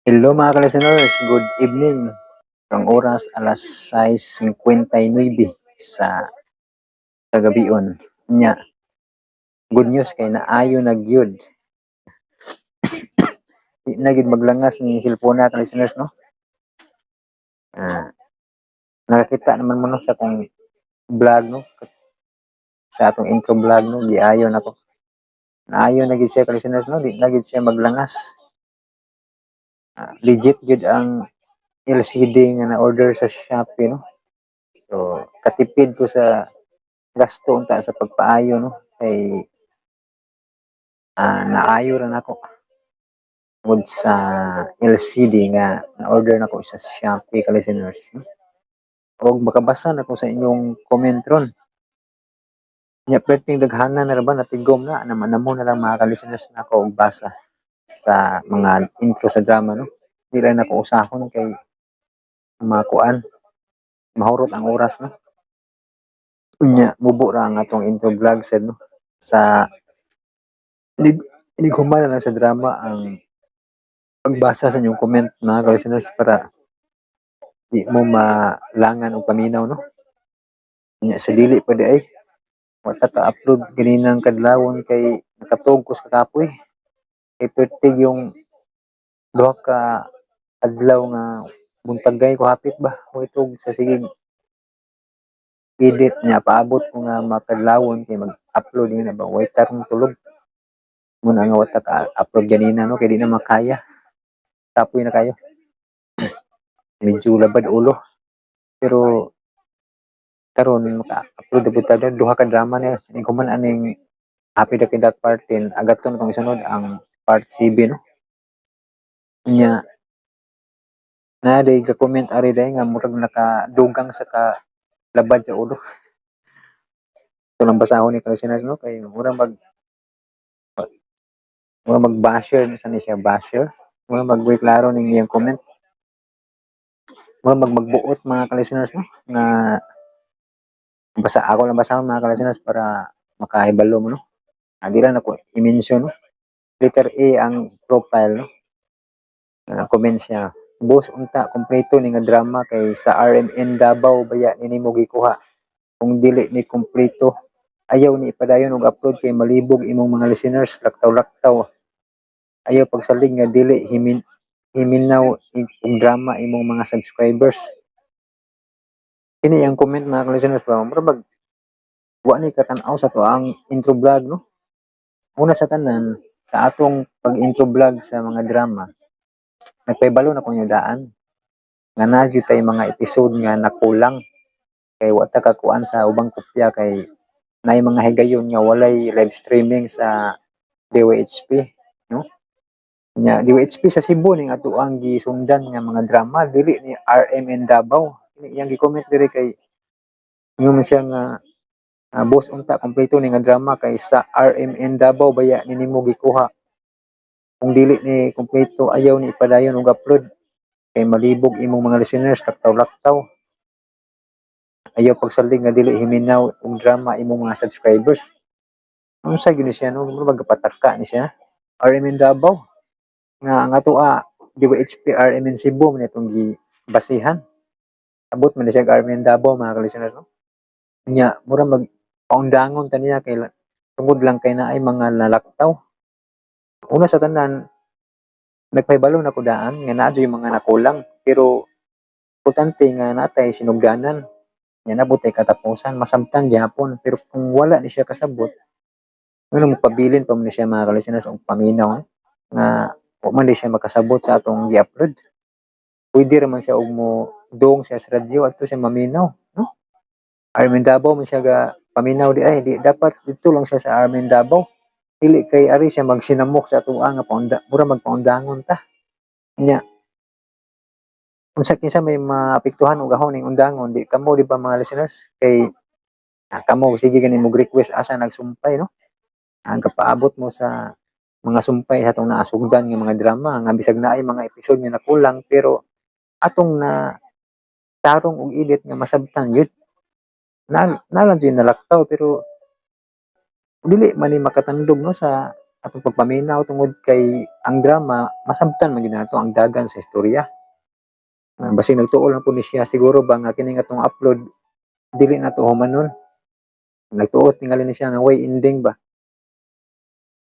Hello, mga ka-listeners, good evening. Ang oras, alas 6:59 sa kagabion. Nya, good news kay naayo na gyud. Di na gyud maglangas ni cellphone, ka-listeners, no? Nakakita naman mo, no, sa akong vlog, no? Sa atong intro vlog, no, giayo nako. Naayo na gyud siya, ka-listeners, no? Di na gyud siya maglangas. Legit gyud ang LCD nga na-order sa Shopee, no? So, katipid ko sa gasto unta sa pagpaayo, no? Kay naayo ra nako tungod sa LCD nga na-order nako sa Shopee, ka-listeners, no? Og makabasa na ko sa inyong comment ron. Nya perting daghanan na ra ba, natigom na naman namo na lang, mga ka-listeners, nako og basa sa mga intro sa drama, no? Di ra nako usahon kay makuan, mahurot ang oras, no? Unya mubo ra ang atong intro vlog sad, no? Sa inig inighuman na lang sa drama ang pagbasa sa inyong comment, mga ka-listeners, para di mo malangan og paminaw, no? Nya sa dili pa diay, wa ta ka-upload ganinang kadlawon kay nakatug ko sa kapoy. Kay pertig yung duha ka adlaw nga buntagay ko hapit ba og sa sige edit niya, paabot ko nga makadlawon kay mag-upload na ba, way tarong tulog. Muna nga wa ta ka-upload ganina, no, kay di na makaya. Kapoy na kayo. Medyo labad ulo. Pero karon maka-upload na pud ta, duha ka drama ni human aning Happy the Kindat part 10, agaton itong isunod ang part 7, no? Nya na day ka-comment ari day nga murag nakadugang sa ka labad sa ulo. Ito lang basahon ni ka-listeners, no, kay murag mag basher sa ni siya, basher. Murag magway klaro ning iyang comment. Murag magbuot, mga ka-listeners, no, nga basa ako lang basahon, mga ka-listeners, para makahibalo mo, no. Di lang nako i-mention, no. Letter A ang profile, no. Comment siya. "Boss, unta kompleto ni nga drama kay sa RMN Davao baya ni nimo gikuha? Kung dili ni kompleto, ayaw ni ipadayon og upload kay malibog imong mga listeners, laktaw-laktaw. Ayaw pagsalig nga dili himinaw og drama imong mga subscribers." Kini ang comment, mga listeners ba, mura bag wa ni katan-aw sa to ang intro vlog, no? Una sa tanan, sa atong pag-intro vlog sa mga drama, nagpahibalo na ko daan nga naa jud tay mga episode nga nakulang kay wa ta kakuan sa ubang kopya, kay naay mga higayon nga walay live streaming sa DYHP, no? Nya DYHP sa Cebu ning ato ang gisundan nga mga drama, dili ni RMN Davao. Kini iyang gi-comment diri kay ingon man siya nga, "Boss, unta kompleto ni nga drama kay sa RMN Davao baya ni nimo gikuha? Kung dili ni kompleto, ayaw ni ipadayon og upload kay malibog imong mga listeners, laktaw-laktaw. Ayaw pagsalig nga dili himinaw og drama imong mga subscribers." Unsa gyud ni siya, no? Mura bag gapataka ni siya. RMN Davao nga ang atoa DYHP RMN Cebu man itong gibasihan. Abot man ni siya og RMN Davao, mga ka-listeners, no? Nya mura mag paundangon ta niya kay tungod lang kay naay mga nalaktaw. Una sa tanan, nagpahibalo na ko daan nga naa jud mga nakulang, pero importante nga natay sinugdanan nga nabot tay katapusan, masabtan gihapon. Pero kung wala ni siya kasabot, ngano magpabilin pa man ni siya, mga ka-listeners, og paminaw nga wa man di siya makasabot sa atong gi-upload? Pwede ra man siya og mo dong siya sa radyo, adto siya maminaw, no? RMN Davao man siya ga paminaw di ay, di dapat didto lang siya sa RMN Davao. Dili kay ari siya magsinamok sa atoa nga paunda, mura magpaundangon ta. Nya unsa, kinsa may maapektuhan og ahon ning undangon? Di kamo, di ba, mga listeners? Kay kamo sige gani mo request asa nagsumpay, no? Ang kapaabot mo sa mga sumpay sa atong naasugdan nga mga drama nga bisag naay mga episode nga nakulang, pero atong na tarong og edit nga masabtan gyud. Na lang jud nalaktaw, pero dili man ni makatandog, no, sa atong pagpaminaw tungod kay ang drama masabtan man gyud nato ang dagan sa istorya. Basig nagtuo lang po ni siya siguro ba nga kining atong upload dili na to humanon. Nagtuo tingali ni siya nga way ending ba.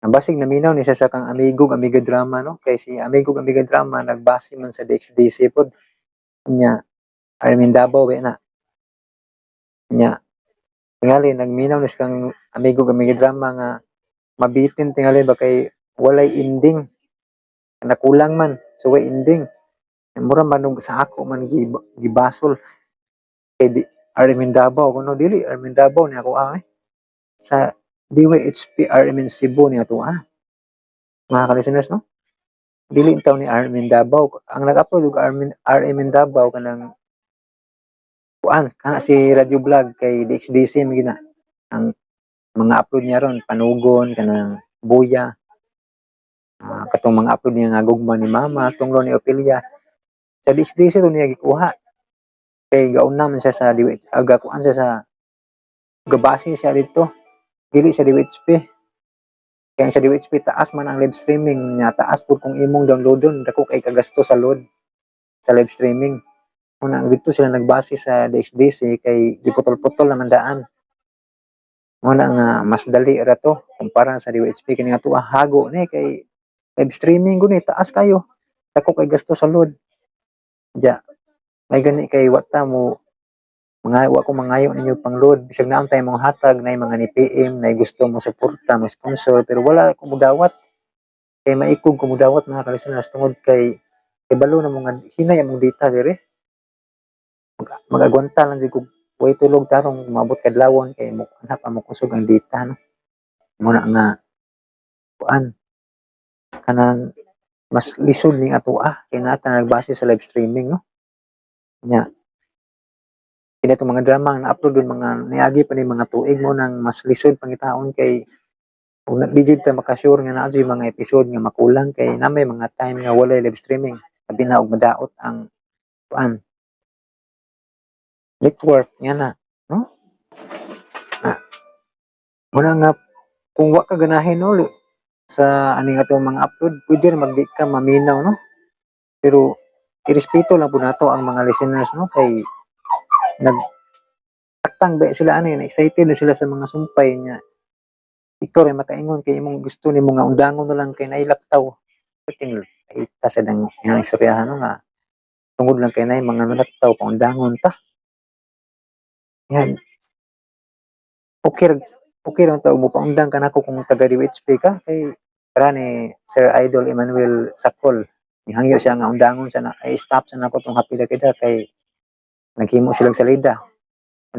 Ang basig naminaw ni siya sa kang Amigog Amiga Drama, no, kay si Amigog Amiga Drama nagbase man sa DXDC pod nya RM Davao ba na nya. Tingali nagminaw ni siya kang Amigog Amiga Drama nga mabitin tingali ba kay walay ending, nakulang man, so way ending. Mura man og sa ako man gibasol kay di RM Davao kuno. Dili RM Davao ni ako eh. Sa DYHP RM Cebu ni ato mga ka-listeners, no. Dili taw ni RM Davao ang nag-upload og RM Davao, kanang kuan kana si Radio Vlog, kay DXDC man gina ang mga upload niya ron, panugon kanang buya, katong mga upload niya nga gugma ni mama, tunglo ni Ophelia, sa DXDC to niya gikuha kay gauna man siya sa DYH, aga kuan siya sa gabase siya dito, dili sa DWHP. Kaya ang sa DWHP taas man ang live streaming niya, taas pud kung imong downloadon, dako kay kagasto sa load sa live streaming. Una dito sila nagbase sa DXDC kay giputol-putol naman daan. Muna nga mas dali ra to kumpara sa DWHP. Kini nga tuwa hago ni kay live streaming guni taas kayo, dako kay gasto sa load. Ja may gani kay wa ta mo mga wa ko mangayo ninyo pang load bisag naon tay mga hatag na mga ni PM na gusto mo suporta, mo sponsor, pero wala ko mudawat kay maikog ko mudawat, mga kalisteners, tungod kay kabalo na mga hinay among data dire. Mag-agwanta lang jud kog way tulog tarong maabot kadlawon kay mo anap mo kusog ang data, no. Muna nga kuan kanang mas lisod ning atoa kay naa ta nagbase sa live streaming, no. Nya kini itong mga drama nga na-upload dun mga niagi pa ni mga tuig mo nang mas lisod pangitaon kay kung di jud ta makasure nga naa jud mga episode nga makulang kay na may mga time nga walay live streaming, labi na og madaot ang kuan network nga na, no. Muna nga kung wa ka ganahin, no, sa ani nga atong mga upload, pwede ra magdi ka maminaw, no, pero irespeto lang pud nato ang mga listeners, no, kay nag taktang ba sila ani na excited na sila sa mga sumpay niya. Ikaw rin makaingon kay imong gusto nimo nga undangon na lang kay nailaktaw. Ting ta sa dang nga istoryahan, no, nga tungod lang kay nay mga nalaktaw paundangon ta yan. Okay ra ta mo paundang ka nako kung taga DWHP ka kay para ni Sir Idol Emmanuel Sakol, nihangyo siya nga undangon siya na ay stop sa nako tong Happy Dakida kay naghimo silang salida.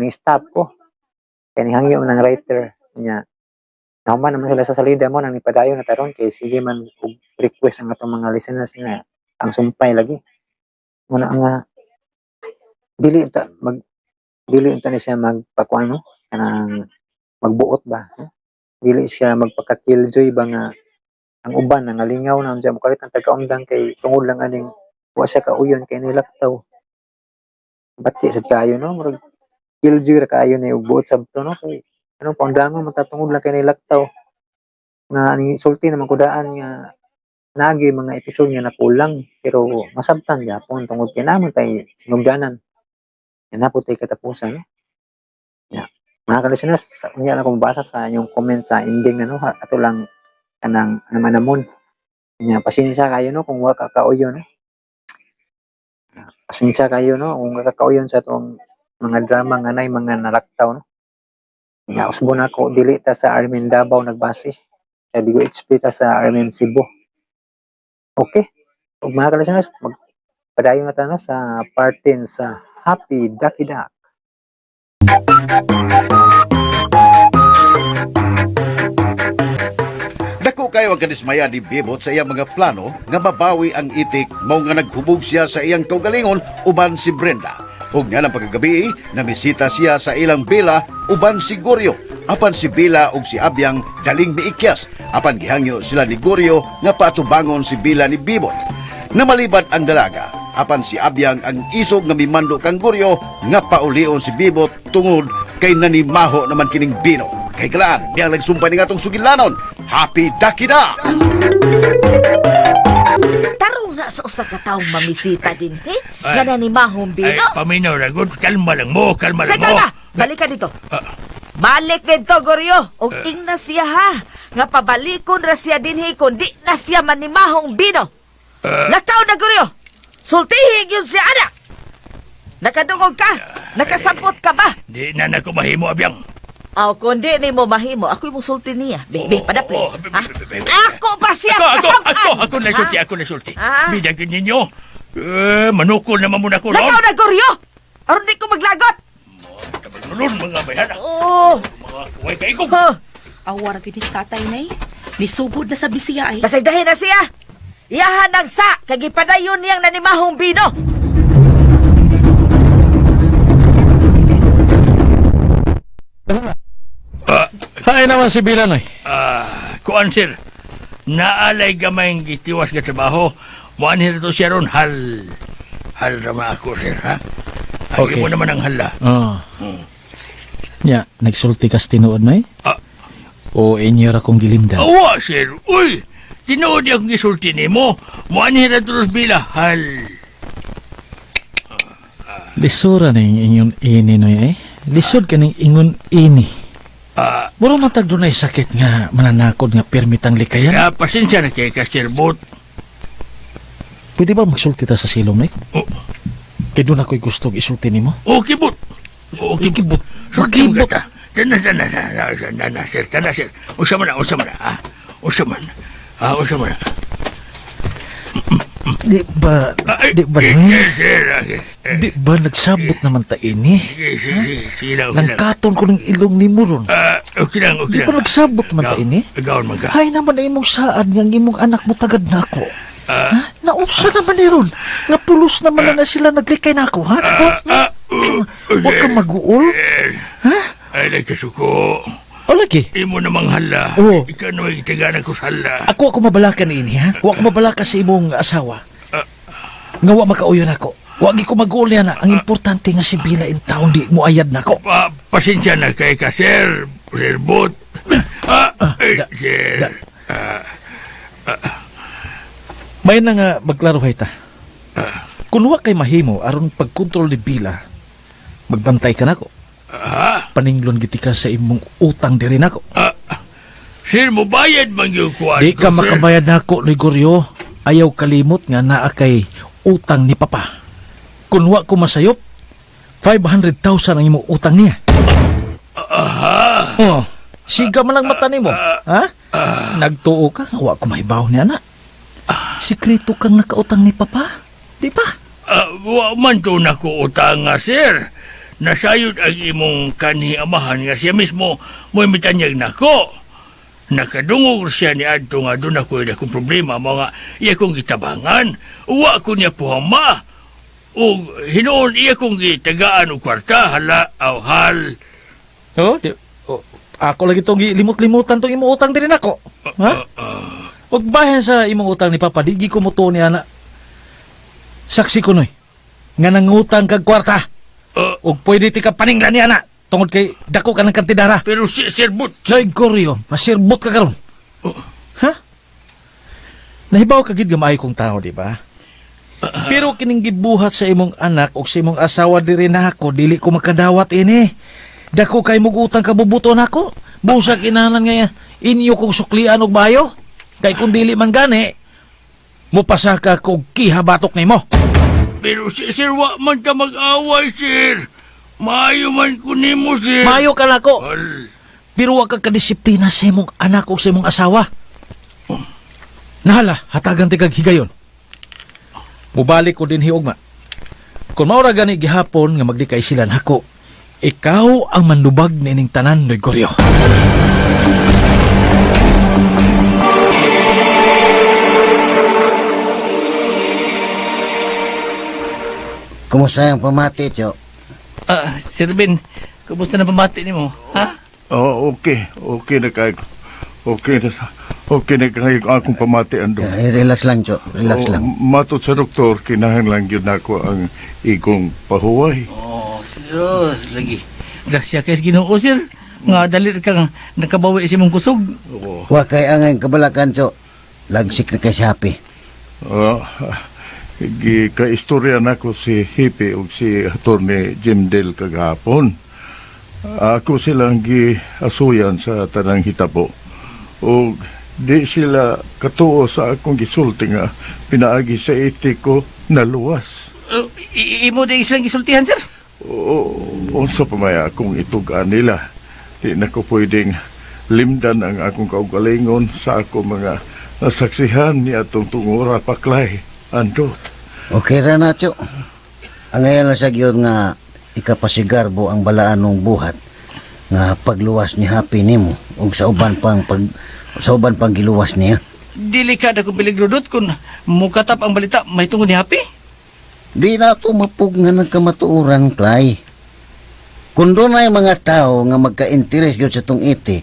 Ning stop ko kay nihangyo ng writer niya. Nahuman naman sila sa salida mo nang nipadayon na taron kay sige man og request ang atong mga listeners nga ang sumpay lagi. Muna nga dili ta ni siya magpakuan, no, kanang magbuot ba, no? Dili siya magpaka-killjoy ba nga ang uban nangalingaw na unsa mo kalit ang tagkaundang kay tungod lang aning wa siya kauyon kay nilaktaw. Bati sad kaayo, no, murag killjoy ra kaayo ni og buot sabto, no, kay anong paundangon man ta tungod lang kay nilaktaw nga ni sulti naman ko daan nga nagi mga episode nga nakulang, pero masabtan gyapon tungod kay naman tay sinugdanan nga naa pod tay katapusan, no. Ya mga ka-listeners, unya lang ko mobasa sa inyong comment sa ending na, no, ato lang kanang naman nya. Pasensya kayo, no, kung wa ka kauyon, no. Pasensya kayo, no, kung wa ka kauyon sa atong mga drama nga nay mga nalaktaw, no. Nya usbon ako, dili ta sa RM Davao nagbase, sa DOHP ta sa RM Cebu. Okay, ug mga ka-listeners, magpadayon na ta, no, sa part 10 sa Happy Ducky Duck. Dako kayo ang kadismaya ni Bebot sa iyang mga plano nga mabawi ang itik, mao nga naghubog siya sa iyang kaugalingon uban si Brenda. Ug nga ng pagkagabi, namisita siya sa ilang Bella uban si Goryo. Apan si Bella ug si Abyang daling miikyas. Apan gihangyo sila ni Goryo nga patubangon si Bella ni Bebot. Namalibad ang dalaga. Apan si Abyang ang isog nga mimando kang Goryo nga paulion si Bebot tungod kay nanimaho naman kining bino. Kay kalaan, niyang nagsumpay ni atong sugilanon. Happy Dakida! Tarong na sa usa ka taong mamisita din, he? Ay. Nga na ni Mahong Ay, Bino. paminaw na good. Kalma lang mo, kalma lang Sige mo. na, balik ka dito. Ah. Balik dito, Goryo. Og ingna siya ha. Nga pabalikon ra siya dinhi kun di na siya manimahong bino. Ah. Lakaw na, Goryo. Sultihi gyud siya ana. Nakadungog ka? Nakasampot ka ba? Di na nako mahimo, abyang. Aw, kung di ni mo mahimo, ako'y musulti niya. Be, be, padapli. Oo, be, Ha? be, be, be. Ako ba siya Ako, ako, kasamaan? ako, ako na sulti, Ha? ako na sulti. Ah. Bidag ninyo. Eh, manukol naman muna ko, Lakaw na, Goryo! Aron di ko maglagot! Nulun, mga bayhana. Oo. Mga kuway kaikog. Huh. Awar gyud ni tatay nay. Nisugod na sa bisiya ay. Pasagdahin na siya. Iyahan ang sa, kay gipadayon niyang nanimahong bino. Hay naman si Bilanoy. Ah, kuan sir. Naalay gamay ang gitiwas nga trabaho. Muan to siya ron hal. Hal rama ako sir ha. Agi Okay. mo naman ang hala. Oh. Nya, nagsulti kas tinuod nay? Ah. O inyo ra kong gilimdan. Awa sir. Uy, tinuod akong gisulti nimo. Muan to bila hal. Lisura ning ingon ini noy eh. Lisod kaning ingon ini. Ah, Muro man tag dunay sakit nga mananakod nga pirmitang likayan. ah, pasensya na kay ka sir Bot. Pwede ba magsulti ta sa silong nay? Oh. Kay doon ako'y gustong isulti nimo. Okay bot. Okay Ikibot. Sulti mo Makibot. ka. Tana tana tana tana sir, tana sir. Usa man na, usa man na, ah. Usa man. Ah, usa man na. Di ba, Ay, di ba eh, noy? Sir, sir, ah, eh, Di ba nagsabot naman ta ini? sige, sige, sige, sige lang, okay lang. Nangkaton ko ng ilong nimo ron. Ah, okay lang, okay Di lang. ba nagsabot naman ta ini? Gawon man ka. Hay naman ay imong saad nga ang imong anak mo tagad nako. Ah. Ha? Nausa naman ni ron. Nga pulos naman na, na sila naglikay nako, ha? Ha? Ah, uh, Huwag kang mag-uol. Sir, Ha? ay, nagkasuko. O lagi. Imo namang hala. Oo. Ikaw na may ko sa hala. Ako ako mabalaka ni ini, ha? Wa ko mabalaka sa imong asawa. Nga wa makauyon ako. Wa gi ko mag-uol niya na. Ang importante nga si Bila in town di mo ayad nako. Pa, pasensya na kay ka, sir. Sir Bot. Ah, eh, da- sir. da. May na nga magklaro ta. Kung wa kay mahimo aron pagkontrol ni Bila, magbantay ka nako. Ah, Paninglon giti ka sa imong utang diri nako. ah, sir, mubayad man yung kuwan Di ka ko, sir. makabayad nako ni Goryo. Ayaw kalimot nga naa kay utang ni Papa. Kung wa ko masayop, 500,000 ang imong utang niya. Aha. Oh, siga man lang mata nimo. Ha? Nagtuo ka nga wa ko mahibaw niya na. Sikreto kang nakautang ni Papa. Di ba? Ah, wa man to nako utang nga, sir. Nasayod ang imong kanhi amahan nga siya mismo mo'y mitanyag nako. Nakadungog siya ni adto nga doon ako akong problema mga iya kong gitabangan. Wa ko niya puhama. O hinuon iya kong gitagaan og kwarta hala aw hal. Oh, di, oh, ako lagi tong limot-limutan tong imong utang diri nako. Ha? Ah, Ug bahin sa imong utang ni Papa, di gi ko mutuo niya na. Saksi ko noy. Nga nangutang kag kwarta. ah, Ug pwede ti ka paninglan niya na. Tungod kay dako ka ng kantidara. pero si Sir Bot, Noy Goryo, masirbot ka karon. Ha? Nahibaw ka gid nga maayo kong tao, di ba? Pero kining gibuhat sa imong anak o sa imong asawa diri nako, dili ko makadawat ini. Dako kay mong utang kabubuto nako. Busag inanan nga inyo kong suklian og bayo. Kay kung dili man gani, mupasa ka kog kihabatok nimo. Pero si Sir wa man ka mag-away, sir. Maayo man ko nimo, sir. Maayo ka nako. Hal. Pero wa ka kadisiplina sa imong anak o sa imong asawa. Nahala, hatagan ti kag higayon. Mubalik ko din hiugma. Kung maura gani gihapon nga maglikay sila nako, ikaw ang manlubag niining tanan Noy Goryo. Kumusta ang pamati, Tiyo? Ah, Sir Ben, kumusta na pamati nimo? Ha? Oh, okay. Okay na kayo. Okay na sa okay na kayo akong pamati ando. Eh, relax lang, Tiyo. Relax Oh, lang. Matod sa doktor, kinahanglan gyud nako ang igong pahuway. Oh, Diyos, lagi. Grasya kay sa Ginoo, sir. Nga dali kang nakabawi sa imong kusog. Oo. Wa kay angay kabalakan, Cho. Lagsik na kay si Happy. Ah, kaistorya nako si Hippie ug si Attorney Jim Dale kagahapon. Ako silang giasuyan sa tanang hitabo. Ug di sila katuo sa akong gisulti nga pinaagi sa itiko na luwas. Imo di silang gisultihan, sir. Oo, unsa pa may akong itugaan nila. Di na ko pwedeng limdan ang akong kaugalingon sa ako mga nasaksihan ni atong tungura paklay. Andot. Okay ra na, Cho. Ang ngayon lang sa gyud nga ikapasigarbo ang balaan ng buhat nga pagluwas ni Happy nimo ug sa uban pang pag sa uban pang giluwas niya. Dili ka na kong peligro dot kung mukatap ang balita may tungod ni Happy. Di na to mapugnan ng kamatuoran, Clay. Kung doon ay mga tao nga magka-interes gyud sa tong itik,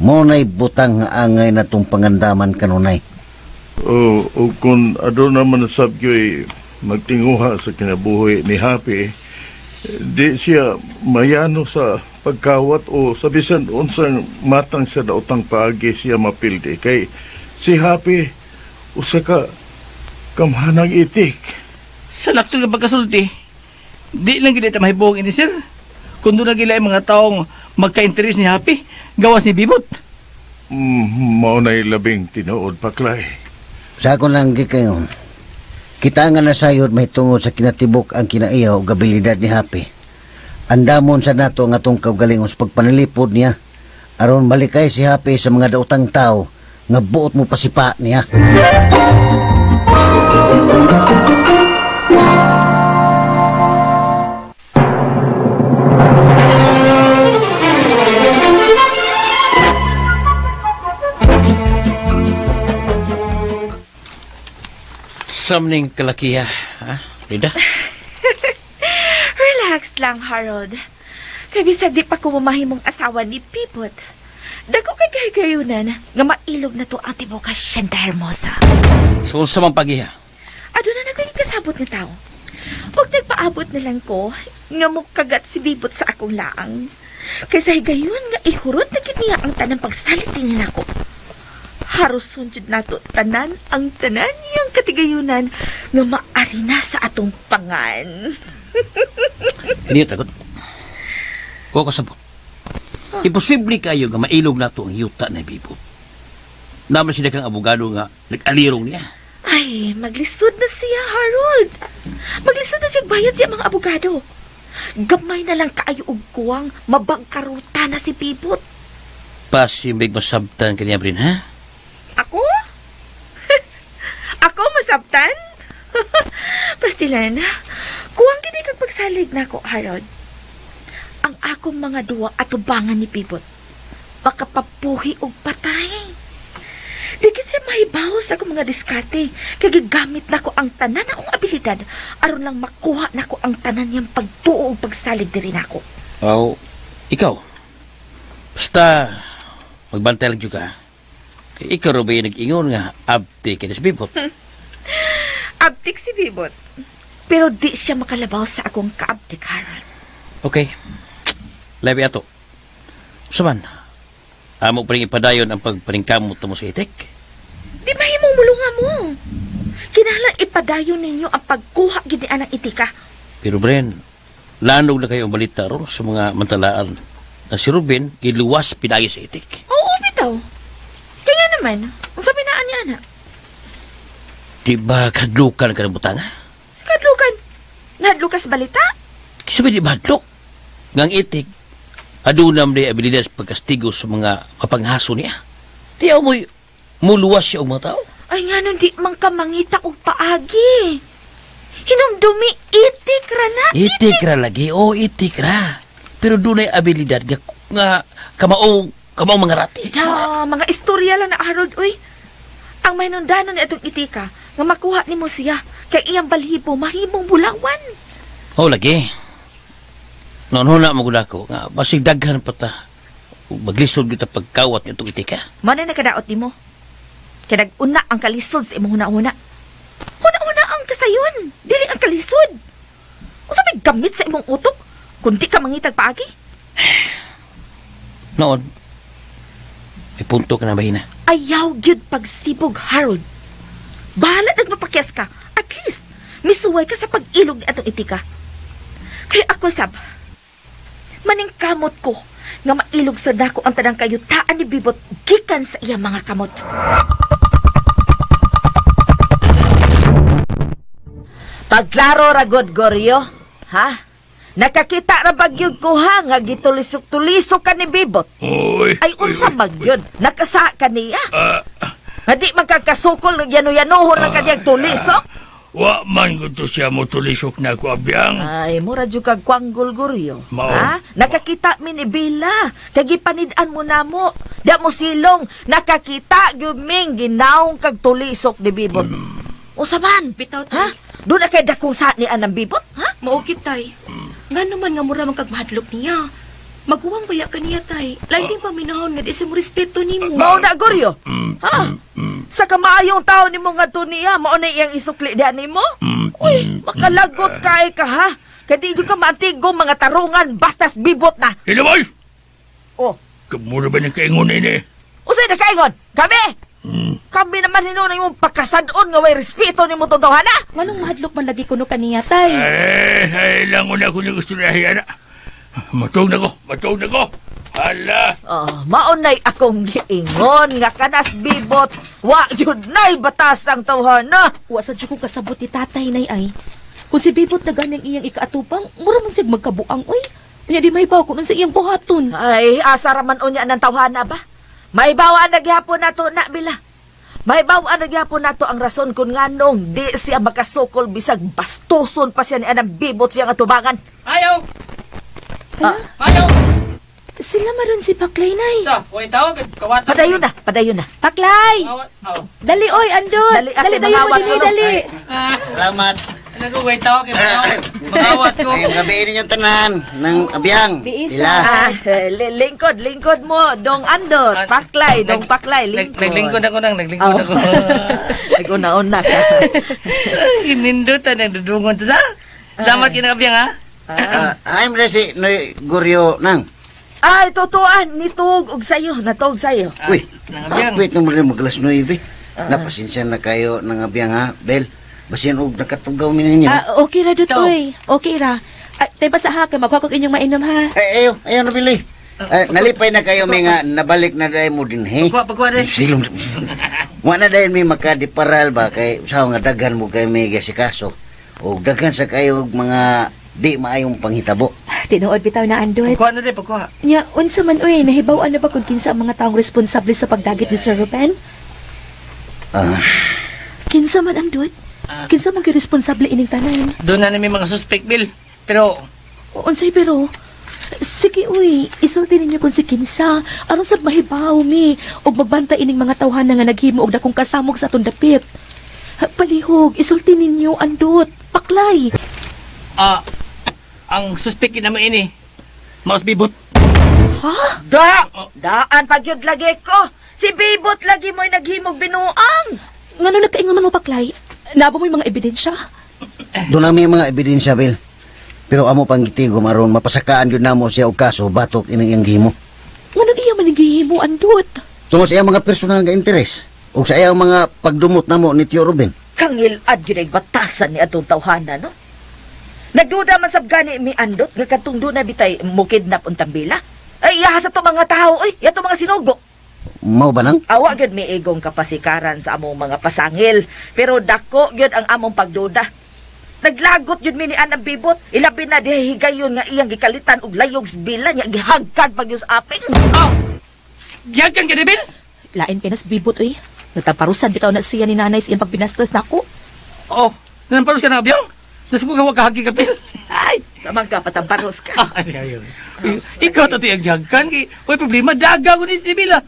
mo na'y butang nga angay na tong pangandaman kanunay. O, o kung aduna man sab gyoy magtinguha sa kinabuhi ni Happy, di siya mayano sa pagkawat o sa bisan unsang matang sa daotang paagi siya mapildi kay si Happy usa ka kamhanang itik. Sa laktol nga pagkasulti, di lang gid ta mahibuong ini, sir. Kung doon na gila mga taong magka-interes ni Happy, gawas ni Bibot. Mao na'y labing tinuod paklay. Sa ako lang gikayon, kita nga nasayod may tungod sa kinatibok ang kinaiyaw ug abilidad ni Happy. Andamon sa nato ang atong kaugalingon sa pagpanalipod niya aron malikay si Happy sa mga daotang tao nga buot mo pasipa niya. Samning kalakiha, ha? Lida? Relax lang, Harold. Kay bisag di pa ko mamahimong asawa ni Pipot. Dako kay kahigayunan nga mailog na to ang tibuok Hacienda Hermosa. So, sa mang pagiha? Aduna na ko'y kasabot nga tao. Huwag nagpaabot na lang ko nga mukagat si Bibot sa akong laang. Kaysa higayon nga ihurot na gyud niya ang tanang pagsalit niya nako. Haros jud nato tanan ang tanan niyang katigayunan nga maari na sa atong pangan. Hindi takot. Huwag ko sabot. Imposible kayo nga mailog na to ang yuta na bibot. Naman sila kang abogado nga nag-alirong niya. Ay, maglisod na siya, Harold. Maglisod na siya bayad siya mga abogado. Gamay na lang kaayo og kuwang mabangkaruta na si Pipot. Pasimig masabtan kaniya, Brin, ha? Ako? Ako masabtan? Pastilan, kuwang gini kag pagsalig nako, Harold. Ang akong mga duwa atubangan ni Pipot. Makapapuhi og patay. Di gid siya mahibaw sa akong mga diskarte kay gigamit nako ang tanan akong abilidad aron lang makuha nako ang tanan niyang pagtuo ug pagsalig diri nako. Aw, ikaw. Basta, magbantay lang juga. Kay ikaw ro ba yung nag-ingon nga abti kay sa bibot? Abtik si Bibot. Pero di siya makalabaw sa akong kaabtik, Harold. Okay. Labi ato. Suman, amo pa rin ipadayon ang pagpaningkamot mo sa itik. Di mahimong mulunga mo. Kinahanglan ipadayon ninyo ang pagkuha gid ni anang itika. Pero Bren, lanog na kayo ang balita ron sa mga mantalaan na si Ruben giluwas pinagi sa itik. Oo, bitaw. Kaya naman, ang sabi na niya ana, Di ba kadlukan ka ng butanga? sa kadlukan, nahadlukas balita? Kasi di ba hadlok? Ngang itik, adunam na abilidad sa pagkastigo sa mga mapanghaso niya. Di mo'y muluwas siya og mga tao. Ay nga nun, di man ka mangita og paagi. Hinumdumi, itik ra na. Itik ra lagi, o itik ra. Pero dunay abilidad nga, nga kamaong, kamaong mga rati. Ya, mga istorya lang na Harold, uy. Ang may nundanon ni atong itika, nga makuha nimo siya, kay iyang balhibo, mahimong bulawan. Oh, lagi. Noon huna mo gud ako nga basig daghan pa ta. Ug Maglisod gyud ta pagkawat nitong itika. Mao na nakadaot nimo. Kay nag-una ang kalisod sa imong huna-huna. Huna-huna ang kasayon, dili ang kalisod. Unsa may gamit sa imong utok? Kundi ka mangitag paagi. Noon, may punto ka na bahina. Ayaw gyud pagsibog, Harold. Bahala nagmapakyas ka. At least, misuway ka sa pag-ilog ni atong itika. Kaya ako sab, maningkamot ko nga mailog sa dako ang tanang kayutaan ni Bibot gikan sa iya mga kamot. Pagklaro ra god Goryo, ha? Nakakita ra bagyod ko ha nga gitulisok-tulisok ka ni Bibot. Uy. Ay unsa magyud, nakasa ka niya. Ah, Nga di man kakasukol ng yano-yanohon lang kaniyang tulisok. wa man gusto siya mo tulisok na ako, abiyang. Ay, mura jud kag kwanggol Goryo. Mao. Ha? Nakakita mi ni Bila. Kay gipanid-an mo namo. Di mo silong nakakita gyud ming ginawong kag tulisok ni Bibot. Unsa man? Bitaw, tay. Ha? Doon na kay dakong sa ni anang Bibot, ha? Maukit, tay. Nga naman nga mura man kag mahadlok niya. Maguwang baya ka niya, tay. Lain paminahon nga di siya mo respeto nimo. Mao na Goryo. Ha? Sa kamaayong tao nimo ngadto niya, mao na iyang isukli diha nimo? Uy, makalagot kay ka ha. Kay di jud ka maantigong mga tarungan bastas bibot na. Ilabay! Oh, Kamura ba ng kaingon ini? usay na kaingon? Kami! Kami naman hinuon imong pagkasadon nga way respeto nimo tong tawhana. Nganong mahadlok man lagi kuno kaniya, tay? Eh, ay lang una ko na gusto na hiya na. Matog na ko, matog na ko. Hala! Oh, maunay akong giingon nga kanas bibot, wa yun nay batas ang tawhana. Wa sa jud ko kasabot ni tatay nay ay. Kung si Bibot na ganang iyang ikaatupang, mura man siyag magkabuang oy. Unya di mahibaw kung unsa iyang buhaton. Ay, asa ra man unya ng tawhana ba? May bawaan na gihapon nato na bila. May bawaan na gihapon nato ang rason kung nganong di siya makasukol bisag bastuson pa siya ni anang bibot siyang atubangan. Ayaw! Hala, Ayaw! sila maron si Paklay nay. Sa, kuwi tao, kawat. Padayon na, padayon na. Paklay! Kawat. Oh. Dali oy, andot. Dali, ate, Dali dayon mo mangawat dili ko, no? dali. Salamat. Ano ko, kuwi tao, kay mangawat. Mangawat ko. Ngayong gabi ninyong tanan ng abiyang. Biisa. Sila. Ah, lingkod, lingkod mo, dong andot, paklay, dong paklay, lingkod. Naglingkod ako nang, naglingkod Oh. ako. Nag-una-una ka. Ay, Nindutan ang dudungon to sa. Salamat kinabiyang ha. Ah, I'm si Noy Goryo nang. Ay, totoo, nitug og sayo, natug sayo. Uy, Nang abiyang. wait naman rin maglas 9. Napasensya na kayo ng abiyang ha, Bel. Basin og nakatugaw mi ninyo. Ah, okay ra dut Ikaw. oy. Okay ra. Ay, tay basta ha kay magkuha kog inyong mainom ha. Ay, ayaw, ayaw na bili. Ay, nalipay na kayo may nga nabalik na dahil mo din, he? Pagkuha, pagkuha rin. Silong. Wa na dahil may makadiparal ba kay sa nga daghan mo kay may gasikaso. O daghan sa kayo og mga di maayong panghitabo. Tinuod bitaw na andot. Pagkuha na rin, pagkuha. Nya, unsa man oy, nahibaw-an na ba kung kinsa ang mga taong responsable sa pagdagit ni Sir Ruben? Ah, Kinsa man andot? Kinsa man gyud responsable ining tanan? Doon na namin mga suspect, Bill. Pero, Unsay pero sige uy, isulti ninyo kung si kinsa aron sa mahibaw mi og magbanta ining mga tawhana nga naghimo og dakong kasamok sa atong dapit. Palihog, isulti ninyo andot, paklay. ah, ang suspect namin ini, Mouse Bibot. Ha? Da! Daan pagyud lagi ko. Si Bibot lagi mo'y naghimog binuang. Ngano nagkaingon man mo paklay? Nabo mo'y mga ebidensya? doon na may mga ebidensya, Bel. Pero amo pang gitigom aron mapasakaan yun namo siya og kaso batok ining iyang gihimo. Ngano iya man gihimo andot? Tungod sa iyang mga personal nga interes ug sa iyang mga pagdumot namo ni Tio Ruben. Kangilad yun ay batasan ni atong tawhana, no? Nagduda man sab gani mi andot nga katong doon na bitay mo kidnap untang bila. Ay, iyaha sa to mga tao, ay, iya to mga sinugo. Mao ba nang? Awa gyud mi igong kapasikaran sa among mga pasangil, pero dako gyud ang among pagduda. Naglagot gyud mi ni Anang Bibot, ilabi na diha higayon nga iyang gikalitan og layog sa bila niya gihagkan pag yun sa aping. Oh! Gihagan ka ni, Bill? Lain kay nas bibot uy. Nataparusan bitaw na siya ni nanay sa iyang pagbinastos nako. Oh, nanamparos ka na, abiyang? Nasuko ka wag kahagi ka, Bill. Ay! Samang ka patamparos ka. Ah, Ay, ay, ay. Ikaw to iyang gihagan. Kay, uy, problema, daga ko ni si Bill, ah.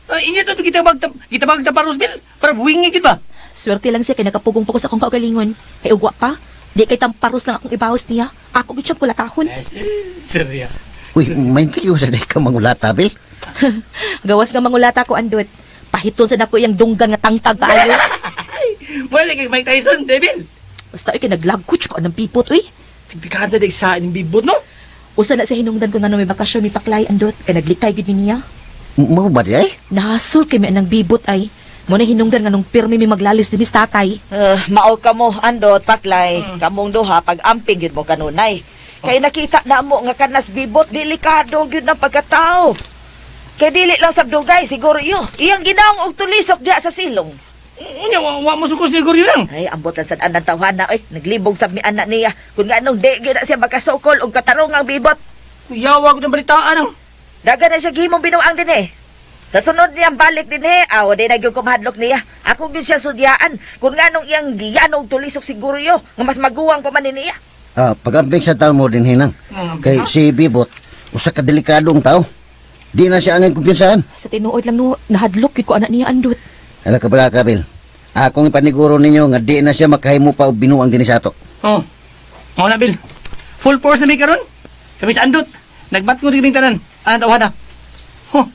Ay, inyo to kita bag kita bag taparos, Bill. Para buwingi gid ba? Swerte lang siya kay nakapugong pa ko sa akong kaugalingon. Kay ugwa pa. Di kay tamparos lang akong ibawas niya. Ako gid siya pulatahon. Serya. Uy, may tiyo sa di ka mangulata, Bel. Gawas nga mangulata ko andot. Pahiton sa nako iyang dunggan nga tangtag kaayo. Wala kay Mike Tyson, Devil. Basta oy kay naglagkuch ko anang pipot uy. Tigtikada day sa ining bibot, no? Usa na sa hinungdan ko nga may bakasyon mi paklay andot kay naglikay gid mi niya. Mao ba di ay? Nahasol kay mi anang bibot ay. Mo na hinungdan nga nung pirmi mi maglalis dinhi sa tatay. Mao ka mo, Andot, paklay. Kamong duha, pag-amping yun mo kanunay. Kay nakita na mo nga kanas bibot, delikado yun ang pagkatao. Kay dili lang sabdugay, siguro iyo. Iyang ginaong og tulisok diha sa silong. Unya, wa mo sukos ni Goryo lang. Ay, ambot lang sad anang tawhana, oy. Naglibog sab mi anak niya. Kung nga nung di gyud na siya makasukol og katarong ang bibot. Kuyawa ko ng balitaan ang. Daga na siya gihimong binuang din eh. Sa sunod niyang balik din eh, aw, di na gyud ko mahadlok niya. Ako gyud siya sudyaan. Kung nga nung iyang giyano og tulisok siguro iyo, nga mas maguwang pa man ni niya. Ah, pag-amping sa taon mo din hinang. Kay si Bibot, usa ka delikadong tao. Di na siya angay kumpiyansahan. Sa tinuod lang no, nahadlok gid ko anak niya andot. Ala ka bala kabil. Akong ipaniguro ninyo nga di na siya makahimo pa og binuang dinhi sa ato. Oh. Mao na, Bill. Full force na mi karon. Kami sa Andot. Nagbatgo ni kaming tanan. Ang tawhana. Huh.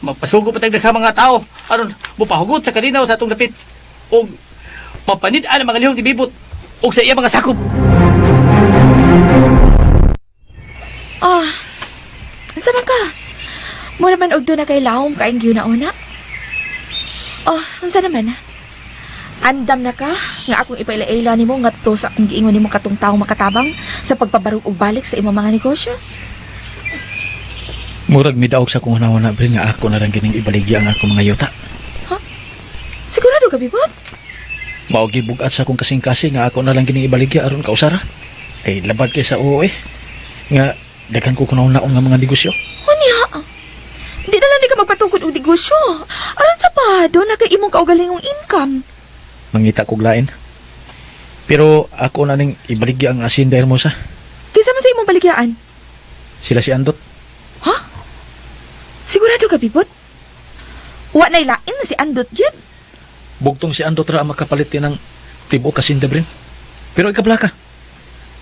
Mapasugo pa tag mga tao aron mupahugot sa kalinaw sa atong dapit og mapanid-an ang mga lihok ni Bibot og sa iya mga sakop. Ah, unsa man ka? Mura man og na kay laom kaing giuna-una. Oh, unsa naman? Andam na ka nga akong ipaila-ila nimo ngadto sa akong giingon nimo katong taong makatabang sa pagpabarog og balik sa imong mga negosyo. Murag midaog sa kong hanahuna, Brin, nga ako na lang gining ibaligya ang akong mga yuta. Sigurado ka, Bibot? Mao gibugat sa akong kasing-kasing nga ako na lang gining ibaligya aron kausara. Kay labad kay sa oo eh. Nga daghan ko kunaw naon nga mga negosyo. Unya. Di na lang di ka magpatukod og negosyo. Aron sa pa, doon na kay imong kaugalingong income. Mangita kog lain. Pero ako na ning ibaligya ang asinda hermosa. Kaysa man sa imong baligyaan. Sila si Andot. Ha? Sigurado ka, Bibot? Wa na'y lain na si Andot yun. Bugtong si Andot ra ang makapalit din ng tibuok asinda Brin. Pero ikablaka.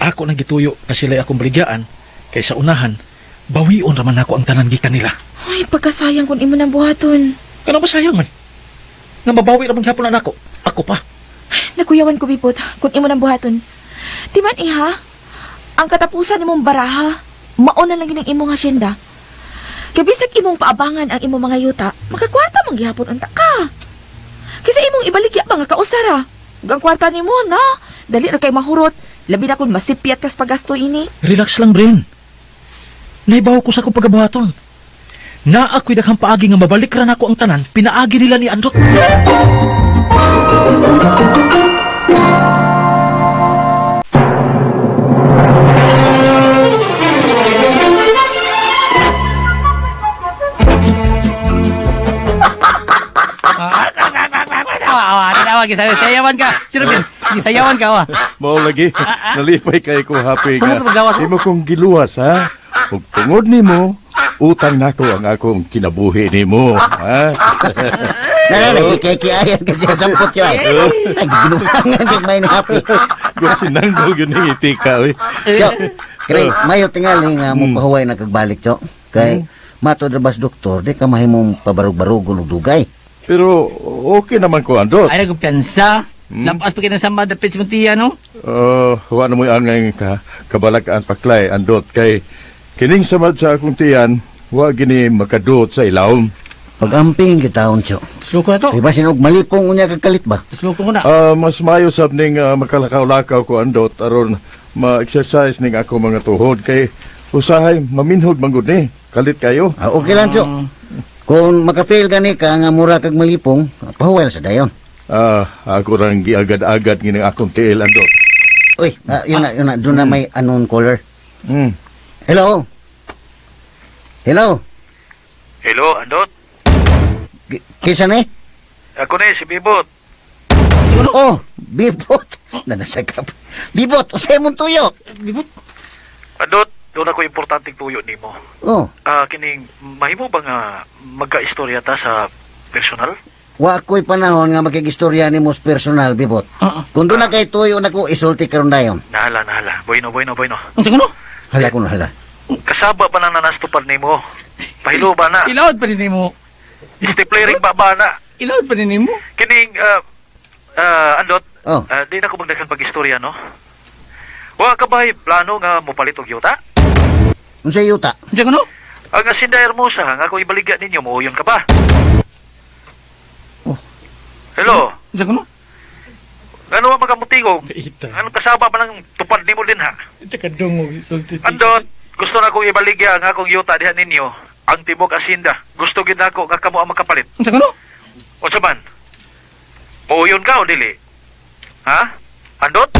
Ako nang gituyo nga sila'y akong baligyaan kay sa unahan bawion ra man ako ang tanan gikan nila. Ay, pagkasayang kung imo nang buhaton. Kana ba sayang man? Nga mabawi ra man gyapon na nako. Ako pa. Nakuyawan ko, Bibot, kung imo nang buhaton. Di man, iha, ang katapusan nimong baraha, mauna lang yun ang imong hasyenda. Kay bisag imong paabangan ang imong mga yuta, makakwarta man gihapon unta ka. Kaysa imong ibaligya mga kausara. Ug ang kwarta nimo, no? Dali ra kay mahurot. Labi na kung masipyat kas pagasto ini. Relax lang, Bren. Naibaw ko sa akong pagabuhaton. Na ako'y daghang paagi nga mabalik ra nako ang tanan, pinaagi nila ni Andot. Awa, awa, gisayawan ka. Sir Bill, gisayawan ka awa. Mao lagi, nalipay kay ko happy Tungod nga. na maglawas, oh. Imo kong giluwas ha. Ug tungod nimo, utang nako ang akong kinabuhi nimo, ha? Na na nagkikiayan kasi sampot siya. Ay, ginuhangan kay may ni happy. Sinanggo gyud ning itika oy. Cho, kay mayo tingali nga mo pahuway na kagbalik cho. Kay matod ra bas doktor, di ka mahimong pabarug-barugon og dugay. Pero okay naman ko Andot. Ay nagkumpiyansa. Lapas pa kita sa madapit sa muntiya, no? Wa na mo'y angay ka kabalakaan paklay Andot kay kining samad sa akong tiyan, wa gini makaduot sa ilawom. Pag-amping kitaon cho. Slow ko na to. Kay basin og malipong unya kagkalit ba? Slow ko na. Mas maayo sab ning makalakaw-lakaw ko Andot aron ma-exercise ning ako mga tuhod kay usahay maminhod man gud ni. Kalit kayo. Ah, okay lang cho. Kung maka-fail gani ka nga mura kag malipong, pahuway sa dayon. Ako rang giagad-agad ngini akong tiil Andot. Uy, yun na, yun na, doon na may unknown caller. Hello? Hello? Hello, Andot. Kinsa ni? Ako na si Bibot. Oh, Bibot. Nanasagap. Bibot, usay mong tuyo. Bibot? Andot, doon ako importanteng tuyo nimo. Oh, Kining mahimo ba nga magka-istorya ta sa personal? wa ko'y panahon nga makigistorya ni mos personal, Bibot. Kung doon na kay tuyo na ko, isulti karon dayon. Nahala, nahala. Bueno, bueno, bueno. Ang sa Hala ko na hala. Kasaba pa na nanastupad nimo. Pahilo ba na? Ilawad pa din nimo. Stiplering ba ba na? Ilawad pa din nimo. Kining Andot. Oh. Di na ko magdaghan pag-istorya, no? Wa ka ba'y plano nga mopalit og yuta? Unsay yuta? Unsa kuno? Ang Asinda Hermosa nga akong ibaligya ninyo, muuyon ka ba? Oh. Hello? Unsa kuno? Ano ba makamutingog? Ita. Anong kasaba pa ng tupad nimo din ha? Ita ka dungog isulti. Andot, gusto na kong ibaligya ang akong yuta diha ninyo. Ang tibok asinda. Gusto gid nako nga kamo ang makapalit. Unsa kuno? Unsa man? Muuyon ka o dili? Ha? Andot?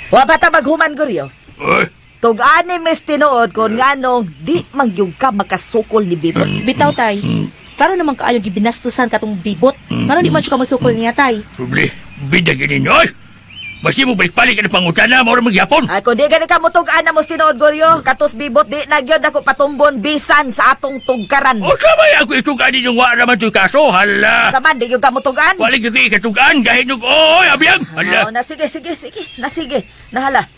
Wa pa ta maghuman, Guryo. Uy, Tug-ani mis tinuod kung nganong di mangyug ka makasukol ni Bibot. Bitaw, tay. Klaro naman kaayo gibinastusan katong bibot. Ngano di man siya ka masukol niya, tay? Subli, bida gini nyo, oy! Basi mo balik-balik ka ng pangutana, maura magyapon. Ay, kung di gani ka mo tug-an na mos tinuod, Guryo, katos Bibot, di na gyud ako patumbon bisan sa atong tugkaran. O sabay ako itugan ninyong wa naman to'y kaso, hala! Sa man, di gyud ka mo tug-an. Wala gyud kayo ikatugan, gahit nung, oy, abiyang! Hala! Oh, na sige, sige, sige. Na sige. Nahala.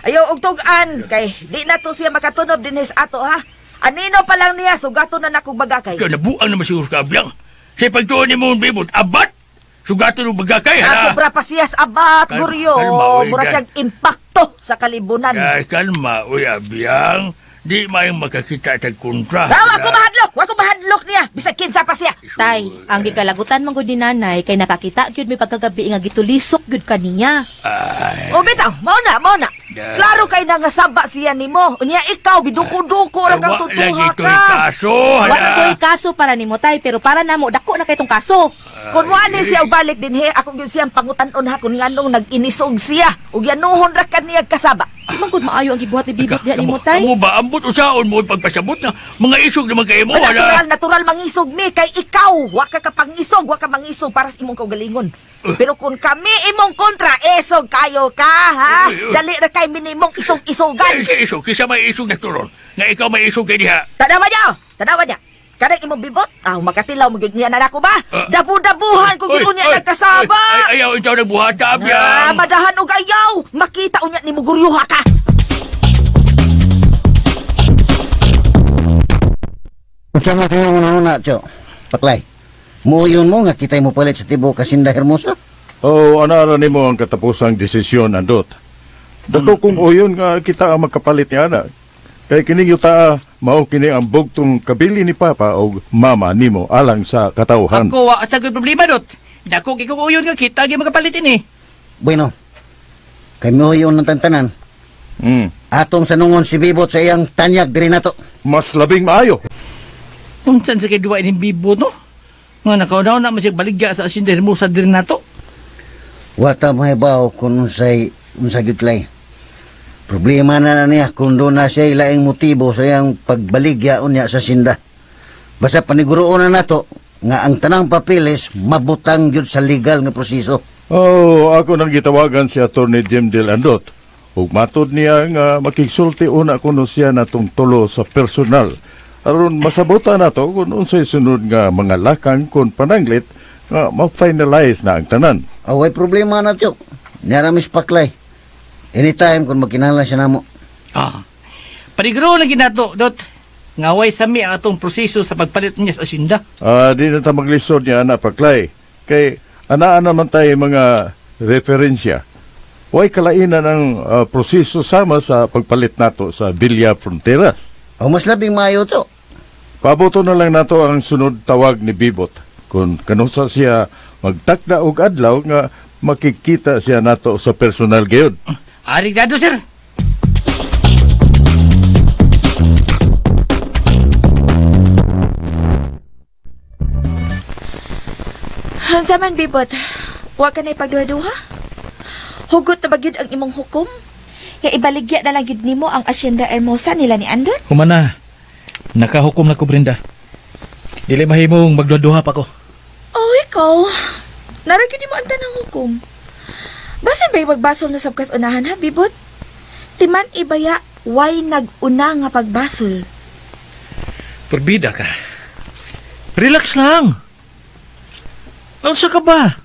Ayaw og tug-an kay di na to siya makatunob dinhi sa ato ha. Anino pa lang niya sugato na nakog bagakay. Kaya nabuang naman siguro ka, abiyang. Sa pagtuon ni mong bibot, abat! Sugato ng bagakay, Na hala! sobra pa siya sa abat, Guryo. Kalma, oy, Mura siyang impakto sa kalibunan. Ay, kalma, uy, abiyang. Di mayong makakita tag kontra. Ah, wa ko mahadlok, wa ko mahadlok niya. Bisag kinsa pa siya. Tay, ang gikalagutan man gud ni nanay kay nakakita gyud may pagkagabi nga gitulisok gyud kaniya. Ay, O bitaw, mao na, mao na. Da. Klaro kay na nga saba siya nimo. Unya ikaw biduko-duko ra kang wa tutuha lagi to'y ka. kaso, Wa hala! ko'y kaso para nimo tay, pero para namo dako na kay tong kaso. Kung wa ni siya og balik dinhi, ako gyud siyang pangutan-on ha kung nganong nag-inisog siya. Ug yanuhon ra kaniya kasaba. Di man gud maayo ang gibuhat ni bibot diha nimo tay. Kamo ba, ambot usaon mo ang pagpasabot na mga isog naman kayo mo, Natural, hala! natural mangisog mi kay ikaw wa ka kapangisog, wa ka mangisog para sa imong kaugalingon. Pero kung kami imong kontra, isog kayo ka ha. Uy, uy. Dali ra kay minimong isog-isogan. Ay, sa isog, kisa may isog na turon. Nga ikaw may isog kay diha. Tanawa niya, oh. Tanawa niya. Kanang imong bibot, ah, makatilaw mo gyud niya na nako ba? Ah. Dabu-dabuhan ko gyud Oy, niya oy, nagkasaba. Ay, ayaw, ikaw nagbuhat, Ah, abiyang. madahan og ayaw, makita unya nimo guryuha ka. Unsa man kayo una-una, Cho? Paklay. Muuyon mo nga kitay mo palit sa tibuok Asinda Hermosa? Oh, anara nimo ang katapusang desisyon, Andot. Dako kung uyon nga kita ang makapalit ni ana. Kay kining yuta mao kini ang bugtong kabili ni Papa og Mama nimo alang sa katawhan. Ako wa sa good problema dot. Dako kay kung uyon nga kita gyud makapalit ini. Bueno. Kay muuyon ng tantanan. Atong sanungon si Bibot sa iyang tanyag diri nato. Mas labing maayo. Unsan sa kay duwa ining bibot no? Nga nakaunaw na man siya baligya sa Asinda Hermosa diri nato. Wata mahibaw kung unsay unsa gyud lay. Problema na na niya kung doon na siya laing motibo sa iyang pagbaligya unya sa sinda. Basta paniguroon na nato nga ang tanang papeles mabutang gyud sa legal nga proseso. Oh, ako nang gitawagan si Attorney Jim Del Andot. Ug matod niya nga makigsulti una kuno siya natong tulo sa personal. Aron masabutan nato kung unsay sunod nga mga lakang kung pananglit nga ma-finalize na ang tanan. Oh, way problema na tiyo. Naramis paklay. Anytime kung magkinahanglan siya namo. Ah. Paniguro na ginato dot. Ngaway sami ang atong proseso sa pagpalit niya sa asyenda. Ah, di na ta maglisod niya ana paklay. Kay anaa naman tayo mga referensya. Way kalainan ang proseso sama sa pagpalit nato sa Villa Fronteras. O mas labing maayo tiyo. Pabuto na lang nato ang sunod tawag ni Bibot. Kung kanusa siya magtakda og adlaw nga makikita siya nato sa personal gayud. Arigado sir. Unsa man bibot, wa ka na ipagduha-duha. Hugot na ba gyud ang imong hukom? Nga ibaligya na lang gyud nimo ang Asyenda Hermosa nila ni Andot? Humana. Nakahukom na ko, Brenda. Dili mahimong magduha pa ko. Oh, ikaw. Nara gyud nimo ang tanang hukom. Basin ba'y magbasol na sabkas unahan ha, bibot? Timan ibaya, way nag-una nga pagbasol. Perbida ka. Relax lang. Unsa ka ba?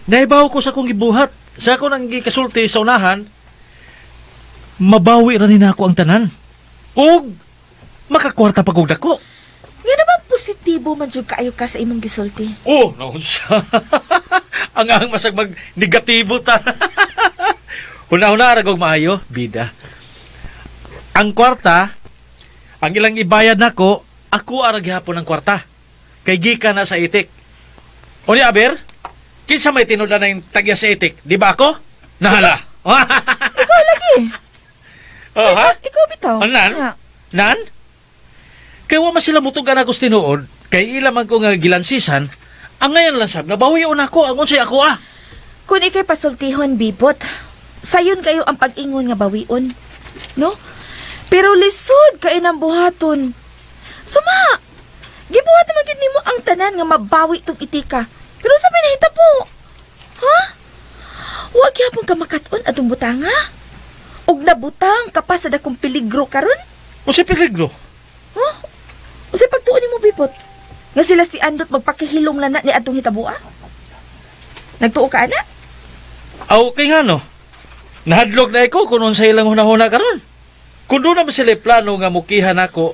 Naibaw ko sa akong gibuhat. Sa ako nang gikasulti sa unahan, mabawi ra ni nako ang tanan. Ug makakwarta pa kog dako. Nga naman positibo Negatibo man jud kaayo ka sa imong gisulti. Oh, naunsa. Ang ang masag mag negatibo ta. Huna-huna ra kog maayo, bida. Ang kwarta, ang ilang ibayad nako, ako ara gihapon ang kwarta. Kay gikan na sa itik. O ni Aber, kinsa may tinud na yung tagya sa itik? Di ba ako? Nahala. Ikaw lagi. Oh, ha? Ikaw bitaw. Ano, nan? Nga. Nan? Kay wa man sila mutugan ako sa tinuod, kay ila man ko nga gilansisan, ang ngayon lang sab, nabawion ako, ang unsay ako ah. Kung ikay pasultihon, Bibot, sayon kayo ang pag-ingon nga bawion. No? Pero lisod kay nang buhaton. Suma! Gibuhat naman gyud nimo ang tanan nga mabawi tong itika. Pero sa may nahitabo? Ha? Wa gyapon ka makat-on atong butanga? Og nabutang ka pa sa dakong peligro karon? Unsay peligro? Huh? Unsay pagtuon nimo, Bibot? Nga sila si Andot magpakihilom na na ni atong hitabua? Nagtuo ka ana? Aw, kay nga no. Nahadlok na iko kung unsay ilang hunahuna karon. Kung doon naman sila plano nga mukiha nako,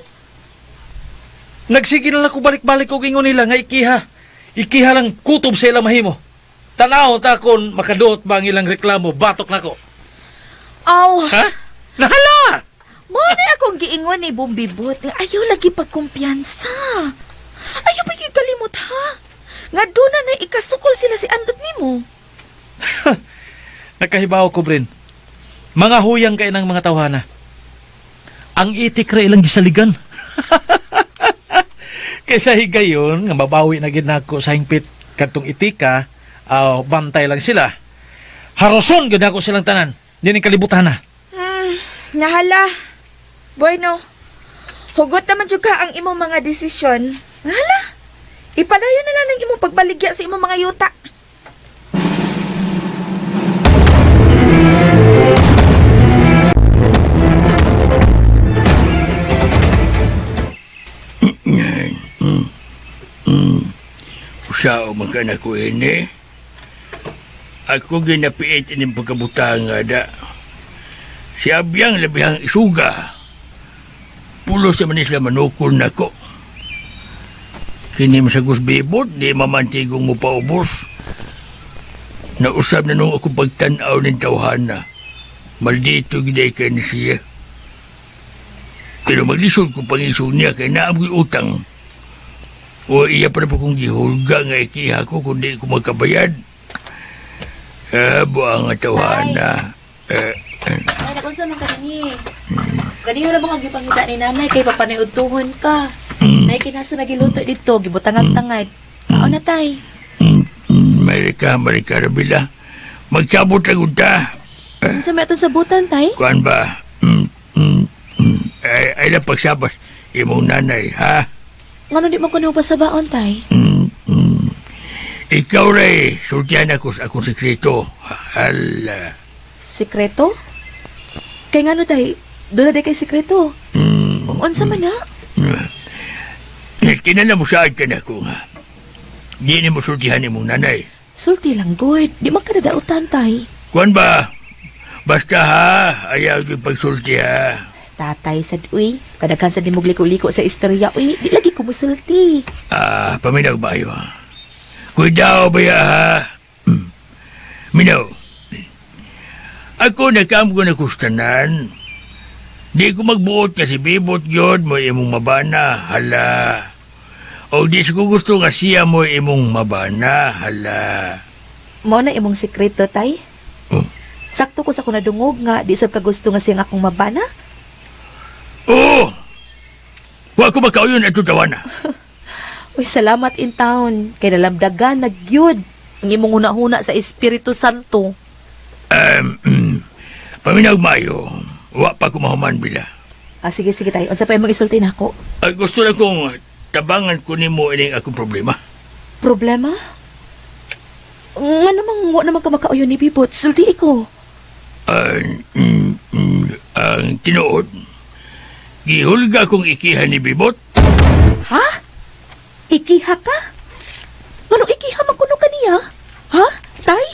nagsige na lang ko balik-balik og ingon nila nga ikiha. Ikiha lang kutob sa ilang mahimo. Tanaw ta kung makaduot ba ang ilang reklamo, batok nako. Aw! Ha? Nahala! Mo na akong giingon ni Bumbibot nga ayaw lagi pagkumpiyansa. Ayaw pa gyud kalimot ha. Nga doon na na ikasukol sila si Andot nimo. Nakahibaw ko, Bren. Mga huyang kay ng mga tawhana. Ang itik ra ilang gisaligan. Kaysa higayon, nga mabawi na gid nako sa hingpit kadtong itika, aw bantay lang sila. Haroson gid nako silang tanan. Dining kalibutan na. Nahala. Bueno, hugot naman jud ka ang imong mga desisyon. Nahala. Ipadayon na lang ang imong pagbaligya sa imong mga yuta. Usao man ka na ko ini. Ako ginapiit ining pagkabutang nga da. Si Abyang labihang isuga. Pulos naman sila manukol nako. Kini masagos bibot, di mamantigong mo paubos. Nausab na nung ako pagtanaw ng tawhana. Maldito giday kay ni siya. Pero maglisod ko pangisog niya kay naam ko'y utang. O iya pa na po kong gihulga nga ikiha ko kundi ko magkabayad. Buang nga tawhana. Ay, nakunsa man ka nini. Ganiho ra ba kang gipangita ni nanay kay papanayudtuhon ka. Nay kinaso nagiluto dito, gibutangag-tangad. Mao na tay. Marika, Marika Rabila. Magsabot na gud ta. Unsa may atong sabutan tay? Kuan ba? Ay, ay lang pagsabas. Imong nanay, ha? Ngano di mo kuno pasabaon tay? Ikaw ray, sultihan ako sa akong sekreto. Hala. Sikreto? Kay ngano tay? Doon na day kay sikreto. Unsa man na? Kinala mo saan ka na ko nga. Di ni mo sultihan imong nanay. Sulti lang good. Di man ka nadautan tay. Kuan ba? Basta ha, ayaw yung pagsulti ha. Tatay sad uy, kadaghan sad nimog liko-liko sa istorya uy, di lagi ko musulti. Ah, paminaw ba ayo ha? Kuidao ba ya ha? Minaw. Ako nagkaam ko na kustanan. Di ko magbuot kasi bibot yun mo imong mabana, hala. O di ko gusto nga siya mo imong mabana, hala. Mao na imong sikreto tay. Oh. Sakto ko sa kunadungog nga di sab ka gusto nga siyang akong mabana. Oo! Wa ko makauyon ato tawana. Uy, salamat in town. Kay nalamdagan nagyud ang imong huna-huna sa Espiritu Santo. Paminaw mayo, wa pa ko mahuman bila. Ah, sige, sige tayo. Unsa pa imong isulti nako? Ay, gusto na kong tabangan ko nimo ining akong problema. Problema? Nga namang wa naman ka makauyon ni Bibot. Sulti ko. Ang tinuod, gihulga kong ikiha ni Bibot. Ha? Ikiha ka? Ngano ikiha man kuno kaniya? Ha? Tay?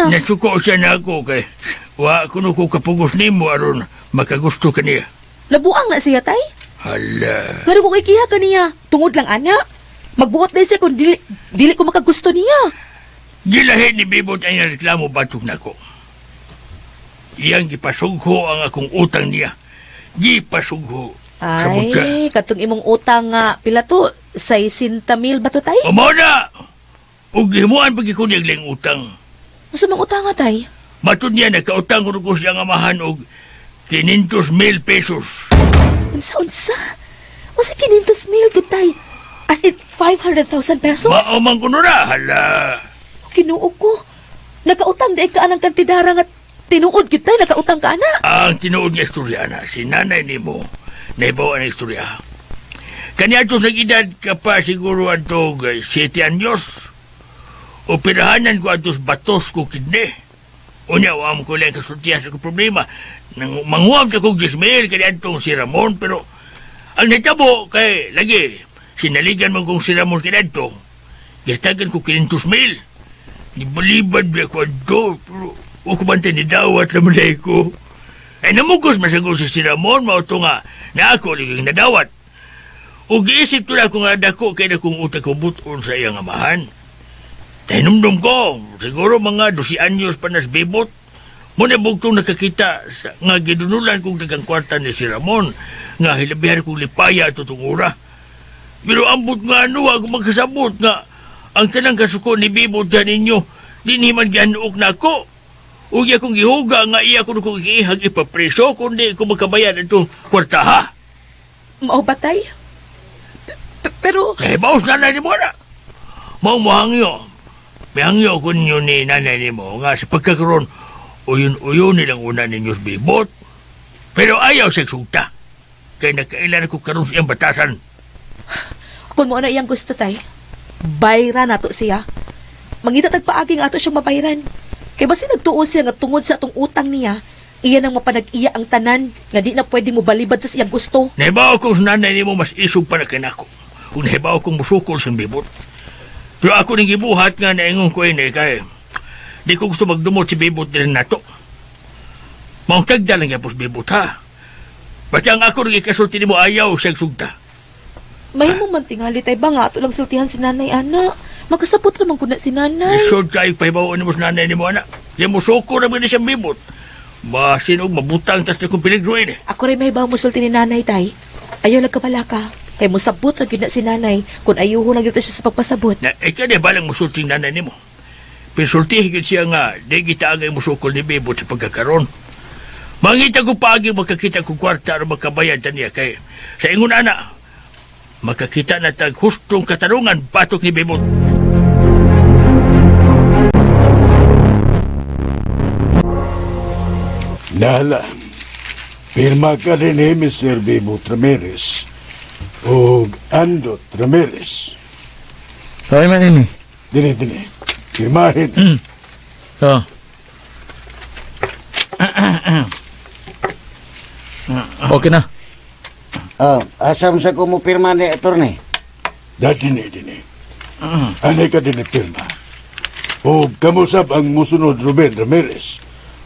niya? Nasuko siya na ako kay wa kuno ko kapugos nimo aron makagusto ka niya. Nabuang na siya, tay. Hala. Pero kung ikiha ka niya, tungod lang ana. Magbuot na siya kung dili, dili ko makagusto niya. Gilahin ni Bibot ang iyang reklamo batok nako. Iyang gipasugho ang akong utang niya. Gipasugho. Sabot ka. Ay, katong imong utang nga pila to, 60 mil ba to, tay? Amo na! Ug gihimuan pag ko niyang laing utang. Unsa mang utang nga, tay? Matod niya nagkautang ko siyang amahan og 500 mil pesos. Unsa, unsa? Unsa 500 mil, gud, tay? As in, 500,000 pesos? Mao man kuno na, hala. Kinuo ko. Nakautang di ka anang kantidara nga tinuod gid tay, nakautang ka ana. Ang tinuod nga istorya na, si nanay nimo, naibaw ang istorya. Kaniadto nag-edad ka pa siguro adtong 7 anyos. Operahanan ko adtos batos ko kidney. Unya, wa mo ko lang kasultihan sa akong problema. Nang manguwag sa kong 10 mil kaniadtong si Ramon, pero ang nitabo kay lagi, sinaligan man kong si Ramon kaniadto. Gitagan ko 500 mil. Nibalibad ba ko adto, pero o kumante ni dawat naman ay ko. Ay namugos masagol si si Ramon, mao to nga na ako laging nadawat. O giisip to na ako nga dako kay na kong utak ko buton sa iyang amahan. Tahinumdum ko, siguro mga 12 anyos pa nas bibot. Muna bugtong nakakita sa, nga gidunulan kong dagang kwarta ni si Ramon, nga hilabihan kong lipaya at ura. Pero ambot nga ano, ako magkasabot nga ang tanang kasuko ni Bibot yan ninyo, dinhi man gianuok na ako. Ug iya kong gihuga nga iya ko kong giihag ipapreso kundi ko magkabayad itong kwarta ha. Mao ba, tay? Pero Eh, baos nanay ni mo na. Mao mohangyo. Mihangyo ko ninyo ni nanay ni mo nga sa pagkakaroon, uyon-uyon nilang una ninyo sa bibot. Pero ayaw sa sugta. Kay nakailan ako karon sa iyang batasan. Kung mo na iyang gusto, tay, bayra nato siya. Mangita tagpaagi nga ato siyang mabayran. Kay basi nagtuo siya nga tungod sa atong utang niya, iya nang mapanag-iya ang tanan nga di na pwede mo balibad sa iyang gusto. Nahibaw kong sa nanay nimo mas isog pa na kanako. Kung nahibaw kong musukol sa bibot. Pero ako ning gibuhat nga naingon ko ini kay di ko gusto magdumot si bibot din nato. Maong tagda lang yapos bibot ha. Pati ang ako ring ikasulti nimo ayaw siyang sugta. Mahimo man tingali tay ba nga ato lang sultihan si nanay ana. Makasabot raman ko na si nanay. Isod kayo pahibaw nimo sa nanay nimo anak. Di mo suko na ba siyang bibot. Basin og mabutang tas na kong peligro ini. Ako rin mahibaw mo sulti ni nanay tay. Ayaw lang kabala ka. Kay mosabot ra gyud na si nanay kung ayuho lang gyud siya sa pagpasabot. Na ikaw di balang musulti nanay nimo. Pinsultihi gyud siya nga di kita angay musukol ni bibot sa pagkakaroon. Mangita ko paagi makakita ko kwarta aron makabayad ta niya kay sa ingon ana makakita na tag hustong katarungan batok ni Bibot. Nala, pirma ka din eh, Mr. Bibot Ramirez o Andot Ramirez. Sorry man ini. Dini, dini. Pirmahin. Oh. Okay na. Ah, asam sa ko mo pirma ni attorney. Da, dini, dini. Anay ka dini pirma. O kamusab ang musunod Ruben Ramirez.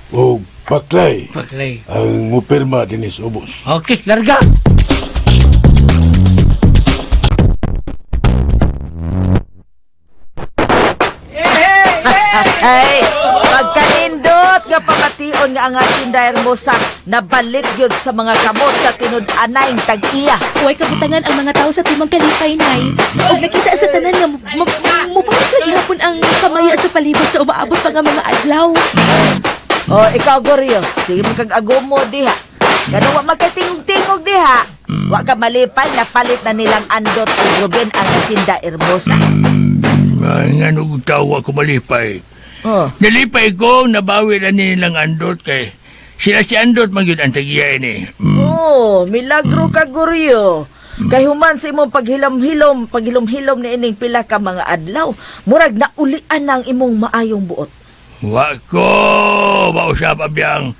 O Baklay Paklay. ang mupirma dinhi sa ubos. Okay, larga! Ay, pagkanindot nga pamation nga ang asinda Hermosa nabalik yun sa mga kamot sa tinud-anay tag-iya. Huwag kabutangan ang mga tao sa timang kalipay, nay. Og nakita sa tanan nga mubalik lagi hapon ang kamaya sa palibot sa umaabot pa nga mga adlaw. O, ikaw, Goryo, sige mo kag agumo diha. Ganun wa magkatingog-tingog diha. Wa ka malipay, napalit na nilang andot ug Ruben ang asinda Hermosa. Ay, nga nung tawa ko malipay. Oh. Nalipay ko, nabawi na nilang andot kay sila si andot man yun ang tagiya ini. Oh, milagro ka, Goryo. Kay human sa imong paghilom-hilom, paghilom-hilom ni ining pila ka mga adlaw, murag naulian na ang imong maayong buot. Wa ko, mausap abiyang.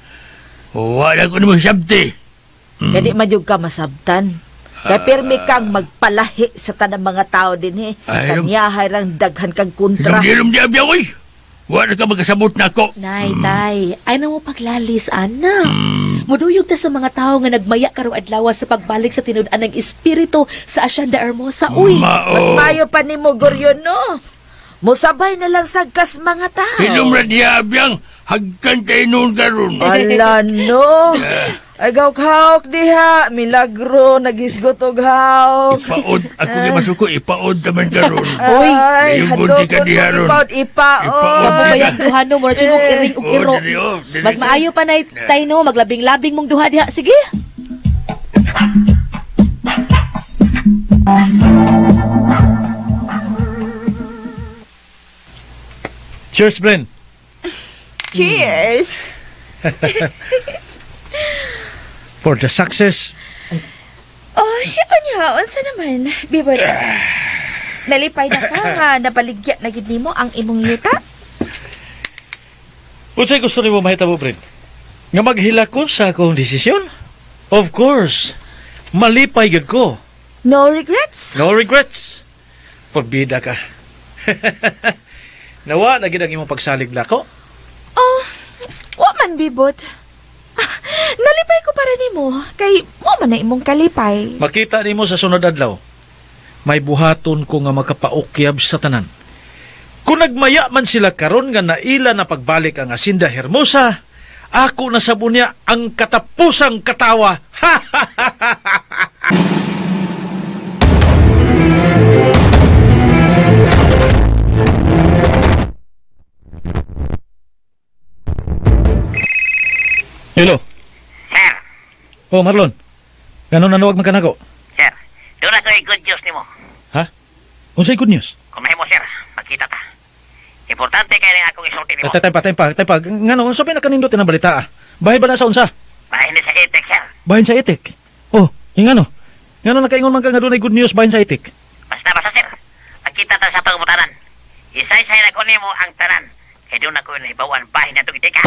Wala ko naman sabti. Kaya di man jud ka masabtan. Kay pirmi kang magpalahi sa tanang mga tao dinhi. Ay, Kanyahay rang daghan kag kontra. Hilom-hilom di abiyang, oy. Wala ka magkasabot nako. Nay, tay, ay na mo paglalis, ana. Muduyog ta sa mga tao nga nagmaya karong adlaw sa pagbalik sa tinud-an ng espiritu sa Asyenda Hermosa. Uy, Mao. Mas mayo pa nimo Goryo no. Musabay na lang sagkas mga tao. Hilom ra diya abiyang hagkan tayo noon karon. Ala no. Ay gawk-hawk diha, milagro nagisgot og hawk. Ipaod ako kay masuko ipaod naman karon. Uy, ay, Layugon di ka hadlokon diha mo ron. ipaod, ipaod. Ipaod. Kabubayag duha no, mura jud mong iring og Oh, iro. dili, oh, dili. Mas maayo pa nay tay no, maglabing-labing mong duha diha. Sige. Cheers, Bren. Cheers! For the success. Oy, unya, unsa naman, Bibot? Nalipay na ka nga nabaligya na gid nimo ang imong yuta. Unsay gusto nimo mahitabo, Bren? Nga maghila ko sa akong desisyon? Of course. Malipay gyud ko. No regrets. No regrets. Forbida ka. Nawa na gid ang imong pagsalig nako. Oh, wa man, Bibot. Nalipay ko para nimo kay mo man na imong kalipay. Makita nimo sa sunod adlaw. May buhaton ko nga makapaukyab sa tanan. Kung nagmaya man sila karon nga naila na pagbalik ang Asinda Hermosa, ako na sa bunya ang katapusang katawa. Hello. Sir, Oh, Marlon. Ngano nanuwag man kanako? sir, doon na ko'y good news nimo. Ha? Unsay good news? Kung mahimo, sir, magkita ta. Importante kay rin akong isulti nimo. Tay, tay pa, tay pa, tay pa. Ngano unsa pa nakanindot ang balita? Ah? Bahay ba na sa unsa? Bahin ni sa itik, sir. Bahin sa itik. Oh, yung ano? Ngano nakaingon man ka nga dunay good news bahin sa itik? Basta, basta, sir. Magkita ta sa pagmutanan. Isay-say na ko nimo ang tanan. Kay doon ako naibawan bahin na itong itik, ha?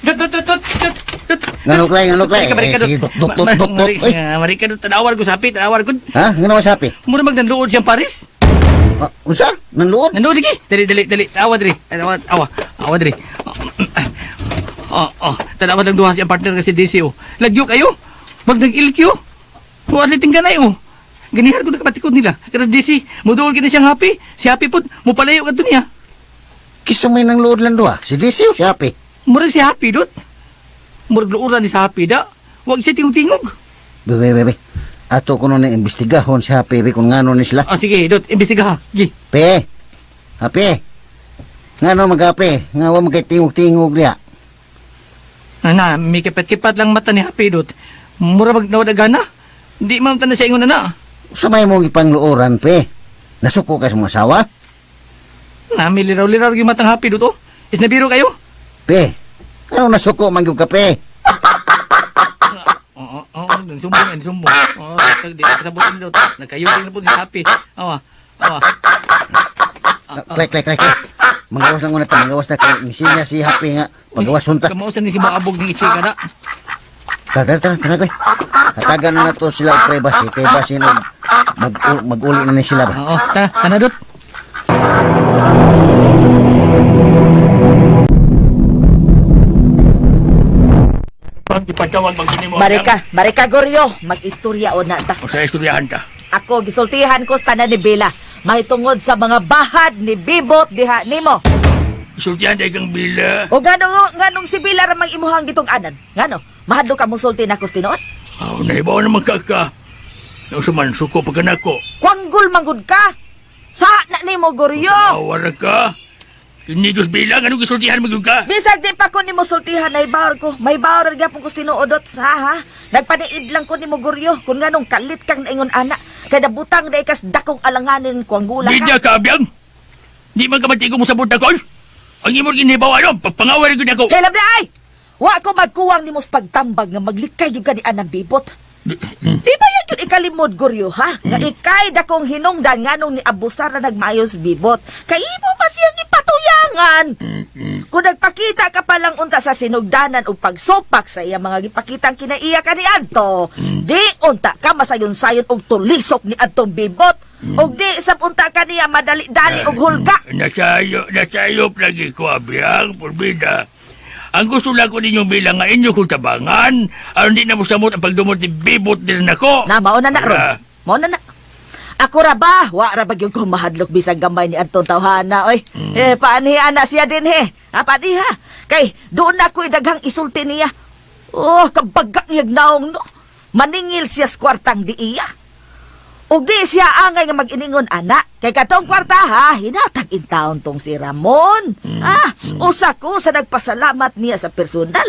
Dut, dut, dut, dut, dut, dut. Ngano klay, ngano klay. Marika, marika, Eh, sige, dut. dut, dut, dut, dut, dut. Marika, Uy. marika, dut. Tanawar ko sapi, tanawar ko. Ha? Ngano sapi? Mura magnanluod siyang Paris. Ah, unsa? Nanluod? Nanluod lagi. Dali, dali, dali. Awa diri. Awa, awa. Awa diri. Oh, oh. Tanawa lang duha siyang partner nga si DC oh. Lagyo kayo. Wag nag-ilkyo. Wa tingganay oh. Ganihan ko nakapatikod nila. Kada DC, muduol kini siyang happy. Si happy pod, mupalayo kadto niya. Kisa may nangluod lang duha. Si DC o si Happy? Murag si happy dot. Murag luoran ni sa happy da. Wag siya tingog-tingog. Bebe, bebe. Ato ko na imbestigahon si Happy be kung ngano ni sila. Ah, sige, dot, imbestiga ha. Gi. Pe. Happy. Ngano magape? Nga wa magkay tingog-tingog diha. Na, na may kipat-kipat lang mata ni Happy dot. Mura mag nawad gana. Di man ta na siya ingon na na. Sa may mong ipangluoran, pe. Nasuko ka sa mga asawa? Na, may liraw-liraw yung matang Happy dot oh. Is nabiro kayo? Pe. Ano nasuko man gyud ka, pe? Oo, oo, oo, sumbong, sumbong. Oo, di kasabot ni dot. Nagkayo rin na po si Happy. Awa, awa. Klay, klay, klay, klay. Magawas lang muna ta, magawas na kay misinya si Happy nga. Magawas unta. Kamausan ni si Maabog ng ichika na. Tara, tara, tara, tara, klay. Hatagan na na to sila og privacy. Kay basi nag mag, mag-uli na ni sila ba? Oo, ta, tana dot. Ipatawag bang kini mo? Marika, Marika Goryo, mag-istorya o na ta. O sa istoryahan ta. Ako gisultihan ko sa tanan ni Bella. Mahitungod sa mga bahad ni Bibot diha nimo. Isultihan dahil kang bila. O gano nganong si Bella ra mang imuhang gitug-anan? Ngano? Mahadlok ka mosulti nako sa tinuod? Aw, naibaw naman ka ka. Nang suman, suko pa ka nako. Kwanggol manggod ka. Sa na nimo Goryo. Awara ka. Ini Diyos bilang, anong gisultihan mo gyud ka? Bisag di pa ko nimo sultihan ay bawr ko. May bawr ra gyapon ko sa tinuod dot sa ha. Nagpaniid lang ko nimo Goryo kun nganong kalit kang naingon ana. Kay nabutang day kas dakong alanganin kwanggula Di ka. ka abiyang. Di man ka matigo mo sa butakol. Ang imong ginibaw ano, pagpangawar gyud ako. Helab na ay! Wa ko magkuwang nimo sa pagtambag nga maglikay gyud ka ni anang bibot. Di ba yan yun ikalimod, Goryo, ha? Nga ikay dakong hinungdan nganong ni abusar na nagmayos bibot. Kay imo ba siyang ipatuyang? tabangan. Kung nagpakita ka pa lang unta sa sinugdanan o pagsupak sa iya mga gipakitang kinaiya ka ni Anto, di unta ka masayon-sayon og tulisok ni Antong Bibot. Og di sab unta ka niya madali-dali og hulga. Nasayop lagi ko, abiyang, purbida. Ang gusto lang ko ninyong bilang nga inyo kong tabangan, aron di na mo samot ang pagdumot ni Bibot din nako. Na, mao na na ron. Ala. Mao na na. Ako ra ba? Wa ra ba gyud ko mahadlok bisag gamay ni Anton Tawhana oy. Eh paanhi na siya din he. Ha paanhi ha. Kay doon na ko'y daghang isulti niya. Oh, kabaga niya naong no. Maningil siya sa kwartang di iya. Ug di siya angay nga mag-iningon ana. Kay katong kwarta ha, hinatag in taon tong si Ramon. Ah, usa ko sa nagpasalamat niya sa personal.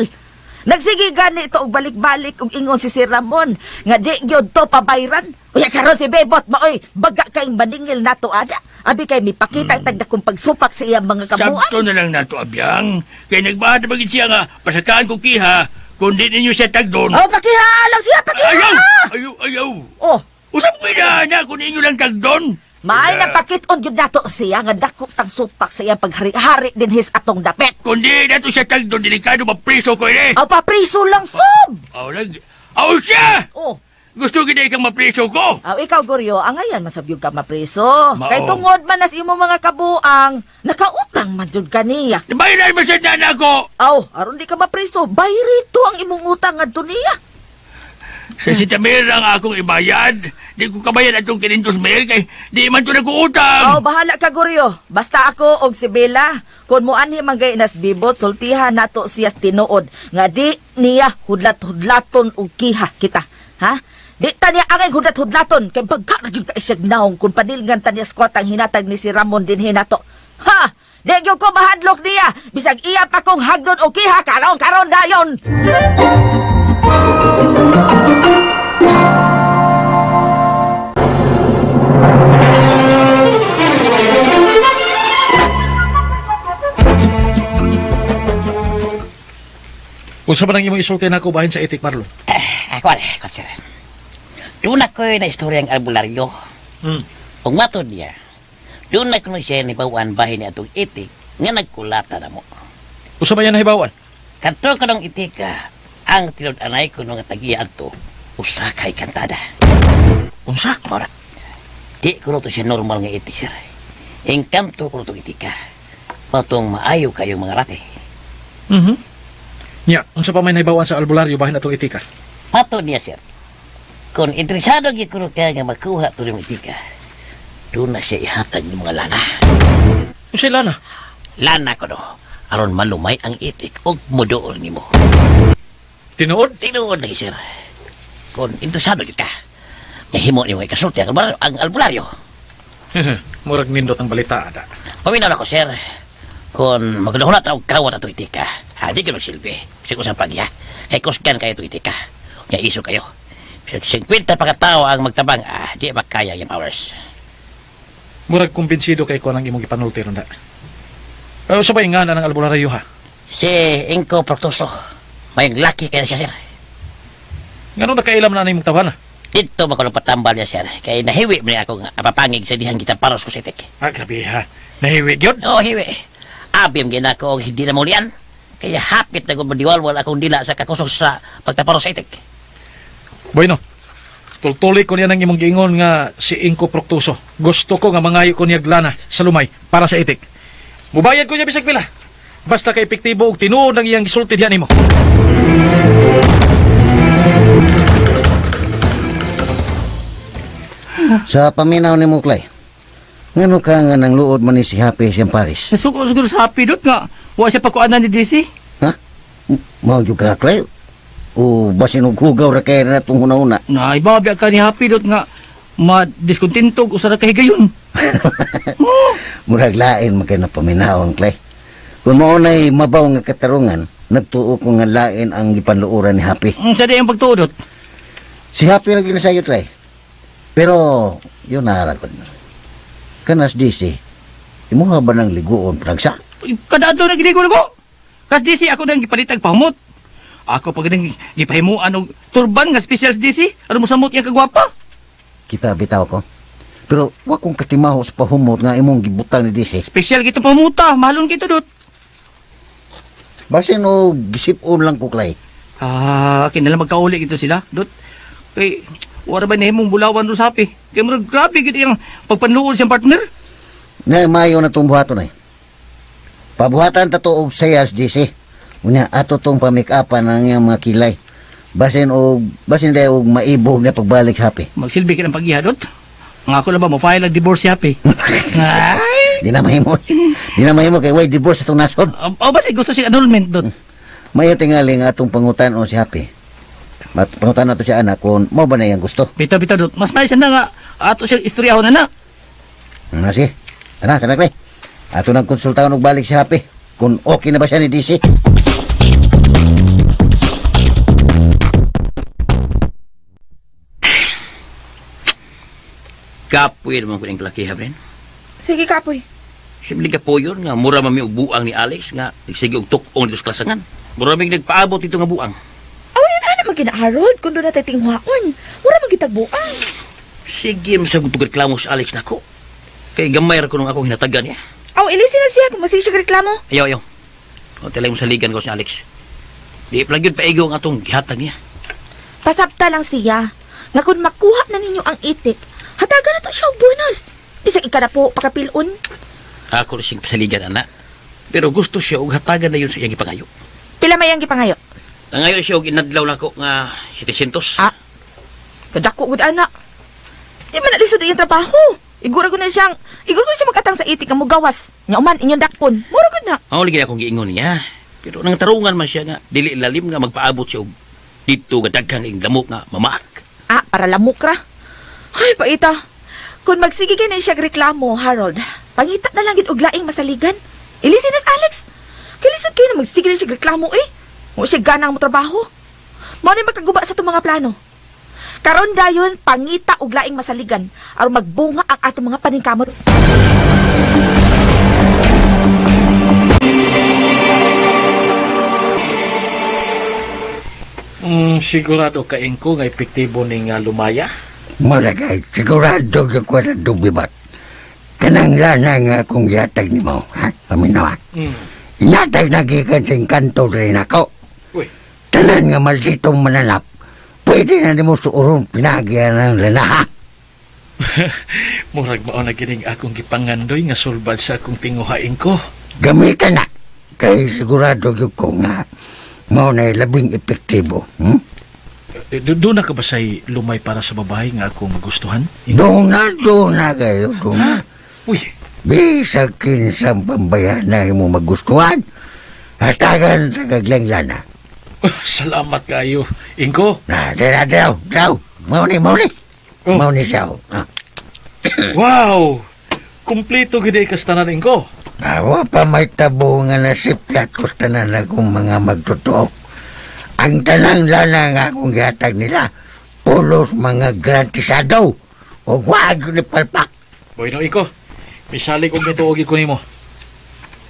Nagsige gani ito og balik-balik og ingon si Sir Ramon nga di gyud to pabayran. Uya karon si Bebot maoy baga kay maningil nato ana. Abi kay mipakita mm. tagdakong pagsupak sa iyang mga kabuang. Sabto na lang nato, abiyang. Kay nagbahat na bagit siya nga, pasakaan ko kiha, kung di ninyo siya tagdon. Oh, pakiha lang siya, pakiha. Ayaw! Ayaw, ayaw! Oh, Usap ko na, na, kung inyo lang tagdon. Maay na pakit-on gyud nato siya nga dako tang supak sa iyang paghari-hari dinhis atong dapit. Kundi nato siya tagdon, delikado mapriso ko ini. Aw papriso lang sob. Aw, lang. Aw siya! Oh. Gusto gid ikang mapriso ko. Aw ikaw Goryo, angayan masabyog ka mapriso. Mao. Kay tungod man nas imo mga kabuang, nakautang man jud kaniya. Bayaran ba siya na ako? Aw, aron di ka mapriso, bayrito ang imong utang ngadto niya. Sa si Tamir ang akong ibayad. Di ko kabayad atong 500 mil kay di man to nag-uutang. Aw, bahala ka Goryo. Basta ako og si Bella, kun moanhi man gay nas bibot, sultihan nato siya tinuod nga di niya hudlat-hudlaton og kiha kita. Ha? Di ta niya angay hudlat-hudlaton kay pagka na jud ka isig naong kun panilngan ta niya sa kwartang hinatag ni si Ramon dinhi nato. Ha! Di gyud ko mahadlok niya. Bisag iya pa kong hagdon og kiha karon karon dayon. Kung sa man ang imong isulti na ako bahin sa itik, Marlon. Ako, ako, sir. Doon ako'y na istorya ang albularyo. Ug matod niya, doon na kuno siya nibawan bahin ni atong itik nga nagkulata na mo. Usa ba yan nahibawan? Kadto kanong itika, ang tinud-anay ko nga tagiya adto, usa kay kantada. Unsa? Ora. Di ko to siya normal nga itik, sir. Engkanto ko tong itika. Matong maayo kayong mga rate. Mhm. Nya, unsa pa may nahibawan sa albularyo bahin atong itika? Matod niya, sir. Kung interesado gyud kuno ka nga makuha to yung itika, doon na siya ihatag ng mga lana. Unsay lana? Lana ko no, aron malumay ang itik ug muduol nimo. Tinuod? Tinuod lagi, sir. Kung interesado gyud ka, nahimo nimo ikasulti ang albularyo. Murag nindot ang balita ada. Paminaw na ko, sir. Kung magunahuna ta og kawat ato itika, di ka magsilbi. Bisag usang pagya. Kay kusgan kayo itong itika. Nga iso kayo. Bisag 50 pa katao ang magtabang, di makaya yung powers. Murag kumbinsido kay ko nang imong gipanulti ron da. Usa ba nga na ng albularyo ha? Si Inko Proctoso, may laki kaya siya, sir. Ngano nakailam na imong tawhana? Dito ba ko patambal niya, sir? Kay nahiwi mo niya akong apapangig sa dihang kita paros ko sa itik. Ah, grabe ha. Nahiwi gyud? Oo, hiwi. Abim ginako og hindi na mulian. Kaya hapit na kong madiwalwal akong dila sa kakusog sa pagtaparos sa itik. Bueno, tultuli ko niya ng imong giingon nga si Inko Proctoso. Gusto ko nga mangayo ko niya lana sa lumay para sa itik. Mubayad ko niya bisag pila. Basta kay epektibo og tinuod ang iyang gisulti diha nimo. Sa paminaw ni Muklay, ngano ka nga nang luod man ni si Happy siyang Paris? Nasuko siguro sa Happy Dot nga. Wa siya pagkuanan ni DC. Ha? Mao jud ka, Clay? O basin og hugaw ra kay na itong huna-huna? Na iba biya ka ni Happy Dot nga madiskuntento usa ra ka higayon. Murag lain man kay na paminawon, Clay. Kung mao na'y mabaw nga katarungan, nagtuo ko nga lain ang gipanluoran ni Happy. Sa di ang pagtuo, Dot? Si Happy ra ginasayo, Clay. Pero, yun naharagod. Kanas DC, imuha ba ng liguon pragsa? Kada adlaw na giligo ko. Kas DC ako nang gipalitag pahumot. Ako pa ganing gipahimuan og turban nga special sa DC aron mosamot iyang kagwapa. Kita bitaw ko. Pero wa kong katimaho sa pahumot nga imong gibutang ni DC. Special gito pamuta, mahalon kito dot. Basin o gisipon lang ko, Clay. Ah, kinala magkauli gito sila, dot. Kay wala ba nahimong bulawan do sapi? Kay murag grabe gid iyang pagpanluol siyang partner. Na mayo na itong buhaton ay. Pabuhatan ta to og sayas, DC. Unya ato tong pamake-upan ang iyang mga kilay. Basin day og maibog na pagbalik sa Happy. Magsilbi ka ng pag-iha, dot. Ang ako lang ba mo file ang divorce si Happy. Ay! Di na mahimo. Di na mahimo kay way divorce atong nasod. O ba gusto siya annulment, dot. Mayo tingali nga atong pangutan on si Happy. Mat pangutan nato siya anak kung mao ba na iyang gusto. Bitaw bitaw dot. Mas nice na nga ato siyang istoryahon na na. Na si. Tara, tara pre. Ato nang konsultahan og balik si Happy kung okay na ba siya ni DC. Kapoy naman ko ng kalaki, ha, Bren? Sige, kapoy. Simple ka po yun, nga mura mami og buang ni Alex, nga sige og tukong dito sa klasangan. Mura mig nagpaabot dito nga buang. Aw, yun ana man gina Harold kung doon natin tingwaon. Mura man gitagbuan. Sige, masag pagreklamo sa Alex nako. Kay gamay ra ko nung akong hinatagan niya. Aw, ilisin na siya kung masige siya reklamo. Ayaw, ayaw. O, talay mo saligan ko si Alex. Di palagi yun paigo ang atong gihatag niya. Pasabta lang siya nga kung makuha na ninyo ang itik, hatagan na to siya og bonus. Bisag ika na po pakapilon. Ako na siyang pasaligan, anak. Pero gusto siya og hatagan na yun sa iyang ipangayo. Pila may ang gipangayo. Nangayo siya og inadlaw nako nga 700. Ah. Kadako gud ana. Di man nalisod iyang trabaho. Igura ko na siya magatang sa itik nga mugawas. Nya uman inyong dakpon. Mura gud na. Ang lagi akong giingon niya. Pero nang tarungan man siya nga dili lalim nga magpaabot siya og dito nga daghang ing lamok nga mamaak. Ah, para lamok ra. Ay, paita. Kung magsige ka na siya reklamo, Harold, pangita na lang gid og laing masaligan. Ilisin na si Alex. Kalisod kayo na magsige na siya reklamo eh. Mo siya ganang mo trabaho. Mao ni makaguba sa itong mga plano. Karon dayon pangita og laing masaligan aron magbunga ang atong mga paningkamot. Sigurado ka ko nga epektibo ning lumaya. Malagay, sigurado ka ko na dubibat. Kanang lana nga akong yatag ni mo, ha? Paminawa. Inatag na gikan sa engkanto rin ako. Uy. Tanan nga malditong mananap, pwede na nimo suuron pinagyan ng lana, ha? Murag mao na gining akong gipangandoy nga sulbad sa akong tinguhain ko. Gamitan na. Kay sigurado gyud ko nga mao na labing epektibo. Hmm? Doon na ka ba sa'y lumay para sa babae nga akong magustuhan? Doon na kayo, doon na. Uy, Bisag kinsang pambayan na imo magustuhan, hatagan tagaglang lana. salamat kayo, Ingko. Na, dira, dira, dira. Mao ni, mao ni. Oh. Mao ni siya. Ah. Wow! Kumpleto gid ay kastanan, Ingko. Ah, wa pa may tabo nga nasiplat ko sa tanan akong mga magtotoo. Ang tanang lana nga akong gihatag nila, pulos mga garantisado. O wag ni palpak. Bueno, Ingko. Misalig og nituogi ko nimo.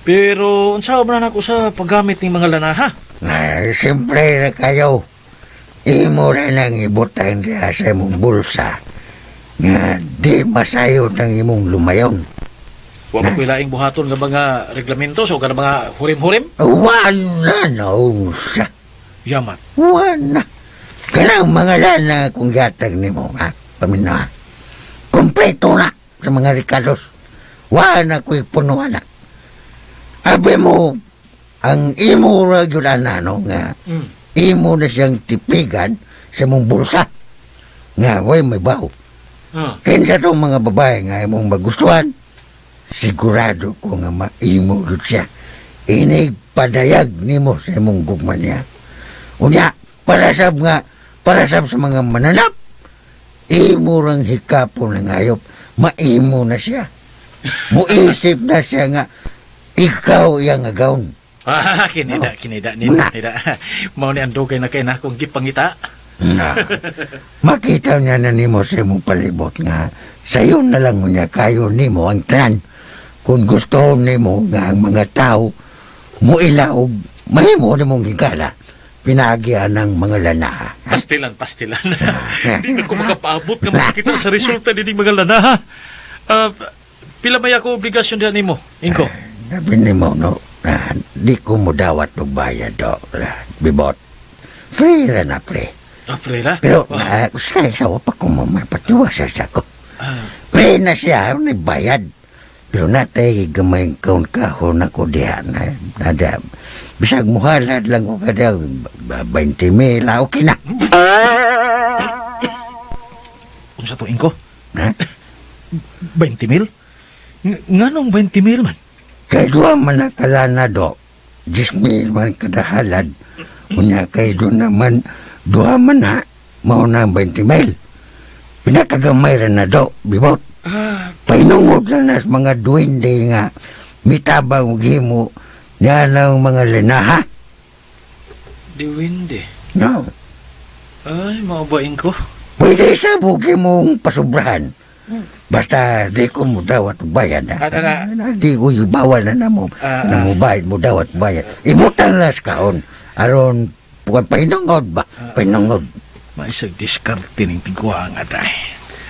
Pero unsa man na nako sa paggamit ning mga lana ha? Na, siyempre na kayo. Imo na nang ibutang diha sa imong bulsa nga di masayod ng imong lumayon. Wa ba ko'y laing buhaton nga mga reglamento so kada mga hurim-hurim? Wala na unsa. Yamat. Wala. Kanang mga lana kung gatag nimo, ha? Paminawa. Kompleto na sa mga Ricardos. Wala na ko'y punuan na. Abi mo, ang imo ra gyud ana, no, nga imo na siyang tipigan sa mong bulsa. Nga, way may baho. Ah. Kinsa tong mga babae nga imong magustuhan, sigurado ko nga maimo gyud siya. Inig padayag nimo sa imong gugma niya. Unya, para sab sa mga mananap, imo rang hikapon ng hayop, maimo na siya. Muisip na siya nga, ikaw iyang agawon. Ah, kinida, kinida, nida, nida. Mao ni ang dugay na kay na akong gipangita. Na, makita niya na nimo sa imong palibot nga sayo na lang niya kayo nimo ang tanan. Kung gusto nimo nga ang mga tao muila og mahimo nimong higala. Pinagian ng mga lana. Pastilan, pastilan. Hindi na ko makapaabot nga makakita sa resulta dining mga lana, ha? Pila may ako obligasyon diyan nimo, Inko? Sabi ni mo, no, di ko mo dawat og bayad, do. Bibot. Free ra na, pre. Ah, pre ra? Pero, sa isawa pa ko mo, mapatiwasa sa ko. Pre na siya, ni bayad. Pero natay gamay kaon kahon ako diha na, nada. Bisag muhalad lang ko kada 20 mil, okay na. Unsa to, Inko? Ha? 20 mil? Nganong 20 mil man? Kay duha man na kalana do. 10 mil man kada halad. Unya kay doon naman, duha man na, mao na ang 20 mil. Pinakagamay ra na do, bibot. Painungod lang na sa mga duwende nga mitabang gimo niya ng mga linaha. Diwinde. No. Ay, mao ba, Inko? Pwede sa buki mong pasubrahan. Basta di ko mo dawat bayad. Ha? Di ko bawal na na mo. Na mo bayad mo dawat bayad. Ibutang las kaon. Aron bukan painungod ba? Painungod. Maisag diskarte ning tigwa nga day.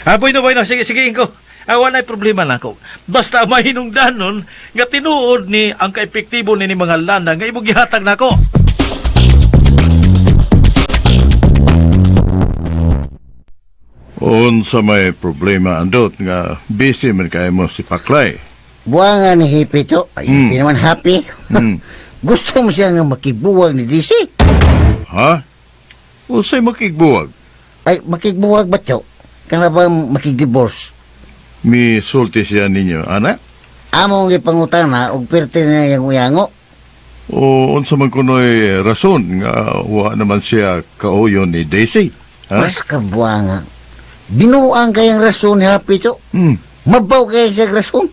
Ah, bueno, bueno. Sige, sige, Inko. Ah, wala'y problema na ako. Basta mahinungdanon nga tinuod ni ang kaepektibo ni mga lana nga imong gihatag nako. Unsa may problema andot nga busy man kay mo si Paklay. Buwangan ni Hippie to. Ay, Hippie naman happy. Gusto mo siya nga makibuwag ni DC? Ha? Unsay makigbuwag? Ay, makigbuwag ba to? Kana ba makig-divorce? Mi sulti siya ninyo, ana? Among gipangutana og pirti na yang uyango. O unsa man kunoy rason nga wa naman siya kauyon ni Daisy? Ha? Mas kabuanga. Binuang kayang rason ni Happy to. Mabaw kaya siya rason.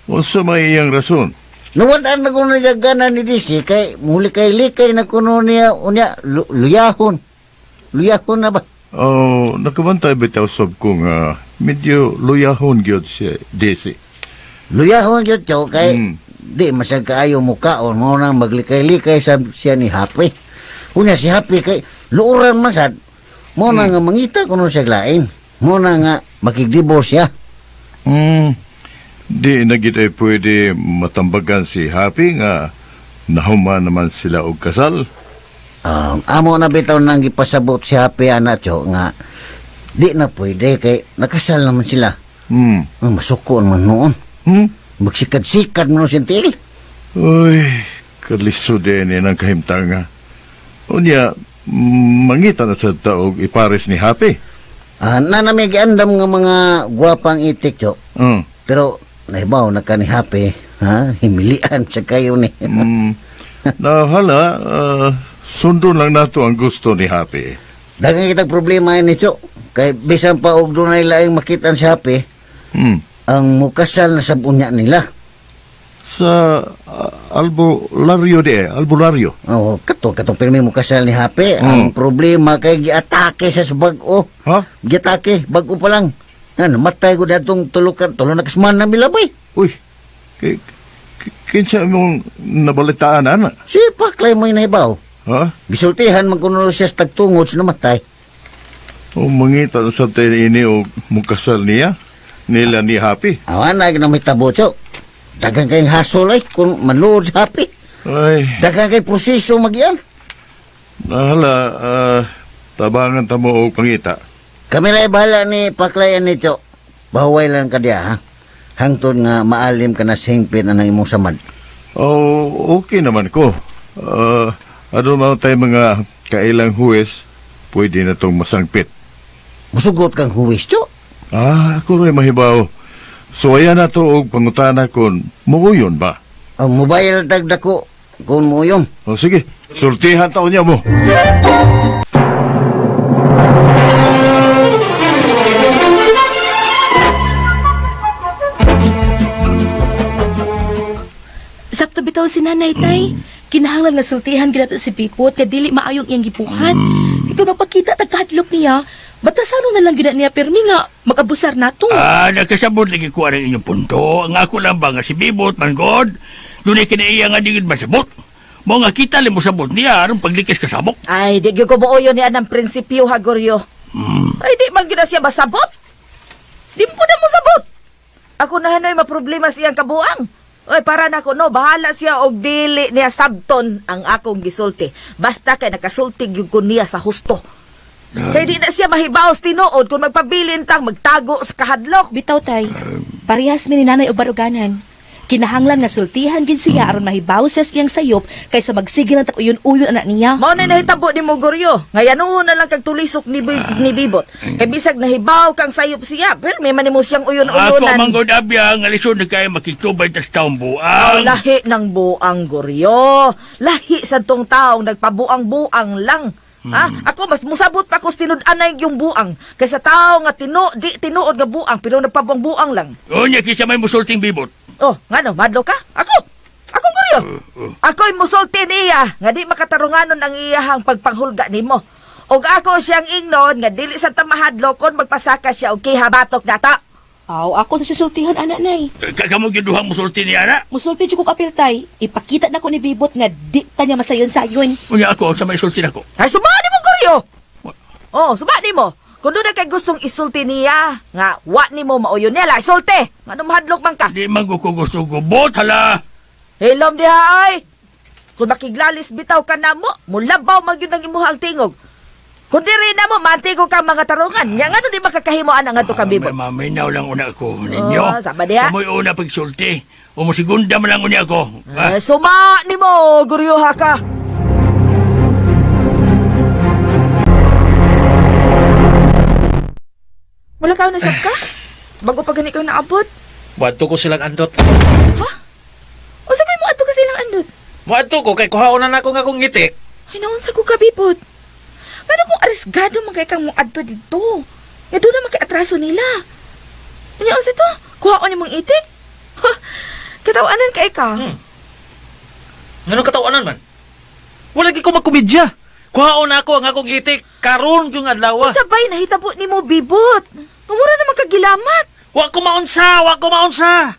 Unsa may iyang rason? Nawadaan na kuno niya gana ni Daisy kay muli kay likay na kuno niya unya luyahon. Luyahon na ba? Oh, nakabantay bitaw sob ko nga medyo luyahon gyud si Daisy. Luyahon gyud to kay di masag kaayo mukaon mo nang maglikay-likay sa siya ni Happy. Unya si Happy kay luoran man sad. Mo na nga mangita kuno siya lain. Mo na nga makig-divorce siya. Di na gid ay pwede matambagan si Happy nga nahuman naman sila og kasal. Amo na bitaw nang gipasabot si Happy ana cho nga di na pwede kay nakasal naman sila. Masuko man noon. Magsikad-sikad man noon sintil. Uy, kalisod din ni ng kahimtanga. Unya, mangita na sa taog ipares ni Happy. Na nami giandam nga mga gwapang itik cho. Pero nahibaw na ka ni Happy, ha? Himilian sa kayo ni. Nahala, sundon lang nato ang gusto ni Happy. Daghang kitag problema ni cho. Kay bisan pa og dunay laing makitan si Happy, ang mukasal na sab unya nila. Sa Albulario di Albulario. Oo, kato katong pirmi mukasal ni Happy. Ang problema kay giatake sa bag-o. Ha? Giatake, bag-o pa lang. Ano, matay ko datong tulukan, tulo na kasman na milabay. Uy, kinsa mong nabalitaan, ana? Si Paklay mo'y nahibaw. Ha? Gisultihan man kuno siya sa tagtungod sa namatay. O mangita na sa tayo ini o mukasal niya, nila ni Happy. Awan na na may tabo, cho. Daghang kayong hasol ay kung maluod si Happy. Ay. Daghang kay proseso magian. Nahala, tabangan ta mo og pangita. Kami na bahala ni Paklayan nito. Bahuway lang ka diya, ha? Hangtod nga maalim ka na sa hingpit na ng imong samad. Oh, okay naman ko. Ano man tayo mga kailang huwes, pwede na tong masangpit. Musugot kang huwes, cho? Ah, ako rin mahibaw. So ayan na to og pangutana kung muuyon ba? Ang mobile tagdako kung muuyon. O sige, sultihan taon niya mo. Sakto bitaw si nanay tay. Kinahanglan nga sultihan gid si Bipot kay dili maayong iyang gibuhat. Ito mapakita tagkahadlok niya. Batasano na lang gid niya pirmi nga makabusar nato. Ah, nakasabot lagi ko ang inyong punto. Ang ako lang ba nga si Bibot man god, dunay kinaiya nga di gid masabot. Mao nga kita lang mosabot niya aron paglikis kasamok. Ay, di gyud ko buoyon ni anang prinsipyo ha, Goryo. Ay, di man gyud na siya masabot. Di mo na mosabot. Ako na hanoy maproblema siyang kabuang. Oy, para nako no, bahala siya og dili niya sabton ang akong gisulti. Basta kay nakasulti gyud ko niya sa husto. Kay di na siya mahibaos tinuod kung magpabilin tang magtago sa kahadlok. Bitaw tay, parehas mi ni nanay og baruganan. Kinahanglan nga sultihan gid siya aron mahibaw siya sa iyang sayop kaysa magsige lang tag uyon-uyon anak niya. Mao na nahitabo ni mo Goryo. Ngayon na lang kag tulisok ni Bibot. Kay bisag nahibaw kang sayop siya, pero may man nimo siyang Ako uyon-uyonan. manggod abya nga lisod na kay makitubay tas taong buang. Oh, lahi ng buang, Goryo. Lahi sa tong taong nagpabuang-buang lang. Ha? Ako mas musabot pa ko sa tinud-anay yung buang kaysa tao nga tino di tinuod nga buang pero nagpabuang-buang lang. Unya kinsa may musulting Bibot. Oh, ngano madlo ka? Ako. Ako Goryo. Ako'y musulti niya nga di makatarunganon ang iyahang pagpanghulga nimo. Og ako siyang ingnon nga dili sa tamahadlo kon magpasaka siya og kihabatok nata. Aw, ako sa sisultihan anak nay. Kamo gyud duhang musulti niya na. Musulti jud ko kapil tay. Ipakita na ko ni Bibot nga di ta niya masayon-sayon. Unya ako sa may sulti nako. Ay, suma nimo Goryo. Oh, suma nimo. Kung doon na kay gustong isulti niya, nga wa nimo mauyon niya, la isulti. Ngano mahadlok man ka? Di man ko gusto gubot hala. Hilom diha ay. Kung makiglalis bitaw ka na mo, mulabaw man gyud ang imuha ang tingog. Kung diri na mo, mantigo ka mga tarungan. Nya ngano di makakahimuan ang ato kabibot. Maminaw lang una ko ninyo. Oh, sama diha. Kamoy una pagsulti. O mosigunda man lang unya ako. Eh, suma nimo, guryoha ka. Wala ka nasab ka? Bago pa gani ka naabot. Wadto ko silang andot. Unsa kay mo adto ka silang andot? Moadto ko kay kuhaon na nako nga akong itik. Ay, naunsa ko kabibot. Ngano kung arisgado man kay kang mo adto didto? Nga doon na kay atraso nila. Unya unsa to? Kuhaon nimong itik? Ha, katawanan kay ka. Nganong katawanan man? Wala gyud ko magkomedya. Kuhaon na ako ang akong itik karon yung adlaw. Sabay nahitabo nimo bibot. Mura na magkagilamat. Wa ko maunsa, wa ko maunsa.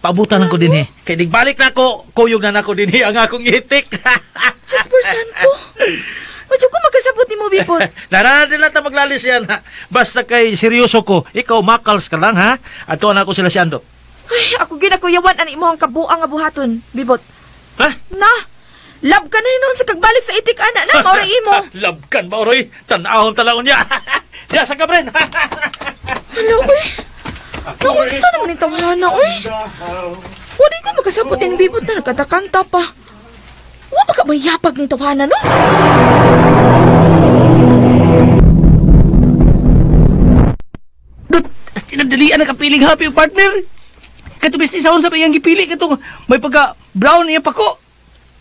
Pabutan lang ko dinhi. Kay digbalik na ako, kuyog na nako dinhi ang akong itik. Diyos por santo. Wadyo ko magkasabot nimo bibot. Narana din lang ta maglalis yan. Ha? Basta kay seryoso ko, ikaw makals ka lang ha. Ato na ako sila si Andot. Ay, ako ginakuyawan ani imo ang kabuang nga buhaton, bibot. Ha? Na. Love ka na noon sa kagbalik sa itik ana na maoray imo. Labkan ba oray? Tanahon talaon niya. Diya sa kabren. Hala, uy. Naunsa naman yung tawhana, uy. Wala ko makasabot yung bibot na nagkanta-kanta pa. Wa ba ka mayapag ng tawhana, no? Dut, tinadalian ang kapiling happy partner. Katubis ni sa sa iyang gipili katong may pagka brown iya pako.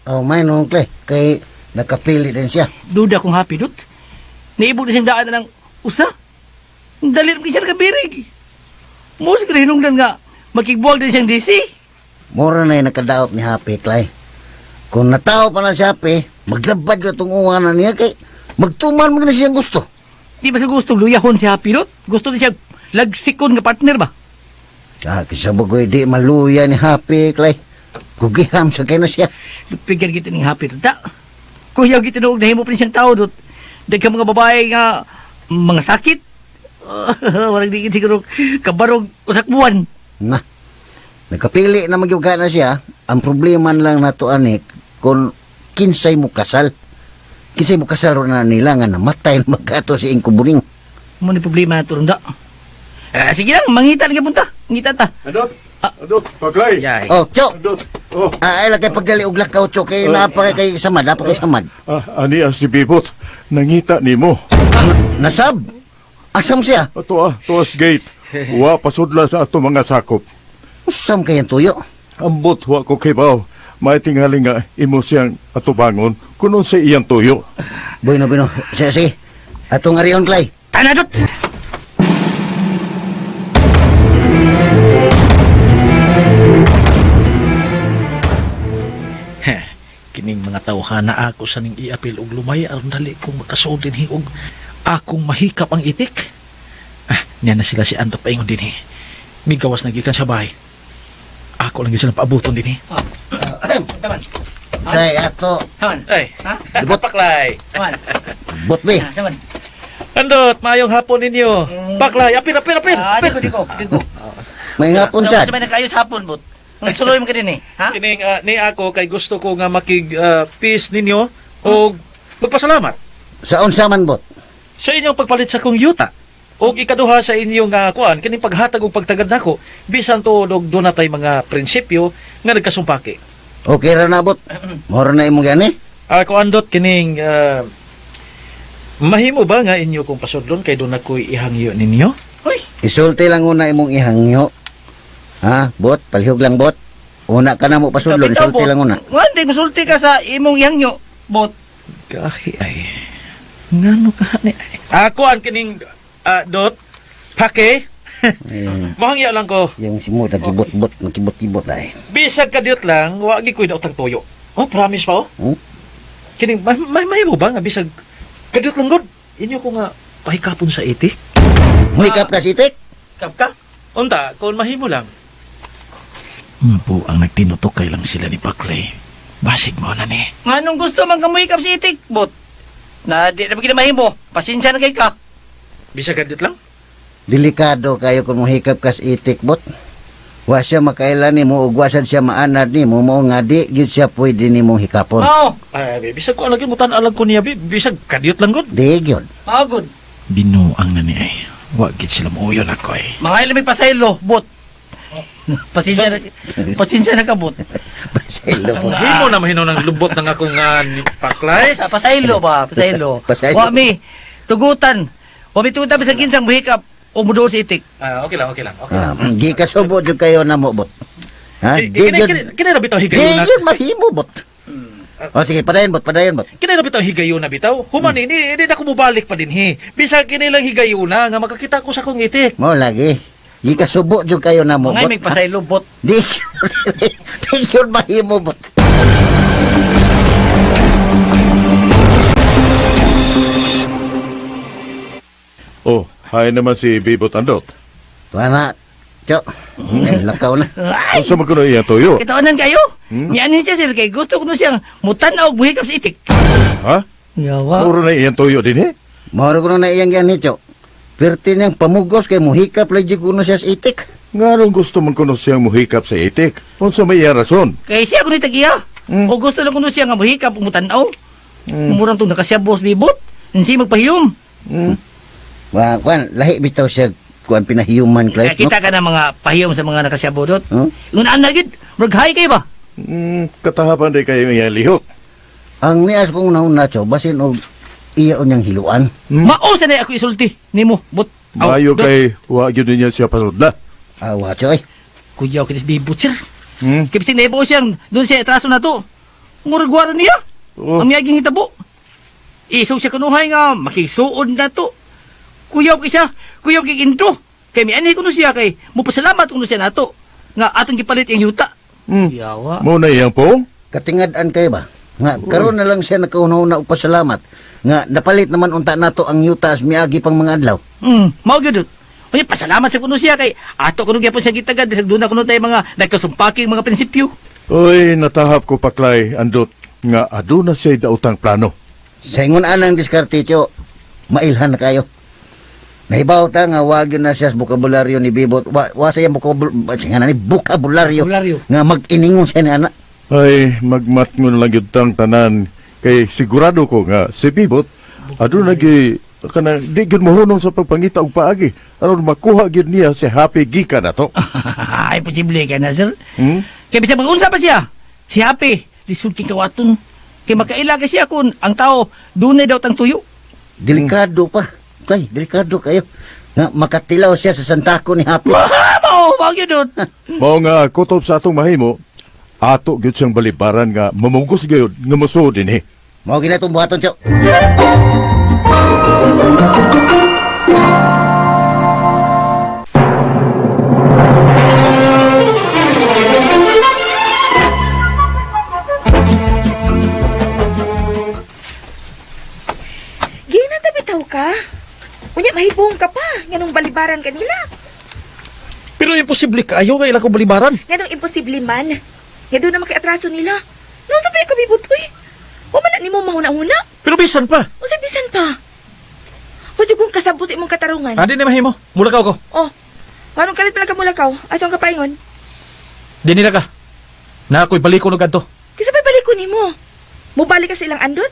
Oh, may nung Clay. Kay nakapili din siya. Duda kong happy dut. Naibog na siyang daan na ng usa. Dali rin siya nakabirig. Mo siguro hinungdan nga makigbuwag din siyang DC. Mura na yung nakadaot ni Happy, Clay. Kung natao pa na si Happy, maglabad na itong uwanan niya kay magtuman mo na siyang gusto. Di ba sa gusto luyahon si Happy dut? Gusto din siya lagsikon nga partner ba? Ah, kisa bagoy di maluya ni Happy, Clay. Kugiham sa kay na siya. Lupigan kita ning Happy dut. Da. Kuyaw kita noong nahimo pa rin siyang tao dut. Dagkang mga babae nga mga sakit. Warang di siguro kabarog usak buwan. Na, nakapili na magyuga na siya. Ang problema na lang nato ani kung kinsay mo kasal. Kinsay mo kasal ro na nila nga namatay na magkato si Ingko Buring. Mo ni problema na turunda. Eh, sige lang, mangita na punta. Mangita ta. Adot! Adot! Paglay! Oh, Chok! Adot! Oh! Ah, ay lagay pagdali og lakaw, Chok. Kay napa kay samad, napa kay samad. Ah, ani ang si Bibot. Nangita nimo. Nasab? Asam siya? Ato ah, tuas gate. Wa pasudla sa ato mga sakop. Usam kayang tuyo. Ambot wa ko kibaw. Maitingali nga imo siyang atubangon kunon sa iyang tuyo. Bueno, bueno. Sige, sige. Atong arion, Clay. Tanadot! Heh, kining mga tawhana ako sa ning iapil og lumay aron dali kong makasuod dinhi og akong mahikap ang itik. Ah, niya na sila si Anto paingon dinhi. Migawas na gikan sa bahay. Ako lang gyud silang paabuton dinhi. Say ato. Saman. Ay, Ha? Dibot. Paklay. Saman. Bot be. Ah, Saman. Andot, maayong hapon ninyo. Paklay, apir, apir, apir. Ah, Apir. di ko, di ko, di ko. May hapon sad. Sa may nagkaayos hapon, bot. Ang suloy mo ka din eh. Ha? Kining ni ako kay gusto ko nga makig peace ninyo og magpasalamat Sa unsa man bot? sa inyong pagpalit sa kong yuta. Og ikaduha sa inyong kuan kining paghatag og pagtagad nako bisan tuod og duna tay mga prinsipyo nga nagkasumpaki. Okay ra na bot. Moro na imong gani. Ako andot kining mahimo ba nga inyo kong pasudlon kay doon ako'y ihangyo ninyo? Uy, Isulti lang una imong ihangyo. Ha, bot, palihog lang bot. Una ka na mo pasudlon, Bitaw, isulti bot. lang una. Nga, di, musulti ka sa imong ihangyo, bot. Gahi ay. Ngano ka ni ay. Ako ang kining dot pake. Ayun. Mahangya lang ko. Yung simot, nagkibot-bot, nagkibot-kibot ay. Bisag kadiyot lang, wa gi ko'y daotang toyo. Oh, promise pa oh. Hmm? Kining may mahimo ba nga bisag kadiyot lang gud. Inyo ko nga pahikapon sa itik. Muhikap ka sitik. Kap ka? Unta, kung mahimo lang. Po, ang nagtinutok kay lang sila ni Paklay. Basig mo na ni. Nga nung gusto man kamuhikap si itik, bot. Na di na ba kinamahimo? Pasensya na kay ka. Bisag kadiyot lang? Delikado kayo kung muhikap ka sa itik bot. Wa siya makailan nimo ug wa sad siya maanad nimo mao nga di gyud siya pwede nimo hikapon. Mao, Ay, bisag ko alagin mo tan-alag ko niya, bi. Bisag kadiyot lang gud. Di gyud. mao good. Binuang na ni ay. Wa gid sila muuyon ako ay. Mga ilang may pasaylo, bot. Pasensya na, pasensya na ka, bot. Pasaylo bot. Himo na mahino ng lubot ng akong ni Paklay. Sa pasaylo ba? Pasaylo. Pasaylo. Wa mi tugutan. Wa mi tugutan bisan kinsang muhikap o muduol sa itik. Ah, okay lang, okay lang. Okay. Ah, gi kasubo jud kayo namo bot. Ha? Eh, Di Kini gyud kini kini ra bitaw di higayuna. gyud mahimo bot. O sige, padayon bot, padayon bot. Kini ra bitaw higayuna bitaw. Human ini hindi na ko mobalik pa dinhi. Bisag kini lang higayuna nga makakita ko sa akong itik. Mao lagi. Gi kasubo jud kayo namo Mga bot. may pasaylo, bot. Di di gyud mahimo bot. Oh, hay naman si Bibot Andot. Tuana, Cho. Ay, lakaw na. Ay, Unsa man kuno iya tuyo? kitaanan kayo. Hmm? Nianin siya sir kay gusto ko na siyang mutan-aw og muhikap sa itik. Ha? Yawa. Muro na iyang tuyo din eh. Mao ko na iyang gani, Cho. Perti niyang pamugos kay muhikap lagi kuno siya sa itik. Nganong gusto man kuno siyang muhikap sa itik? Unsa may iyang rason? Kay siya kuno tagiya. Hmm. O gusto lang kuno siya nga muhikap og mutan-aw. Murang tong nakasiyabos bibot. Insi magpahiyom. Hmm. Wa kuan lahi bitaw siya kuan pinahiyuman Kaya Clyde, no? kita ka na mga pahiyom sa mga nakasiyabodot. Huh? Ingon na gid, murag hay kay ba? Hmm, katahapan day kayo iyang lihok. Ang nias kong una Cho, basin og iya unyang hiluan. Hmm. Mao sa na ako isulti nimo, bot. Aw, Maayo dot. kay wa gyud niya siya pasudla. Awa, Cho eh. Kuyaw kinis bibot sir. Hmm. Kay bisig naibaw siyang doon siya atraso na to. Murag wara niya. Oh. Ang miyaging hitabo. Isog siya kunuhay nga makisuod na to. Kuyaw kay siya, kuyaw kay intro. Kay mianhi kuno siya kay mupasalamat kuno siya nato nga atong gipalit ang yuta. Hmm. Yawa. Mao na iyang pong? Katingad-an kayo ba? Nga karon na lang siya nakauna-una og pasalamat. Nga napalit naman unta nato ang yuta as miagi pang mga adlaw. Mao gyud. Unya pasalamat sa kuno siya kay ato kuno gyapon siya gitagad bisag doon na kuno tayo mga nagkasumpaking mga prinsipyo. Oy, natahap ko paklay andot nga aduna siya daotang plano. Sa ingon anang diskarte, Cho, mailhan na kayo. Nahibaw ta nga wag yun na siya sa bokabularyo ni Bibot. Wa sa iyang nga na ni bokabularyo. Bokabularyo. Nga mag-iningon siya ni anak. Ay, magmatngon lang gyud tang tanan kay sigurado ko nga si Bibot aduna gi kana di gyud mohunong sa pagpangita og paagi aron makuha gyud niya si Happy gikan nato. Ay posible kay na sir. Hmm? Kay bisag mag-unsa pa siya. Si Happy, lisod king kawaton. Kay makaila kay siya kun ang tao dunay daw tang tuyo. Delikado pa. Kay, delikado kayo. Nga makatilaw siya sa santako ni Happy. Mao, mao gyud. Mao nga kutob sa atong mahimo, ato gyud siyang balibaran nga mamugos gyud nga mosuod dinhi. Mao ginatong buhaton, Cho. Ginata bitaw ka. Unya mahibong ka pa nganong balibaran kanila. Pero imposible kaayo kay ila ko balibaran. Nganong imposible man. Nga doon na makiatraso nila. No, sabi ka bibot, uy. Wa man na nimo mahuna-huna. Pero bisan pa. Unsay bisan pa? Wa jud kong kasabot imong katarungan. Adi na mahimo. Mulakaw ko. Oh. Anong kalit pala ka mulakaw? Asa ang kapaingon? Di nila ka. Na ako'y baliko no kadto. Kinsa pa'y balik ko nimo? Mubalik ka sa ilang andot?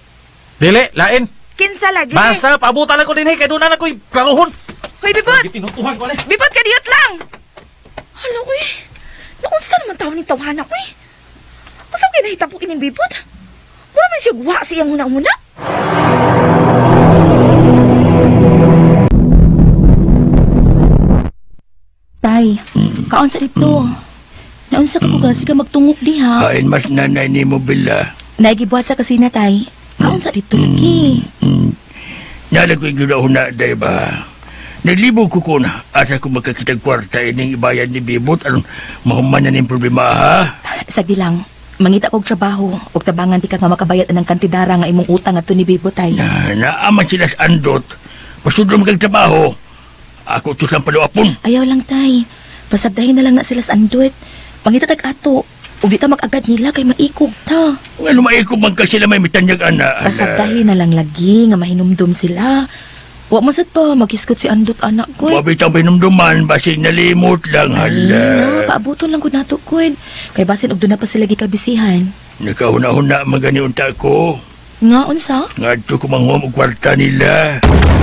Dili, lain. Kinsa lagi? Basta paabutan lang ko dinhi kay doon na ako'y klarohon. Hoy, bibot! Tinutuhan ko ani. Bibot ka diyot lang! Hala, uy. Naunsa naman tao ning tawhana, uy. Unsa kay nahitabo kining bibot? Mura man siya guwa sa iyang huna-huna. Tay, kaon sa dito. Naunsa ka ko kasi ka magtungok diha. Hain mas nanay ni mo bila. Naigibuhat sa kasina, tay. Kaon sa dito lagi. Nala ko'y ginahuna, day ba? Naglibog ko ko na. Asa ko magkakitag kwarta ining ibayan ni Bibot. Aron mahuman na ning problema, ha? Sagdi lang. Mangita kog trabaho ug tabangan ti ka nga makabayad anang kantidara nga imong utang adto ni Bibo, tay. Na, naaman sila sa andot. Pasudlo magkagtrabaho. Ako ito lang paluapon. Ayaw lang, tay. Pasagdahin na lang na sila sa andot. Mangita tag ato. Ug di ta mag-agad nila kay maikog ta. Ano maikog man ka sila may mitanyag, ana. Pasagdahin na lang lagi nga mahinumdum sila. Wa man sad pa magiskot si andot anak ko. Wabit ang pinumduman, basig nalimot lang, Ay, hala. na, paabuton lang ko nato ko. Kay basin og doon na pa sila gikabisihan. Nakahuna-huna magani unta ko. Nga unsa? Ngadto ko manguha og kwarta nila.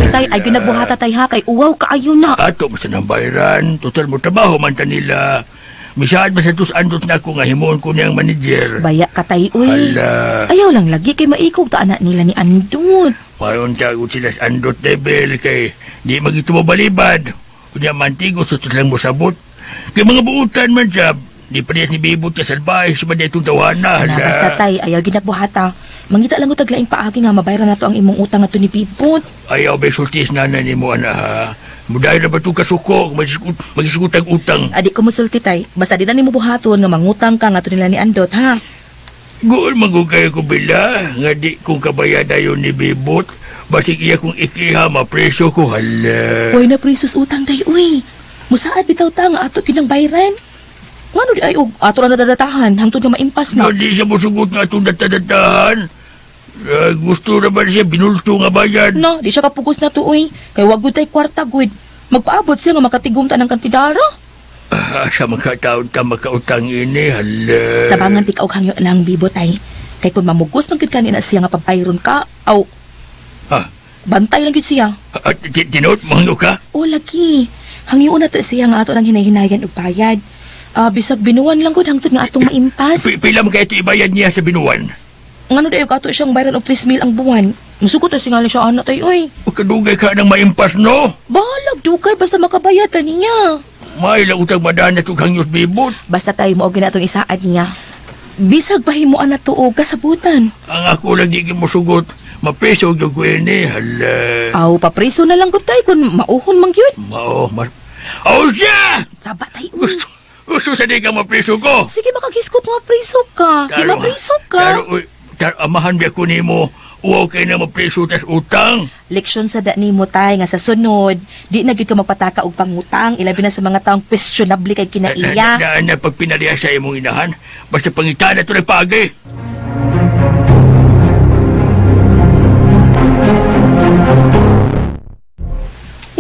Tay, ay ginagbuhata tay ha kay uwaw kaayo na. Ato mo sa nang bayran, total mo trabaho man ta nila. Misaad ba sa tus andot na ako nga himuon ko niyang manager. Baya ka tay uy. Hala. Ayaw lang lagi kay maikog ta anak nila ni Andot. Mayon ta ko sila sa andot level kay di magito mo balibad. Unya mantigo sa tus lang mo sabot. Kay mga buutan man sab, di parehas ni Bibot ka salbahe sa man itong tawana. Na basta tay, ayaw ginagbuhata. Mangita lang ko taglaing paagi nga mabayran nato ang imong utang ato ni Bibot. Ayaw ba sultis na ni mo ana ha. Mudayon na ba itong kasuko magisukutag utang. Adi ko musulti tay, basta di na nimo buhaton nga mangutang ka nga ato nila ni Andot ha. Gool magugay ko bila nga di kong kabayadayon ni Bibot. Basig iya kong ikiha mapreso ko hala. Uy na presos utang tay uy. Musaad bitaw ta nga ato kinang bayran. Ngano di ay og ato na nadadatahan hangtod nga maimpas na. Na di siya musugot nga itong datadatahan. Gusto naman siya binulto nga bayad. No, di siya kapugos na to uy. Kay wag gud tay kwarta gud. Magpaabot siya nga makatigom ta ng kantidara. Sa magkataon ta makautang ini hala. Tabangan ti ka og hangyo nang bibo tay. Kay kung mamugos man gud kanina siya nga pabayron ka, aw Ha? bantay lang gud siya. Tinuot mo ka? O lagi. Hangyo na to siya nga ato nang hinay-hinayan og bayad. Bisag binuan lang gud hangtod nga atong maimpas. Pila mo kaya ito ibayad niya sa binuan? Ngano dayo ato siyang bayran og 3 mil ang buwan. Musugot na singali siya anak tay oy. O kadugay ka ng maimpas no? Bahalag dugay basta makabayad ta niya. May lang utang madaan na itong hangyos bibot. Basta tayo mo og ginatong isaad niya. Bisag pahimuan na to og kasabutan. Ang ako lang di musugot. Mapreso gyud ko ini. Hala. Aw, papreso na lang gud tay kun mauhon man gyud. Mao, mas... Oh, siya! Saba tay. Uy. Gusto sa di ka mapreso ko. Sige makagiskot mo preso ka. Di mapreso ka. Taro, uy, taro, amahan biya ko nimo. Uwaw kay na mapreso tas utang. Leksyon sa da nimo tay nga sa sunod, di na gyud ka magpataka og pangutang ilabi na sa mga taong questionable kay kinaiya. Na, pag pinaliya sa imong inahan, basta pangitan na ito nagpagi.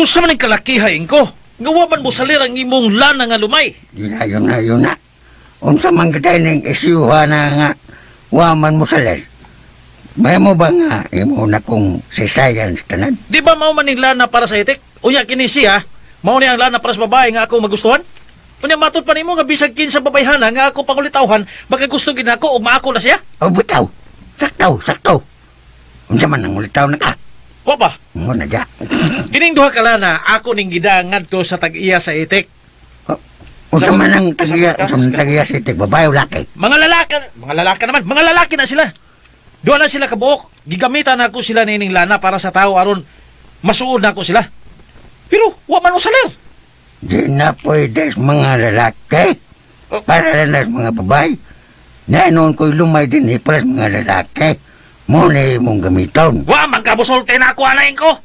Usa man ning kalakihain ko. Nga wa man mo salir ang imong lana nga lumay. Yun na, yun na, yun na. Unsa man kitay ning isyuha na nga wa man mo salir. May mo ba nga imo na kong si science tanan? Di ba mao man ning lana para sa itik? Unya kini siya, mao ni ang lana para sa babae nga ako magustuhan? Unya matod pa nimo nga bisag kinsa babayhana nga ako pangulitawhan, baka gusto gid nako og maako na siya? O bitaw, sakto, sakto. Unsa man ang ulitaw na ka? Wa pa. Mo na dya. Kining duha ka lana ako ning gida ngadto sa tag-iya sa itik. Unsa man ang tagiya, unsa man ang tagiya sa itik, babae o laki? Mga lalaki naman, mga lalaki na sila. Duha na sila kabuok. Gigamitan nako sila nining lana para sa tao aron masuod nako sila. Pero wa man mo salir. Di na pwede sa mga lalaki. Para lang na sa mga babae. Nanoon ko'y lumay din eh, para sa mga lalaki. Mo na imong gamiton. Wa man ka musulti na ako anain ko.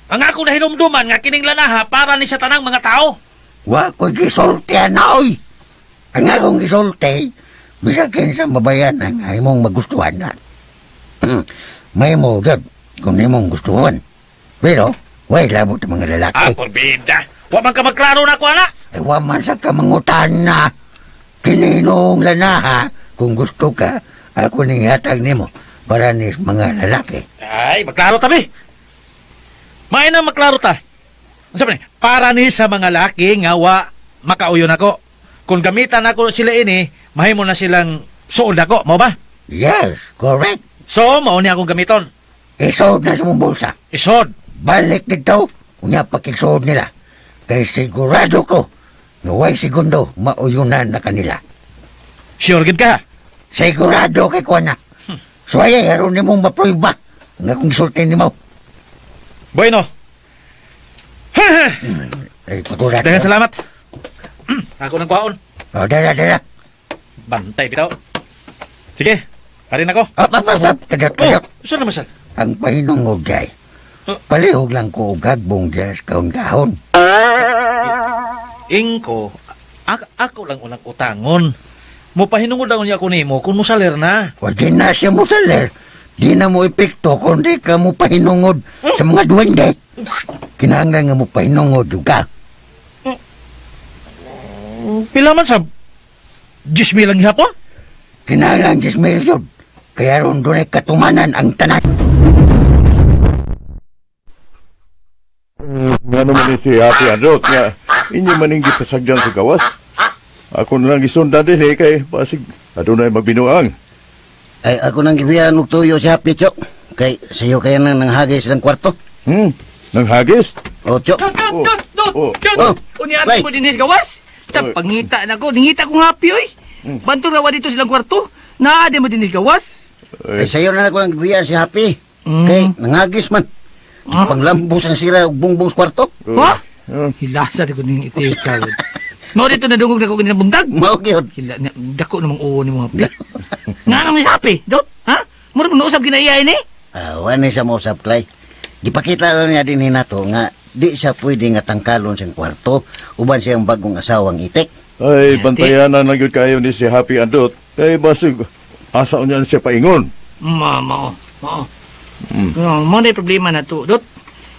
Ang ako na hinumduman nga kining lanaha para ni sa tanang mga tao. Wa ko'y gisulti na oy. Ang akong gisulti, Bisag kinsa mabayan ang imong magustuhan na. May mo gud kung imong gustuhan. Pero, way labot ang mga lalaki. Ah, porbida. Wa man ka magklaro na ako, ana. Ay, wa man sa kamangutan na. Kininong lanaha, kung gusto ka, ako ning hatag nimo para ni mga lalaki. Ay, magklaro ta, be. May na maklaro ta. Ano sabi ni? Para ni sa mga laki nga wa makauyon ako. Kung gamitan ako sila ini, mahimo na silang suod ako, mao ba? Yes, correct. So, mao ni akong gamiton. Isuod na sa mong bulsa. Isod. Balik dito, unya pakigsuod nila. Kay sigurado ko, nga way segundo, mauyunan na kanila. Sure gid ka? Sigurado kay kuha na. So ay, aron nimong mapruiba nga kung sulti nimo. Bueno. Ay, pagurat. Daghang salamat. Ako nang kuhaon. Oh, dara, dara. Bantay bitaw. Sige, karin ako. Up, up, up, up. Kadot, kadot. Oh, saan naman saan? Ang pahinungod kay. Oh. Palihog lang ko og hagbong diya sa kahon-kahon. Ingko, ako lang unang utangon. Mupahinungod lang niya ako nimo kung musaler na. O di na siya mo saler. Di na mo epekto kung di ka mo pahinungod sa mga duwende. Kinahanglan nga mo pahinungod yung ka. Pila man sa 10,000 lang gihapon? Kinahanglan 10,000 yun. Kaya ron doon ay katumanan ang tanan. Nga naman ni si Happy Andot nga inyo maning gipasagdan sa gawas. Ako na lang gisundan din eh kay basig adunay magbinuang. Ay, ako nang gibiyan og tuyo si Happy, Chok. Kay sayo kaya nang nanghagis ng kwarto. Nanghagis? O, Chok. Dot, dot, dot, dot, Oh. dot. Oh. Unya Lay. ato mo dinis gawas. Ta Oy. pangita na ko, ningita kong happy oy. Bantog na wa dito silang kwarto. Naa di mo dinis gawas. Ay, sayo na ako nang gibiyan si Happy. Kay nanghagis man. Panglambos ang sira og bungbong sa kwarto. Ha? Hilasa di ko ning itika. Mao dito nadungog na ko kanina buntag. Mao gyud. Hila na dako namang uwo ni mo happy. Nga naman si happy, dot? Ha? Mura mo nausab ginaiya ini? Ah, wala siya mausap, Clay. Gipakita lang niya din nato nga di siya pwede nga tangkalon siyang kwarto uban siyang bagong asawang itik. Ay, bantayanan lang yun kayo ni si Happy Andot. Kay basig asa niyan siya paingon. Ma, mao, mao. No, mo na yung problema na to, dot.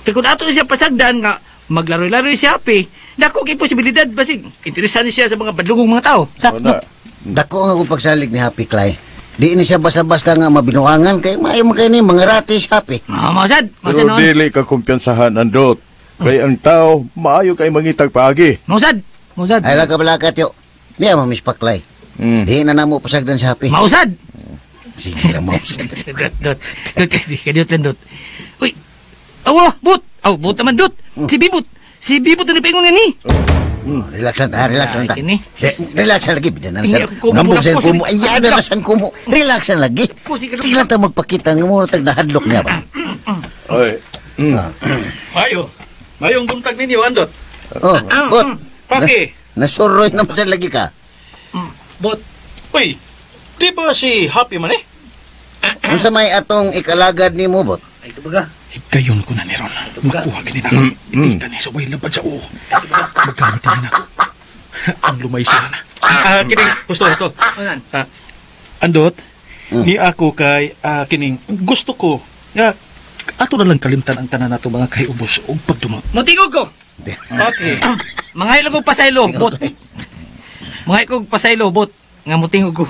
Kay kung ato siya pasagdan nga maglaroy-laroy si Happy, dako kay posibilidad basig interesado siya sa mga badlugong mga tao. Sa, Wala. Dako nga kung pagsalig ni Happy Clay. Di ni siya basta-basta nga mabinuangan kay maayo man kay ni mga rati si Happy. Ma, mao sad, mao sad Pero noon. dili ka kumpiyansahan Andot. Kay ang tao maayo kay mangitag paagi. Mao sad, mao sad. Ay lang kabalakat yo. Niya mamiss pa Clay. Di na namo pasagdan si Happy. Mao sad. Sige lang mausad. Dot, dot. Dot, kadiyot lang, dot. Uy, awa, but. Aw, but naman, dot. Si Bibot. Si Bibot na napaingon nga ni. Relax lang ta, relax lang ta. Ay, kini. Relax lang lagi. Bidan na Hindi sir. ako kumo, Ngambog sa kumo. kumo. Ay, yan na sang kumo. Relax lang lagi. Pusi ka Sige lang ta magpakita nga mo tag nahadlok niya ba. Ay. Mayo. Mayong buntag ninyo, Andot. Oh, bot. Paki. Nasuroy na sa lagi ka. Bot. Uy, di ba si Happy man eh? Unsa may atong ikalagad ni mo, bot? Ay, ito baga. Higayon ko na ni Ron. Makuha gini na ako. Itika ni sa way labad sa uo. Magkamit na ako. Ang lumay sila na. Ah, kining, gusto, gusto. Anan? Ah, Andot, ni ako kay kining gusto ko nga ato na lang kalimtan ang tanan nato mga kaiubos og pagduma. Mutingog ko. Okay. Mga ilog kong pasaylo, bot. Mga ilog kong pasaylo, bot. Nga mutingog ko.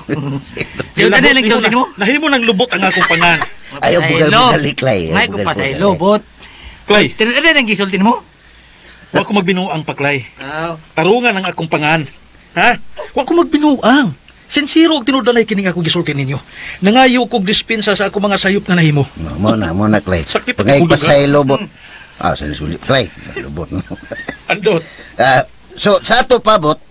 Di ba tanin nagsulti mo? Nahimo nang lubot ang akong pangan. Ayaw bugal-bugal Clay. Mga ilog kong pasaylo, bot. Clay, Tanin ang gisulti mo? wa ko magbinuang paklay. Aw. Tarungan ang akong pangan. Ha? Wa ko magbinuang. Sinsiro og tinuod kining ako gisulti ninyo. Nangayo kog dispensa sa ako mga sayop nga nahimo. Mo na, mo na, Clay. Sakit ang Pagay kulog, pasaylo, bot. Ah, sa suli, Clay. Lubot. Andot. Ah, so sa ato pa, bot,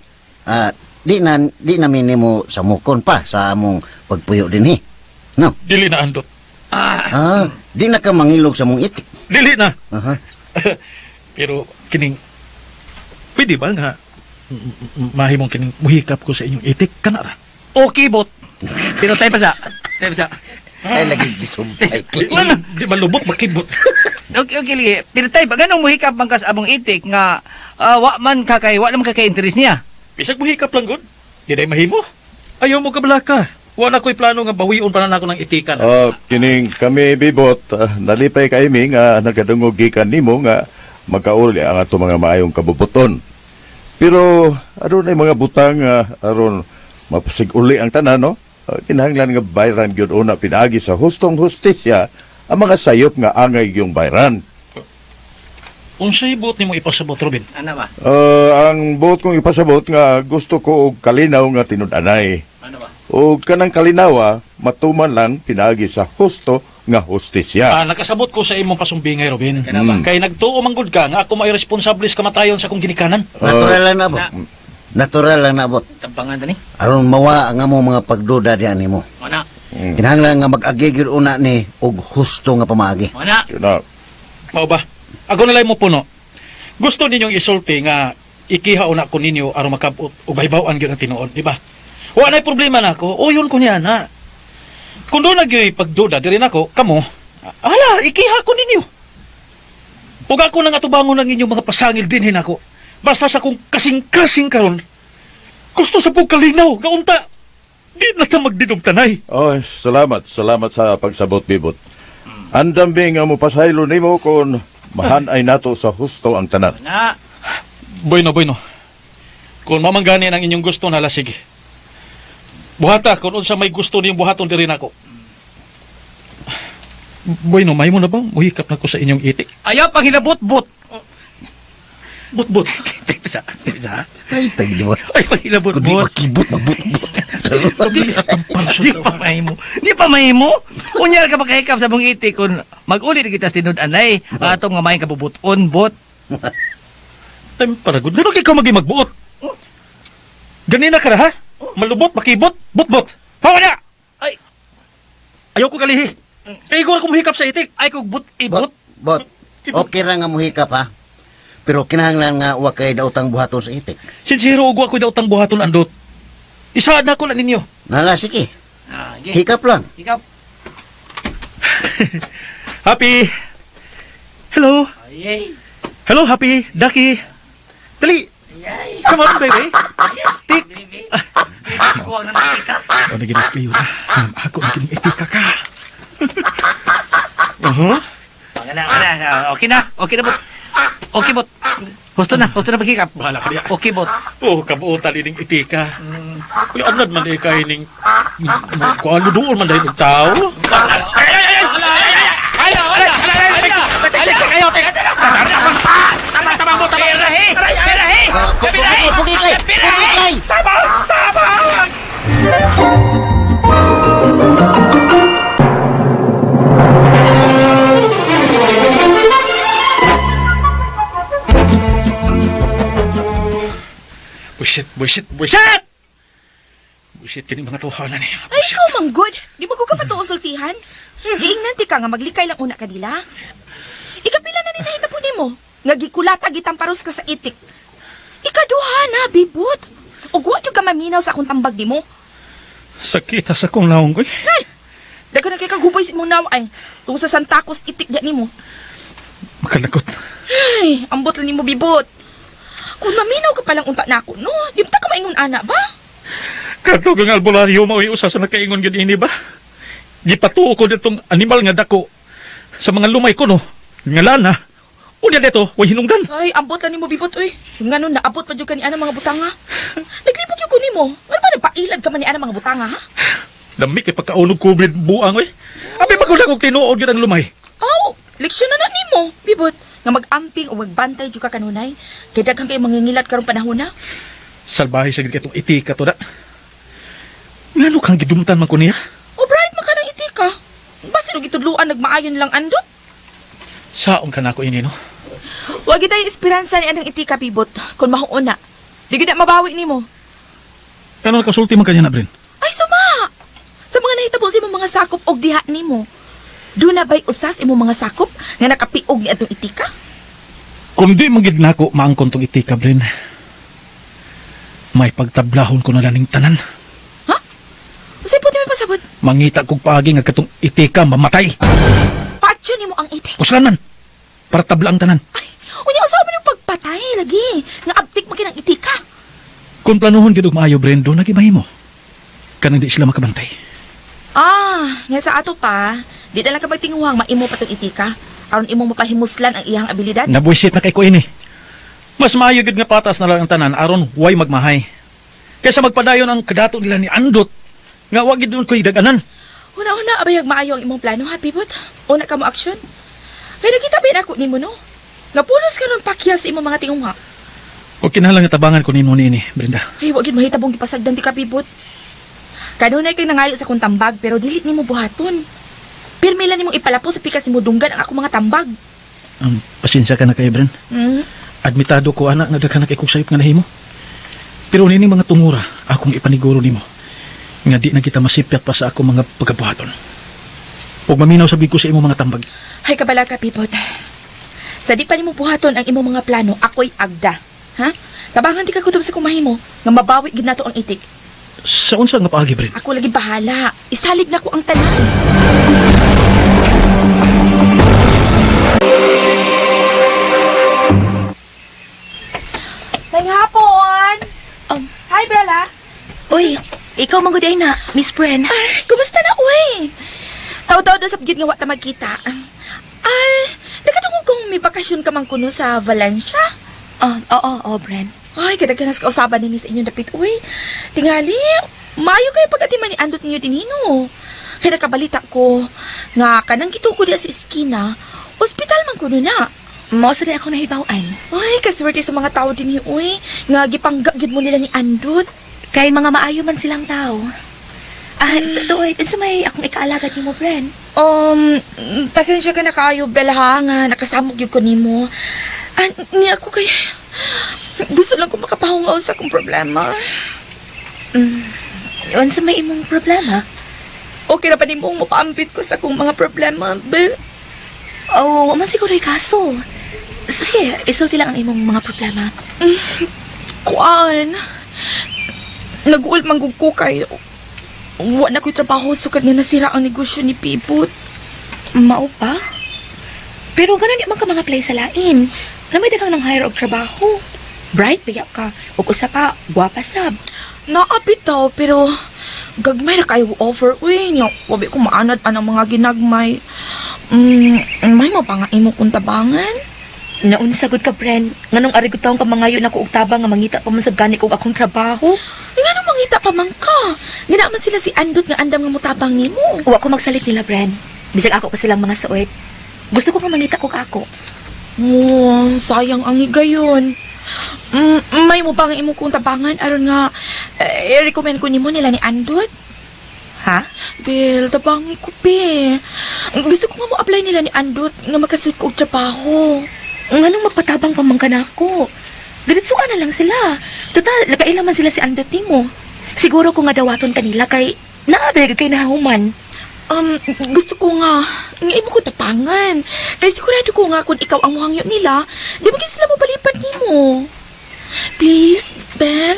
di na minimo sa mukon pa sa among pagpuyo dinhi. No. Dili na andot. Ah, di na ka mangilog sa mong itik. Dili na. Aha. Pero kining pwede ba nga mahimong kining muhikap ko sa inyong itik kana ra. Okay, bot. Pero tayo pa sa. Tayo pa sa. Ay lagi gisumpay. Di ba, di ba lubot makibot? Okay, okay, lagi. Pero tayo, ba ganong muhikap man ka sa among itik nga wa man ka kay, wa naman ka kay interest niya. Bisag muhikap lang gud. Di day mahimo. Ayaw mo kabalaka. Wala ko'y plano nga bawion pa na nako ng itikan. Ah, kining kami Bibot, nalipay kay mi nga nagadungog gikan nimo nga makauli ang ato mga maayong kabubuton. Pero adunay mga butang aron mapasig-uli ang tanan, no? Kinahanglan nga bayran gyud una pinaagi sa hustong hustisya ang mga sayop nga angay yung bayran. Unsay buot nimo ipasabot, Robin? Ana ba? Ang buot kong ipasabot nga gusto ko og kalinaw nga tinud-anay. Ano ba? O kanang kalinawa matuman lang pinaagi sa husto nga hustisya. Ah, nakasabot ko sa imong pasumbingay, Robin. Mm. Kay nagtuo man gud ka nga ako may responsable sa kamatayon sa akong ginikanan. Natural lang nabot. Natural lang nabot. Tampangan tani. Aron mawa ang among mga pagduda diyan nimo. Ana. Kinahanglan nga mag-agi gyud una ni og husto nga pamaagi. Ana. Yun. Mao ba? Ako na lang mo puno. Gusto ninyong isulti nga ikiha una ko ninyo aron makabot ug mahibaw-an gyud ang tinuod, di ba? Wa na'y problema nako. O yun ko niya na. Kung doon nagyoy pagduda diri nako, kamo, hala, ikiha ko ninyo. Ug ako nang atubangon ang inyong mga pasangil dinhi nako. Basta sa kong kasing-kasing karon. Gusto sa pong kalinaw, gaunta. Di na ta magdinugtanay. Oh, salamat, salamat sa pagsabot, Bibot. Andam mi nga mopasaylo nimo kon mahan-ay nato sa husto ang tanan. Ana. Bueno, bueno. Kung mamanggani ang inyong gusto, nala sige. Buhata, kung unsa may gusto niyong buhaton diri nako. Bueno, may mo na ba? Muhikap na ko sa inyong itik. Ayaw pang hilabot-bot. But-but. Bisa, bisa. Ay, tagi mo. Ay, pang Kung di hilabot-bot. makibot, magbut-but. Di pa mahimo. Di pa mahimo. Unyar ka makahikap sa mong iti kung mag-uli na kita sa tinud-anay atong nga may kabubuton bot. Time para good. Ganun ikaw maging magbuot. Ganina ka na, ha? Malubot, makibot, but-but. Hawa na! Ay. Ayaw ko kalihi. Igor ko muhikap sa itik. Ay kog but ibot. Bot, bot. Okay ra nga muhikap ha. Pero kinahanglan nga wa kay daotang buhaton sa itik. Sinsero og wa ko'y daotang buhaton andot. Isaad na ko na ninyo. Nala sige. Ah, ge. Hikap lang. Hikap. Happy. Hello. Ay. Hello, Happy. Ducky. Dali. Come on, baby. Tik. Kuha na nakita. O, naginip kayo na. Ako ang kining itika ka. Uh-huh. Ana, ana, okay na. Okay na bot. Okay bot. Husto na paghikap. Bahala ka diya. Okay bot. Oh, kabuotan ining itika. Uy, anad man eh kay ning... Kuan mo doon man dahil og tao. Ay, ay, ay, ay, ay, ay, ay, ay, ay, ay, Tama, tama mo, tama. Perahe, perahe. Pugit, pugit, pugit, pugit. Tama, tama. Bullshit, bullshit, bullshit! Bullshit kini mga tawhana niya. Ay, ikaw manggod. Di mo ko ka patuo sultihan. Giingnan ti ka nga maglikay lang una kanila. Ikapila na ni nahitabo nimo. Nga gikulata gitamparos ka sa itik. Ikaduha na, bibot. Ug wa gyud ka maminaw sa akong tambag nimo. Sakit sa akong naong koy. Ay, daghan na kay kaguboy sa imong naw ay. Tungod sa Santakos itik diya nimo. Makalakot. Ay, ambot lang nimo bibot. Kung maminaw ka palang unta nako, no? Di ba ta ka maingon ana ba? Kadtog ang albularyo mao'y usa sa nakaingon gyud ini ba? Gipatuo ko ditong animal nga dako sa mga lumay ko no. Nga lana. Unya dito, way hinungdan. Ay, ambot lang nimo bibot uy. Ngano naabot pa jud ka ni ana mga butanga. Naglibog gyud ko nimo. Ngano ba nagpailad ka man ni ana mga butanga ha? Lami kay pagkaunog COVID buang oy. Abi magulang og tinuod gyud ang lumay. Aw, leksyon na na nimo, bibot. Nga mag-amping o magbantay jud ka kanunay. Kay daghan kay mangingilat karong panahon na. Salbahe sa gyud kay itong itika to da. Ngano kang gidumtan man ko niya? O bright man ka ng itika. Basta og gitudluan nagmaayon lang andot. Saon ka nako ini no? Wa gid tay esperansa ni anang itika bibot kun mahuon na. Di gid na mabawi nimo. Kano nakasulti man kanya na Bren? Ay suma. Sa mga nahitabo sa imong mga sakop og diha nimo. Duna ba'y usas imong mga sakop nga nakapiog ni atong itika? Kung di man gid nako maangkon tong itika Bren. May pagtablahon ko na lang ning tanan. Ha? Usay puti may pasabot. Mangita kog paagi nga katong itika mamatay. Patyo nimo ang itik. Puslan man. Para tabla ang tanan. Ay, unya usa man yung pagpatay lagi. Nga abtik man kinang itika. Kung planuhon gid og maayo Bren, do nagimahimo. Kanang di sila makabantay. Ah, nga sa ato pa, di na lang ka magtinguhang maimo pa tong itika. Aron imong mapahimuslan ang iyang abilidad. Nabuisit na kay ko ini. Mas maayo gid nga patas na lang ang tanan aron way magmahay. Kaysa magpadayon ang kadato nila ni Andot nga wa gid ko'y daganan. Huna-huna, abayag maayo ang imong plano, ha, Pibot? Una ka mo aksyon. Kaya nakita ba ako nimo, no? Nga pulos ka ron pakya sa imong mga tinguha. O kinahanglan nga tabangan ko nimo niini, Brenda. Ay, wag yun mahitabong gipasagdan ti ka, Pibot. Kanunay kay nangayo sa akong tambag, pero dili nimo buhaton. Pirmi lang nimong ipalapo sa pikas nimo dunggan ang akong mga tambag. Pasensya ka na kay Bren. Admitado ko ana nga daghan na kay kong sayop nga nahimo. Pero nining mga tungura akong ipaniguro nimo nga di na kita masipyat pa sa akong mga pagkabuhaton. Ug maminaw sabi ko sa imong mga tambag. Ay, kabala ka, Pibot. Sa di pa nimo buhaton ang imong mga plano, ako'y agda. Ha? Tabangan di ka kutob sa kumahimo, nga mabawi gid nato ang itik. Sa unsa nga paagi, Bren? Ako lagi bahala. Isalig na ko ang tanan. May hapon! Hi, Bella! Uy, ikaw man gud ay na, Miss Bren. Ay, kumusta na, uy? Taw-taw na sabgit nga wa ta magkita. Ay, nakadungog kong may bakasyon ka man kuno sa Valencia. Oo, oo, Bren. Ay, kadaghanas kausaban ninyo sa inyong dapit, uy. Tingali, maayo kayo pag-atiman ni Andot ninyo dinino. Kaya nakabalita ko nga kanang gituko diya sa iskina, ospital man kuno na. Mao sa ako nahibaw-an. Ay, kaswerte sa mga tao din uy. Nga gipangga gyud mo nila ni Andot. Kay mga maayo man silang tao. Ah, tuoy, unsa may akong ikaalagad nimo, Bren? Pasensya ka na kaayo, Bella, ha, nga nakasamok gyud ko nimo. Ah, niya ako kay gusto lang ko makapahungaw sa akong problema. Unsa may imong problema? Okay na pa nimong mopaambit ko sa akong mga problema, Bel. Oh, wa man siguro kaso. Sige, isulti lang ang imong mga problema. Kuan. Nag-uul manggug ko kay wa na ko'y trabaho sukad nga nasira ang negosyo ni Pipot. Mao pa? Pero ganun di man ka mga play sa lain. Na may daghang nang hire og trabaho. Bright biya ka. Ug usa pa, gwapa sab. Naapit daw, pero gagmay na kayo offer. Uy, nya, wabi ko maanad anang mga ginagmay. May mo pa nga imo kong tabangan? Naunsa gud ka, Bren. Nganong ari gud taong ka mangayo nako og tabang nga mangita pa man sa gani kog akong trabaho. Ay, nga mangita pa man ka. Gina man sila si Andot nga andam nga motabang nimo. Wa ko magsalit nila, Bren. Bisag ako pa silang mga suot. Gusto ko nga mangita kog ako. Oh, sayang ang higayon. May mo pa nga imo kong tabangan aron nga i-recommend ko nimo nila ni Andot. Ha? Bel, tabangi ko, be. Gusto ko nga mo apply nila ni Andot nga makasud ko og trabaho. Nganong magpatabang pa man ka nako? Diretsuan na lang sila. Total, nakaila man sila si Andot nimo. Siguro ko nga dawaton kanila kay naabig kay nahuman. Gusto ko nga imo ko tapangan. Kay sigurado ko nga kung ikaw ang muhangyo nila, di ba sila mopalipat nimo? Please, Bel,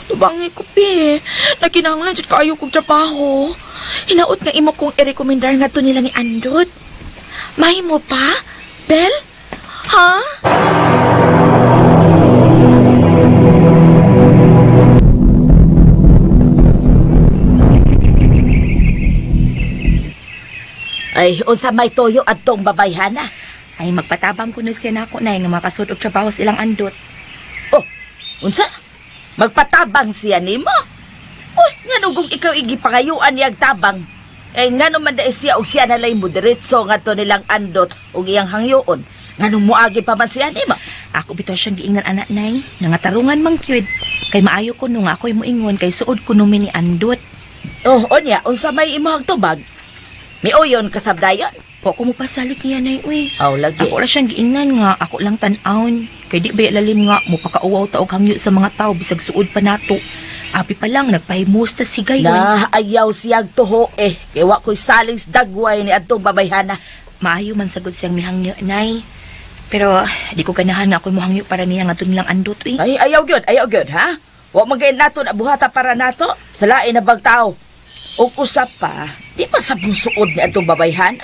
tabangi ko, be. Nakinahanglan jud kaayo kog trabaho. Hinaot nga imo kong i-recommendar nga to nila ni Andot. Mahimo pa, Bel? Ha? Ay, unsa may toyo adtong babayhana? Ay, magpatabang ko na siya nako na nga makasud og trabaho sa ilang Andot. Oh, unsa? Magpatabang siya nimo? Uy, ngano kung ikaw igipangayuan niyag tabang? Eh, ngano man dai siya og siya nalay mo diretso ngadto nilang andot og iyang hangyoon? Nganong muagi pa man siya nimo? Ako bitaw siyang giingnan anak nay, nangatarungan mang kyud. Kay maayo ko no nga ako'y moingon kay suod ko numi ni Andot. Oh, onya, unsa may imong tubag? Miuyon kasabdayon? Wa ko mopasalit niya nay uy. Aw, lagi. Ako ra siyang giingnan nga ako lang tan-awon. Kay di ba lalim nga mopakauwaw ta og hangyo sa mga tawo bisag suod pa nato. Api pa lang nagpahimusta si gayon. Na ayaw siyag tuho eh. Kay wa ko'y saling sa dagway ni adtong babayhana. Maayo man sagod siyang mihangyo nay. Pero di ko ganahan nga ako'y mohangyo para niya nga nilang Andot uy. Ay, ayaw gyud, ha? Wa magayon nato na buhata para nato. Sa lain na bang tao. Og usap pa, di pa sa busuod ni adtong babayhana.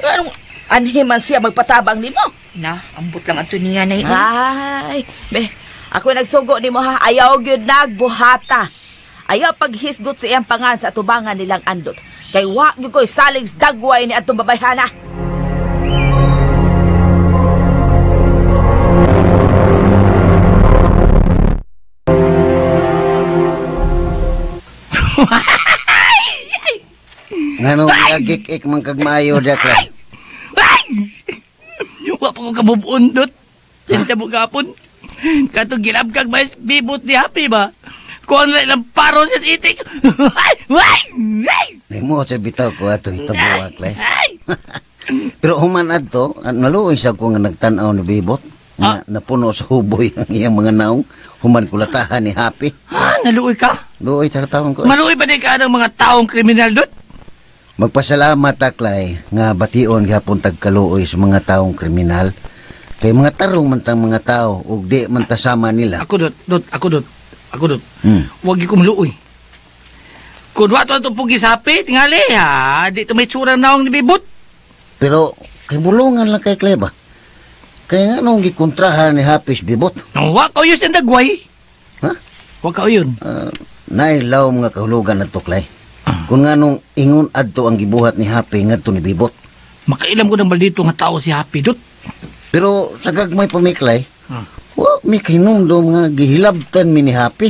Anong anhi man siya magpatabang nimo? Na, ambot lang adto niya nay. Ay, be, ako nagsugo nimo ha. Ayaw gyud nagbuhata. Ayaw paghisgot sa iyang pangan sa atubangan nilang andot. Kay wa gyud ko'y salig sa dagway ni atong babayhana. Nganong agik-ik man kag maayo dakla. Ay! Wa pa ko kabubundot. Sinta mo gapon. Katong gilabkag mais bibot ni Happy ba? Kuan lang ilang paro siya sa itik. Ay! Ay! Ay! Nimo sa bitaw ko atong itabuak lay. Ay! Pero human adto, naluoy sa ko nga nagtan-aw ni Bibot. Nga napuno sa huboy ang iyang mga naong human kulatahan ni Happy. Ha, naluoy ka? Luoy sa katawhan ko. Eh. Maluoy ba di ka ng mga taong kriminal dot? Magpasalamat aklay nga bation gihapon tagkaluoy sa mga taong kriminal. Kay mga tarong man tang mga tao ug di man ta sama nila. Ako dot, dot, ako dot, ako dot. Hmm. Wag ko maluoy. Kung wa to itong pugi sa Happy, tingali ha, di to may tsura naong ni Bibot. Pero kay bulungan lang kay Kleba. Kay nga nung gikontrahan ni Happy sa Bibot. No, wa ka yun sa dagway. Ha? Wa ka yun. Nailaw mga kahulugan adto klay. Kung nga nung ingon adto ang gibuhat ni Happy ngadto ni Bibot. Makailam ko ng maldito nga tao si Happy dot. Pero sa gagmay pamiklay, wa mi kinumdum nga gihilabtan mi ni Happy.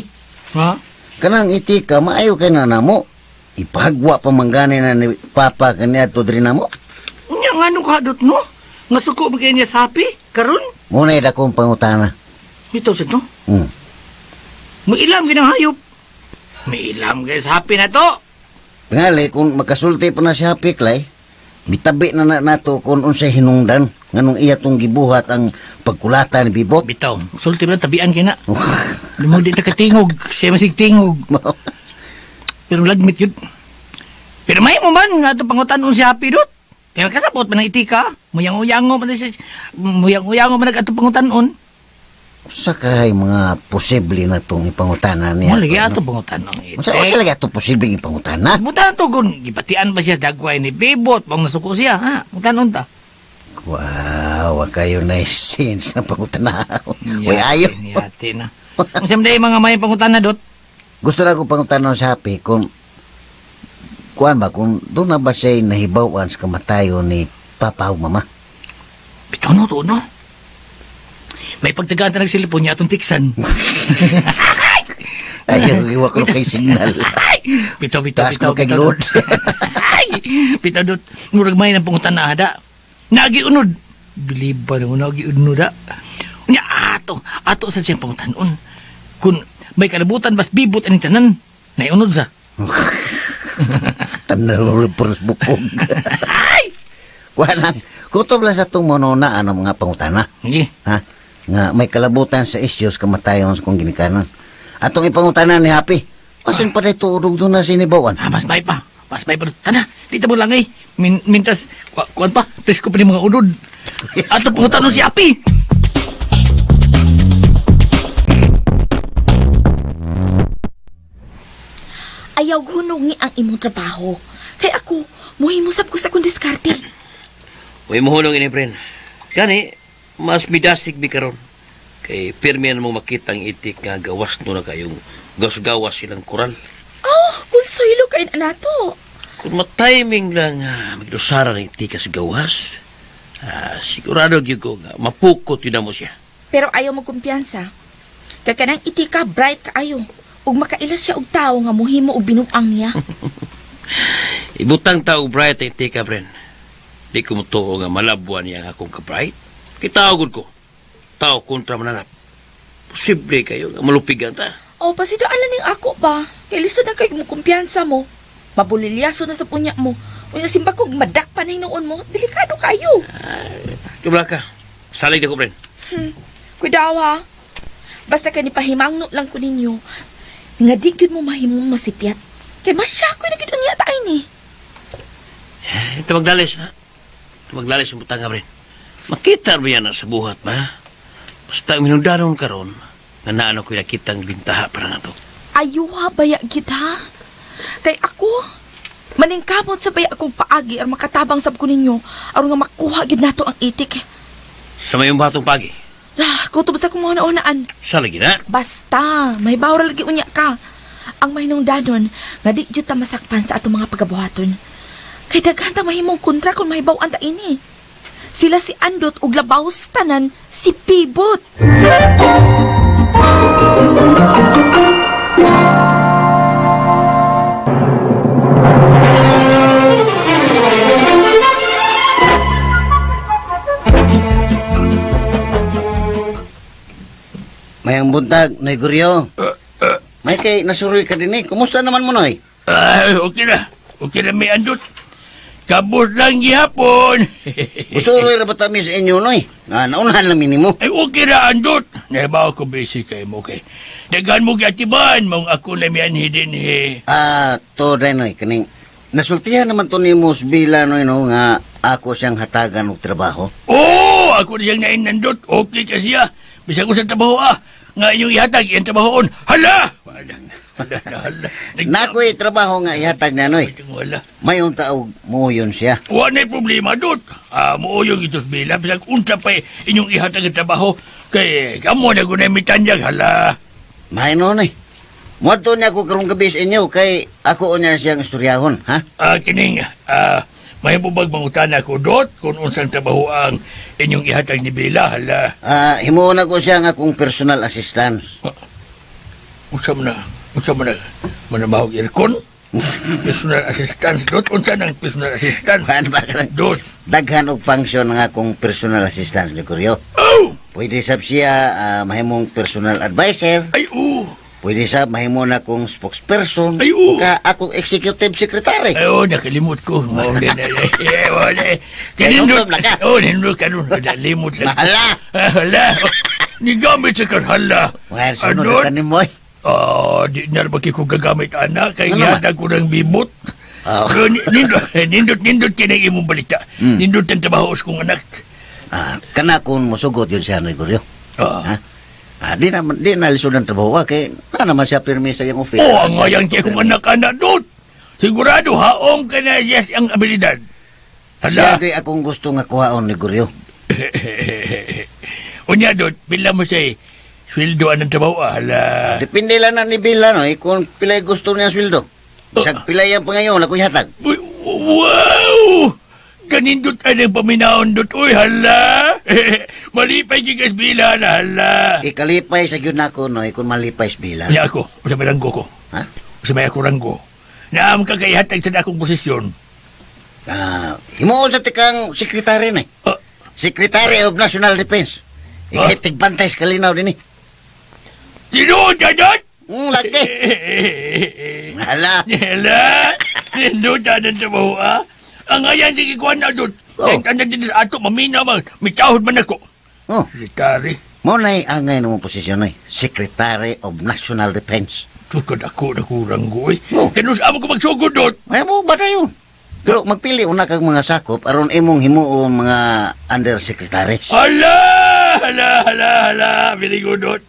Ha? Kanang itika maayo kay na namo. Ipagwa pa man gani na ni Papa kaniadto diri namo. Unya nga nung kadot no? Nga suko ba kayo niya sa Happy? Karon? Muna dakong pangutana. Ito sa no? Mailam ginang hayop. Mailam kayo sa Happy na to. Tingali kung makasulti pa na si Happy Klay, bitabi na na nato kung unsay hinungdan nganong iya tong gibuhat ang pagkulata ni Bibot. Bitaw, sulti ba tabian kay na. Di mo di ta katingog, siya masig tingog. Pero lagmit yun. Pero may mo man nga itong pangutan-on si Happy dot. Kaya kasabot man ang itika. Muyang-uyango man siya. Muyang-uyango man ang atong pangutan-on. Sa kay mga posible na itong ipangutana niya. Mo lagi ato pangutan-on. Unsa unsa lagi ato posible ipangutana? Buta to kung gibatian ba siya sa dagway ni Bibot, bang nasuko siya, ha? Pangutan-on ta. Wow, wa kayo na sense na pangutana. Way ayo. Yati na. Ang siyam day mga may pangutana dot. Gusto na ko pangutana sa Happy kung kuan ba kung doon na ba siya nahibawan sa kamatayon ni Papa ug Mama. Bitaw no, to no. May pagtagaan ta nagsilipon niya atong tiksan. Ay, iwa ko kay signal. Bitaw, bitaw, Taas bitaw, mo kay bitaw. load. Ay, bitaw dot. Murag may ng pangutana da. Nagi unod. Bilib ba nung nagi unod da. Unya ato, ato sa siyang pangutanon. Kung may kalabutan bas bibot aning tanan, naiunod sa. Tanan puros bukog. Kuan lang, kutob lang sa itong monona ang mga pangutana. Sige. Ha? Nga may kalabutan sa issues kamatayon sa kong ginikanan. Atong ipangutana ni Happy. Asan pa dito urog doon na sinibawan? Ah, mas may pa. Mas may pa. Tana, dito mo lang eh. Mintas, kuan pa, presko pa ni mga unod. Ato pangutanon si Happy. Ayaw hunungi ang imong trabaho. Kay ako, muhimusab ko sa akong diskarte. Uy, muhunong ini, friend. Kani, mas midasig mi karon. Kay pirmi na mo makita ang itik nga gawas no na kayong gasgawas silang koral. Oh, kung suylo kay na nato. Kung matiming lang magdusara ng itik sa gawas, sigurado gyud ko nga mapukot yun na mo siya. Pero ayaw mo kumpiyansa. Kay kanang itika bright kaayo. Ug makaila siya og tawo nga muhimo og binuang niya. Ibutang ta og bright ang itika, friend. Di ko mutuo nga malabwan niya ang akong ka-bright. Kitawagod ko. Tao kontra mananap. Posible kayo nga malupigan ta. Oh, pasidaan lang ning ako ba? Kay lisod na kay mo kumpiyansa mo. Mabulilyaso na sa punya mo. Unya simba kog madakpan na hinuon mo, delikado kayo. Tubla ka. Salig na ko, friend. Kuidaw ha. Basta kani pahimangno lang ko ninyo. Nga di gyud mo mahimong masipyat. Kay masya ko na gyud unya ta ni. Ito magdalis, ha? Ito magdalis ang butanga, friend. Makita ba yan na sa buhat, ba? Basta ang minundanon karon, nga naano ko nakitang bintaha para nga to. Ayuha baya gyud ha. Kay ako maningkamot sa baya akong paagi aron makatabang sab ko ninyo aron nga makuha gyud nato ang itik. Sa mayong batong pagi, Ah, kutob sa kung mga naunaan. sa lagi na. Basta, may bawral lagi unya ka. Ang mahinungdanon nga di jud ta masakpan sa atong mga pagabuhaton. Kay daghan ta mahimong kontra kung mahibaw-an ta ini. Sila si Andot ug labaw sa tanan si Pibot. Mayang buntag, Noy Guryo. May kay nasuroy ka din eh. Kumusta naman mo, Noy? Ay, okay na. Okay na may Andot. Kabos lang gihapon. Usuroy ra ba ta mi sa inyo, Noy? Na, naunahan lang minimo. Ay, okay na, Andot. Nahibaw ko busy kay mo kay. Daghan mo giatiban, mong ako na mianhi din he. Ah, to rin, Noy. Kaning, nasultihan naman to ni Mos Bila, Noy, no, nga ako siyang hatagan og trabaho. Oo, ako na siyang nainandot. Okay ka siya. Bisag ko sa trabaho ah. Nga inyong ihatag, iyang trabahoon. Hala! Hala, hala, hala. Nakoy trabaho nga ihatag na, Noy. Wala. Mayong taog, muyon siya. Wa na'y problema, Dot. Ah, muuyong itos bila. Bisag unsa pa inyong ihatag ang trabaho. Kay, kamo na ko na mitanyag, hala. May no, Noy. Muadto niya ako karong gabi sa inyo kay ako niya siyang istoryahon, ha? Ah, kining, may bubag mangutana ko, Dot, kung unsang trabaho ang inyong ihatag ni Bila, hala. Ah, himuon ako siya nga akong personal assistant. Unsa man na, unsa man na, manamahog aircon? Personal assistance, Dot. Unsa nang personal assistance? Ano ba ka Dot. Daghan og function ang akong personal assistant ni Kuryo. Oh! Pwede sab siya mahimong personal advisor. Ay, oo. Pwede sab mahimo na akong spokesperson. Ay, oo. O ka akong executive secretary. Ay, oh, nakalimot ko. Mao na na. Eh, wala. Kanindot. Kay na ka. Oh, nindot ka nun. Nalimot lang. Mahala. Ah, hala. Nigamit sa karhala. Well, sunod na tanim mo eh. Ah, di na ba ko gagamit, anak? Kay Ano man? gihatag ko ng bibot. Oh. Pero nindot, nindot, nindot kinang imong balita. Nindot ang trabaho sa kong anak. Ah, kana kung mosugot yun siya ni Kuryo. Ah. Ha? Ah, di na lisod ang trabaho ah, kay na naman siya pirmi sa iyang office. Oh, ang ngayang kay kong anak-anak dot. Sigurado, haom ka na siya ang abilidad. Siya Hala. kay akong gusto nga kuhaon ni Guryo. Unya dot, pila mo siya sweldo anang trabaho, ah, hala. Depende lang na ni Bila no, eh, kung pilay gusto niya ang sweldo. Bisag pilay ang pangayon ako ihatag. Uy, wow! Ganindot ay ng paminaon dot. Uy, hala! Malipay gigas bila na, hala! Ikalipay sa gyud nako no, eh, kung malipay sa Bila. Unya ako, usa may ranggo ko. Ha? Usa may ako ranggo. Naam ka kay hatag sa akong posisyon. Ah, himuon sa tikang sekretary na. eh. Ah. Secretary of National Defense. Ah. Ikay tigbantay sa kalinaw din eh. Tinuod ka dot! Lagi. Hala. Hala! Nindot ang trabaho, ah. Ang ayan sige kuhan na dot. Oh. Eh, tanda din sa ato, mamina man. May tahod man ako. Oh, Sekretary. mo na angay ng posisyon eh. Secretary of National Defense. Tukad ako na kuranggo, eh. Oh. Kanus amo ko magsugod dot. Ay mo ba na yun? Pero magpili una kag mga sakop aron imong himuon mga undersecretaries. Hala! Hala, hala, hala. Very good, dot.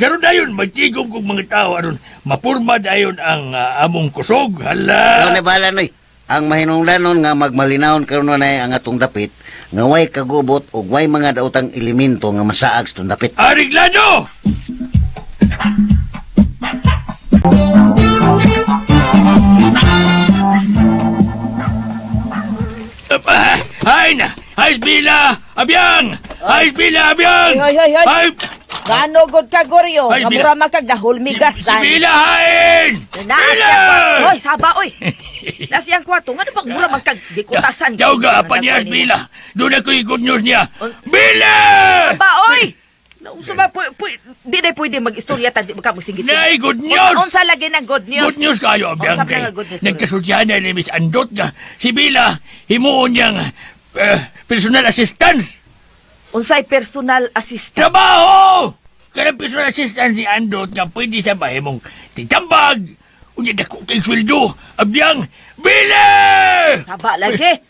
Karon dayon, magtigom kong mga tao aron mapurma dayon ang among kusog. Ikaw Hala! na bahala noy. Ang mahinungdanon nga magmalinawon karon na ang atong dapit nga way kagubot ug way mga daotang elemento nga masaag sa atong dapit. Ariglado! Hay na! Hay bila! Abyang! Hay bila! Abyang! Ay, ay, ay, ay. Hay! Ngano gud ka Goryo? Ay, Nga Bila. mura man kag dahulmigasan. Si Bila, hain! Naa Bila! siya. Hoy, saba oy. Nasa iyang kwarto ngano bang mura man kag dikutasan? Daw ga, pa niya Bila. Doon ako yung good news niya. Bila! Saba oy. Unsa ba di na pwede mag-istorya ta di ba ka magsingit. Nay, good news! Unsa lagi ng good news? Good news kayo, Unsa Bianca. nga good news? Nagkasultihan na ni Miss Andot nga si Bila, himuon niyang personal assistance. Unsay personal assistant? Trabaho! Kanang personal assistant si Andot nga pwede sa mahimong titambag. Unya dako kay sweldo. Abyang, Bila! Saba lagi.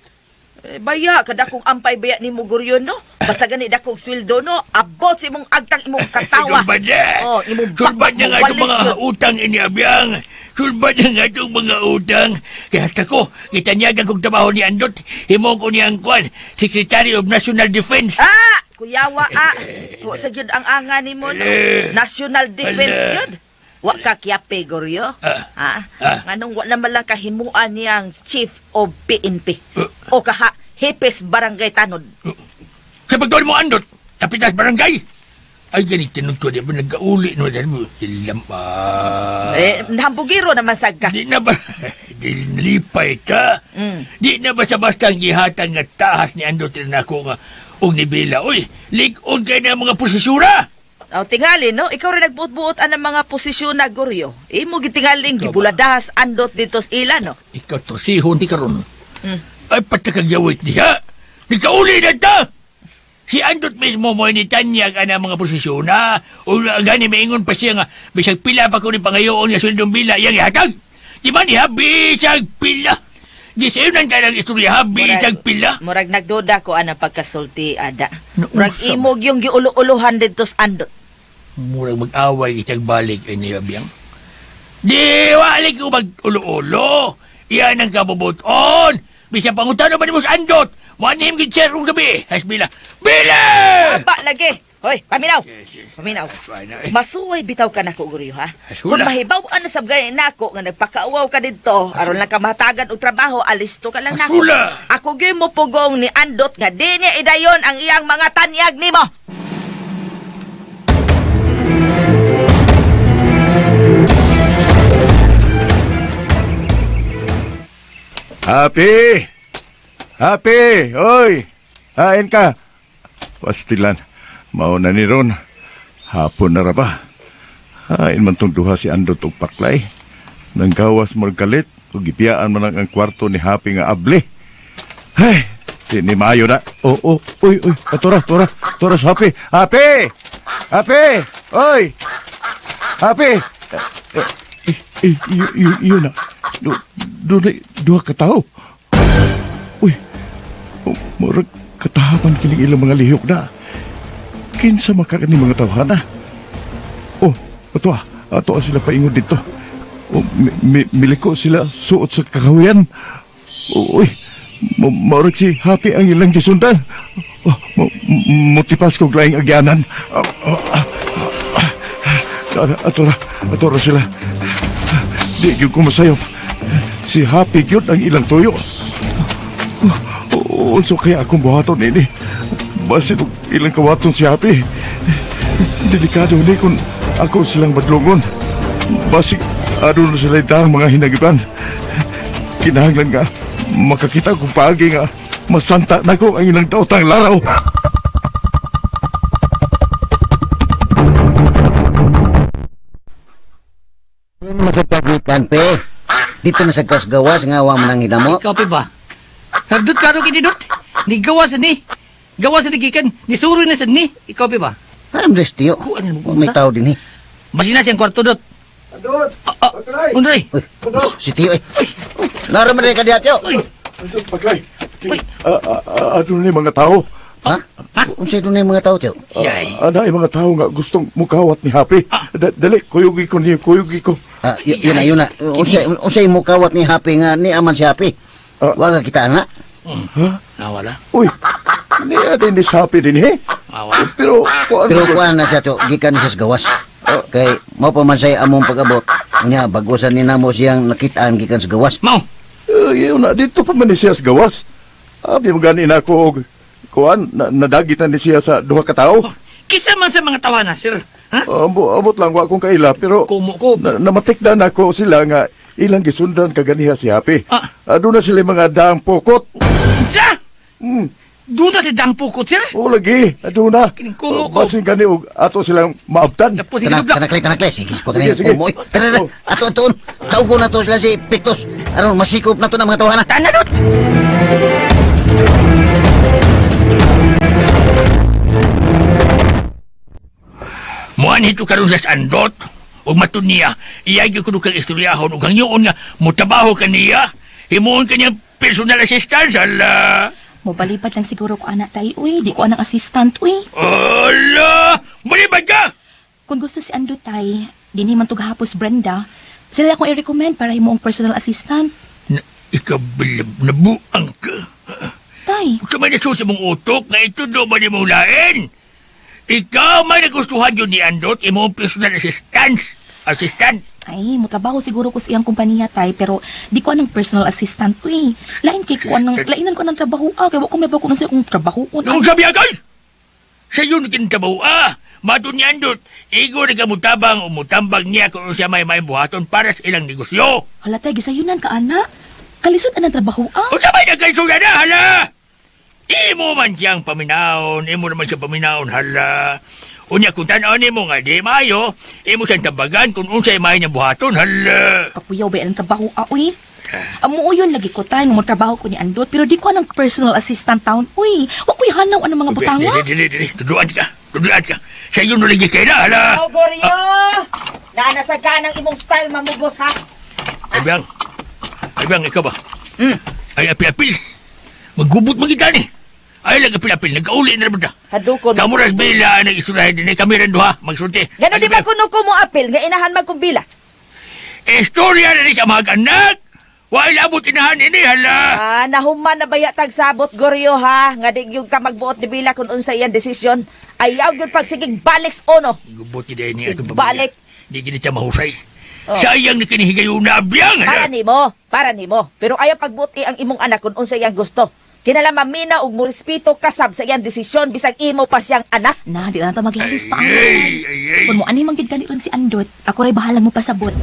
Eh, baya kada kong ampay baya ni mo Goryo no. Basta gani dakong sweldo no, abot sa imong agtang imong katawa. Sulbad na. Oh, imong Sulbad na nga itong walis mga yun. utang ini, Abyang. Sulbad na nga itong mga utang. Kaya hasta ko, kitanyagan kong trabaho ni Andot, himo ko niyang kwan, Secretary of National Defense. Ah, kuyawa ah. Wa sa gyud ang anga nimo no. Eh. National Defense Ala. gyud. Wa ka kiyape, Goryo? Ha? Nganong wa naman lang kahimuan niyang chief of PNP? O kaha, hepes barangay tanod. Sa pagtuon mo, Andot, kapitas barangay. Ay, ganit tinod ko, di ba nagkauli no? Dahil mo, silam pa. Eh, hambugiro naman sad ka. Di na ba, di nalipay ka. Di na basta-basta ang gihatag nga tahas ni Andot rin ako nga og ni Bella. Uy, lig-on kay na mga posisyura. O, tingali, no? Ikaw rin nagbuot-buot ang mga posisyon na, Goryo. Imo gitingaling gibuladahas Andot dito sa ila, no? Ikaw tosihon ti karon. Ay, patakagyawit diha. Nagkauli na ta! Si Andot mismo mo ni tanyag ang mga posisyon na. O gani maingon pa siya nga, bisag pila pa ko ni pangayoon nga sweldong bila, iyang ihatag. Di ba niya, bisag pila. Di sayo nang kanang istorya, ha, bisag pila. Murag nagduda ko anang pagkasulti, ada. Murag Nausa imog yung giulo-uluhan dito sa Andot. Murag mag-away itag balik ay niya biyang. Di wali ko mag-ulo-ulo. Iyan ang kabubuton. Bisa pangutano ba ni mo sa Andot? Maanihim gid sir kung gabi. Has bila. Bila! Aba, lagi! Hoy, paminaw! Paminaw. Masuway bitaw ka nako, Guryo, ha? Kung Asula. mahibaw-an na sab gani nako nga nagpakauwaw ka didto, aron lang ka mahatagan og trabaho, alisto ka lang nako. Asula. Ako gyud mo pugong ni Andot nga di niya idayon ang iyang mga tanyag nimo. Happy! Happy! Oy! Hain ka! Pastilan, mauna ni Ron. Hapon na ra ba? Hain man tong duha si Andot og Paklay. Nanggawas magkalit, ug gipiyaan man lang ang kwarto ni Happy nga abli. Hey, di ni maayo na. Oh, oh, uy, uy, atora, tora, tora sa Happy. Happy! Happy! Oy! Happy! Eh, eh, eh, yun na. Do, do, duha ka tao. Uy, murag katahapan kining ilang mga lihok na. Kinsa makakani mga tawhana? Oh, ato ah, ato ah sila paingon dito. Oh, miliko sila suot sa kakahuyan. Uy, murag si Happy ang ilang gisundan. Oh, motipas kog laing agyanan. Oh, oh, ah, ah, ah, ato ra, ato ra sila. Di gyud ko masayop. Si Happy gyud ang ilang tuyo. Unsa kaya akong buhaton ini? Basin og ilang kawaton si Happy. Delikado ni kung ako silang badlongon. Basig aduna sila dahang mga hinagiban. Kinahanglan nga makakita kong paagi nga masanta na ko ang ilang daotang laraw. Masagpagikan, pe. Dito na sa gawas nga wa man ang hinamo. Ikaw, pe ba? Hagdot ka ro kinidot. Ni gawas ni. Gawas ni gikan. Ni suroy na sad ni. Ikaw, pe ba? Ay, bless tiyo. May tao din eh. Masina siyang kwarto dot. Andot! Undoy! Uy, si Tiyo eh. Naro man rin ka diha, Tiyo. Andot, Paklay. Aduna ni mga tao. Ha? Unsa doon mga tao, Tiyo? Ana ay mga tao nga gustong mukawat ni Happy. Dali, kuyugi ko niyo, kuyugi ko. Ah, yun na, yun na. Unsa imo kawat ni Happy nga ni aman si Happy? Wa ka kita ana. Ha? Nawala. Uy, niya din ni Happy din eh. Pero, kuan Pero kuan na siya, Tiyo. Gikan siya sa gawas. Kay mao pa man siya among pag-abot. Unya bagosan ni namo siyang nakitaan gikan sa gawas. Mao. Yun na, dito pa man ni siya sa gawas. Abi mo gani na ako og kuan, nadagitan ni siya sa duha ka tawo. Kisa man sa mga tawana, sir. Ha? Amot lang wa akong kaila pero Kumo ko. Namatikdan ako sila nga ilang gisundan kaganiha si Happy. Aduna sila mga daang pukot. Sa? Doon na si Dang Pukot, sir? O lagi, aduna. Kumo ko. Basin gani og ato silang maabtan. Tanak, tanaklay, tanaklay. Sige, ko Sige, sige. Kumo. Tara, tara. Ato, ato. Tawgo na to sila si Pictos. Aron masikop na to ng mga tawhana. Tananot! Muan hito karon sa Andot ug matud niya, iya gyud kuno kang istoryahon ug hangyoon nga motrabaho kaniya. Himuon kanyang personal assistant ala. Mobalibad lang siguro ko anak tay, uy. Di ko anang assistant, uy. Ala! Balibad ka! Kung gusto si Ando tay, dinhi man to gahapos Brenda, sila akong i-recommend para himuong personal assistant. Na, ikaw nabuang ka. Tay. Sa may nasusi mong utok nga ito do ba ni mong lain? Ikaw may nagustuhan yun ni Andot, imong personal assistance. Assistant. Ay, motrabaho siguro ko sa iyang kumpanya tay, pero di ko anang personal assistant ko eh. Lain kay ko anang, lainan ko anang trabaho ah, kay wa ko may bako sa akong trabaho. Nung sabi agay! Sa yun kintabaw ah! Matun niya andot, igo na ka mutabang o mutambag niya kung siya may may buhaton para sa ilang negosyo. Hala tay, gisayunan ka ana. Kalisod anang trabaho ah. O sabay na kay na, hala! Imo man siyang paminaon, imo naman siyang paminaon, hala. Unya kung tanaw nimo nga di maayo, imo siyang tambagan kung unsay maayo niyang buhaton, hala. Kapuyaw ba ang trabaho ah, uy. Amo yun lagi ko tay, nga motrabaho ko ni Andot, pero di ko anang personal assistant taon. Uy, wa ko'y hanaw anang mga butanga. Dili, dili, dili, tuduan ka, tuduan ka. Sa yun lagi kay na, hala. Oh, Goryo! Naanasag ka ng imong style mamugos, ha? Ay, Bang. Ay, Bang, ikaw ba? Ay, apil-apil. Maggubot magita ni. Ay, lang apil-apil. Nagkauli na naman ta. Hadlokon. Kamu ras bila nag-isurahin din. Kami rin duha. Magsulti. Gano Ay, di ba Bang. kuno ko mo apil nga inahan magkumbila? Istorya na ni sa mga anak. Wala labot inahan ini, hala. Ah, nahuman na baya tagsabot Goryo ha, nga di gyud ka magbuot ni Bila kung unsa iyang desisyon. Ayaw gyud pagsigig balik sa ono. Gubot ni Denny Sige, atong pamilya. balik. Di gini siya mahusay. Oh. Sayang ni kinihigayon na abiyang. Para Hala. nimo, para nimo. Pero ayaw pagbuti ang imong anak kung unsa iyang gusto. Kinala mamina og morespeto kasab sa iyang desisyon bisag imo pa siyang anak. Na, di na ta maglalis pa Ay, ang. ay, ay. Kung mo ani man gid gani ron si Andot, ako ray bahala mo pasabot.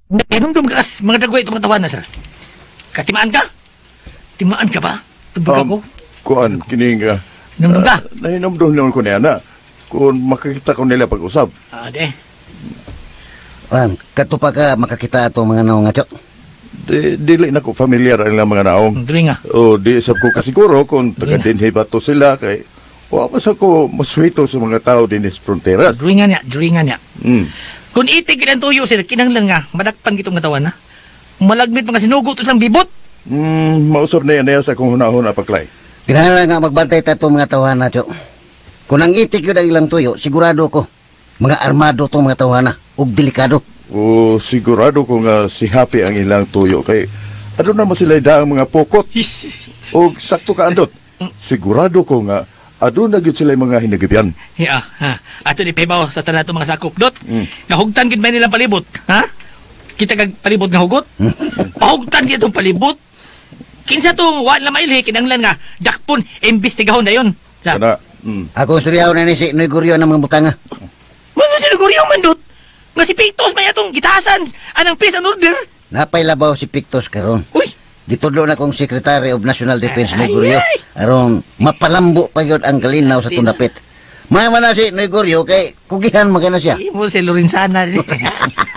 Naginong dumagas, mga dagway itong katawan na, sir. Katimaan ka? Timaan ka ba? Tubig ako? Kuan, kining... Namnong ka? Nahinumdum naman ko niya na. Kung makakita ko nila pag-usap. Ah, de. Kato pa ka makakita ato mga naong nga, Chok. Dili na ko familiar ang ilang mga naong. Dili nga. O di sab ko kasiguro kung taga dinhi ba to sila kay wa pa sa ko maswito sa mga tao dinhi sa fronteras. Dili nga niya, dili nga niya. Mm. Kung itig kinang tuyo, sir, kinanglan nga, madakpan kitong katawan, ha? Malagmit mga sinugo to silang bibot. Mausap na yan na sa akong hunahuna paklay. Kinahanglan nga magbantay ta itong mga tawhana, Chok. Kung ang itik yun ang ilang tuyo, sigurado ko, mga armado itong mga tawhana, ug delikado. O sigurado ko nga si Happy ang ilang tuyo kay aduna man sila daang mga pokot. O sakto ka andot. Sigurado ko nga aduna gyud sila mga hinagibyan. Ya, ha. Ato ni Pebaw sa tanan itong mga sakop. Dot, nahugtan gid ba nilang palibot? Ha? Kita kag palibot nga hugot? Pahugtan gid itong palibot. Kinsa tong wa na mailhi kinanglan nga dakpon imbestigahon na yon. Kana. Ako suryaw na ni si Noy Guryo ng mga butanga. Mano siniguryo man dot? Nga si Pictos may atong gitasan anang peace and order. Napay labaw si Pictos karon. Uy. Gitudlo na kong Secretary of National Defense Noy Guryo aron mapalambo pa gyud ang kalinaw sa tundapit. Mama na si Noy Guryo kay kugihan magana siya. Imo si Lorenzana.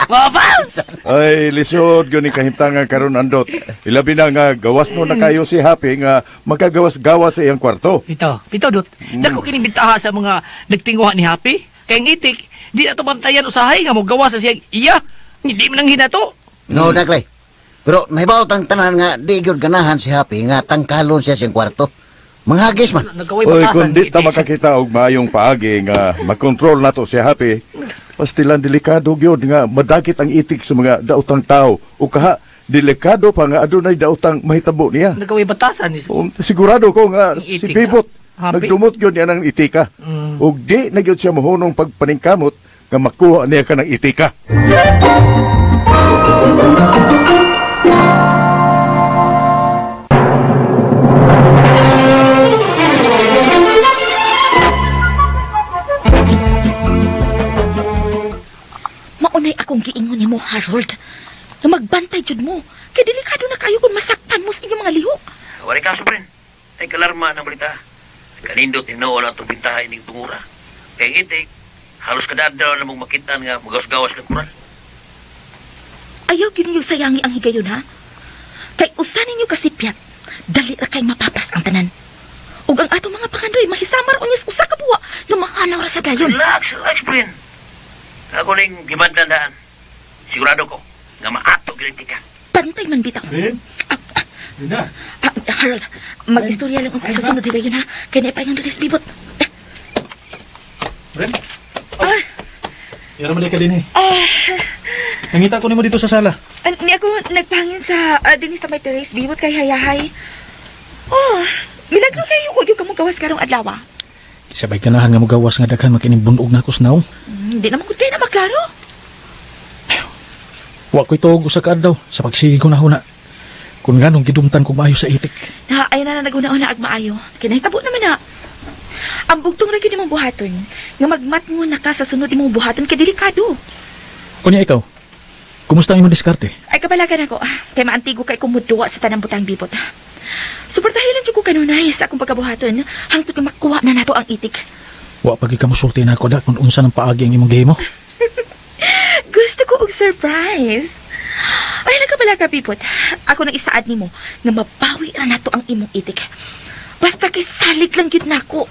Mapal. Ay, lisod gyud ni kahimtangan karon andot. Ilabi na nga gawas no na kayo si Happy nga makagawas-gawas sa iyang kwarto. Bitaw, bitaw dot. Dako kining bintaha sa mga nagtinguha ni Happy. Kay ang itik, di na to bantayan usahay nga mo gawas sa siya iya. Hindi man ang hinato. No, na Clay. Pero nahibaw tang tanan nga di gyud ganahan si Happy nga tangkalon siya siyang kwarto. Manghagis man. Nagaway Oy, kung di ta makakita og maayong paagi nga makontrol nato si Happy, pastilan delikado gyud nga madakit ang itik sa mga daotang tao o kaha delikado pa nga adunay daotang mahitabo niya. Nagaway batasan is. Sigurado ko nga Ang si itik, Bibot ah. Happy? nagdumot gyud niya ng itika. Ug di na gyud siya mohunong pagpaningkamot nga makuha niya kanang itika. Maunay akong giingon nimo, Harold. Nga magbantay jud mo. Kay delikado na kayo kung masakpan mo sa inyong mga lihok. Wala kaso, friend. Ay kalarma ng balita. Kanindot tinuon ang itong bintahay ning tungura. Kaya ang itik, halos kada-adlaw na mong makita nga magawas-gawas ng kural. Ayaw gyud ninyo sayangi ang higayon, ha? Kay usa ninyo kasipyat, dali ra kay mapapas ang tanan. Ug ang atong mga pangandoy mahisamar unya sa usa ka buwa nga mahanaw ra sa dayon. Relax, relax, friend. Ako ning gibantandaan. Sigurado ko nga maato gid ka. Bantay man bitaw. Ah, Harold, mag-istorya lang ako sa sunod higayon ha. Kay naipay ng dutis bibot. Ren? Ah, Yara man ka din eh. ah, Nangita ko nimo dito sa sala. Ni ako nagpahangin sa dinhi sa may terrace bibot kay hayahay. Oh, milagro kayo wag yung kamong gawas karong adlaw. Ah. Sabay ganahan nga mogawas nga daghan makining bunog na ako sa naong. Hindi naman gud kay na maklaro. Wa ko'y tuog usa ka adlaw sa pagsige ko na huna. Kung nganong gidumtan ko maayo sa itik. Na ay na na naguna-una ag maayo. Kinahitabo naman na. Ang bugtong ra gyud imong buhaton nga magmatngon na ka sa sunod imong buhaton kay delikado. Unya ikaw, kumusta ang imong diskarte? Ay kabalagan ako kay maantigo kay kumuduwa sa tanang butang bibot. Suportahin lang jud ko kanunay sa akong pagkabuhaton hangtod nga makuha na nato ang itik. Wa pagi ka mosulti na ako da kung unsa ng paagi ang imong gihimo. Gusto ko og surprise. Ay nagkabalaga bibot. Ako nang isaad nimo nga mabawi ra nato ang imong itik. Basta kay salig lang gyud nako.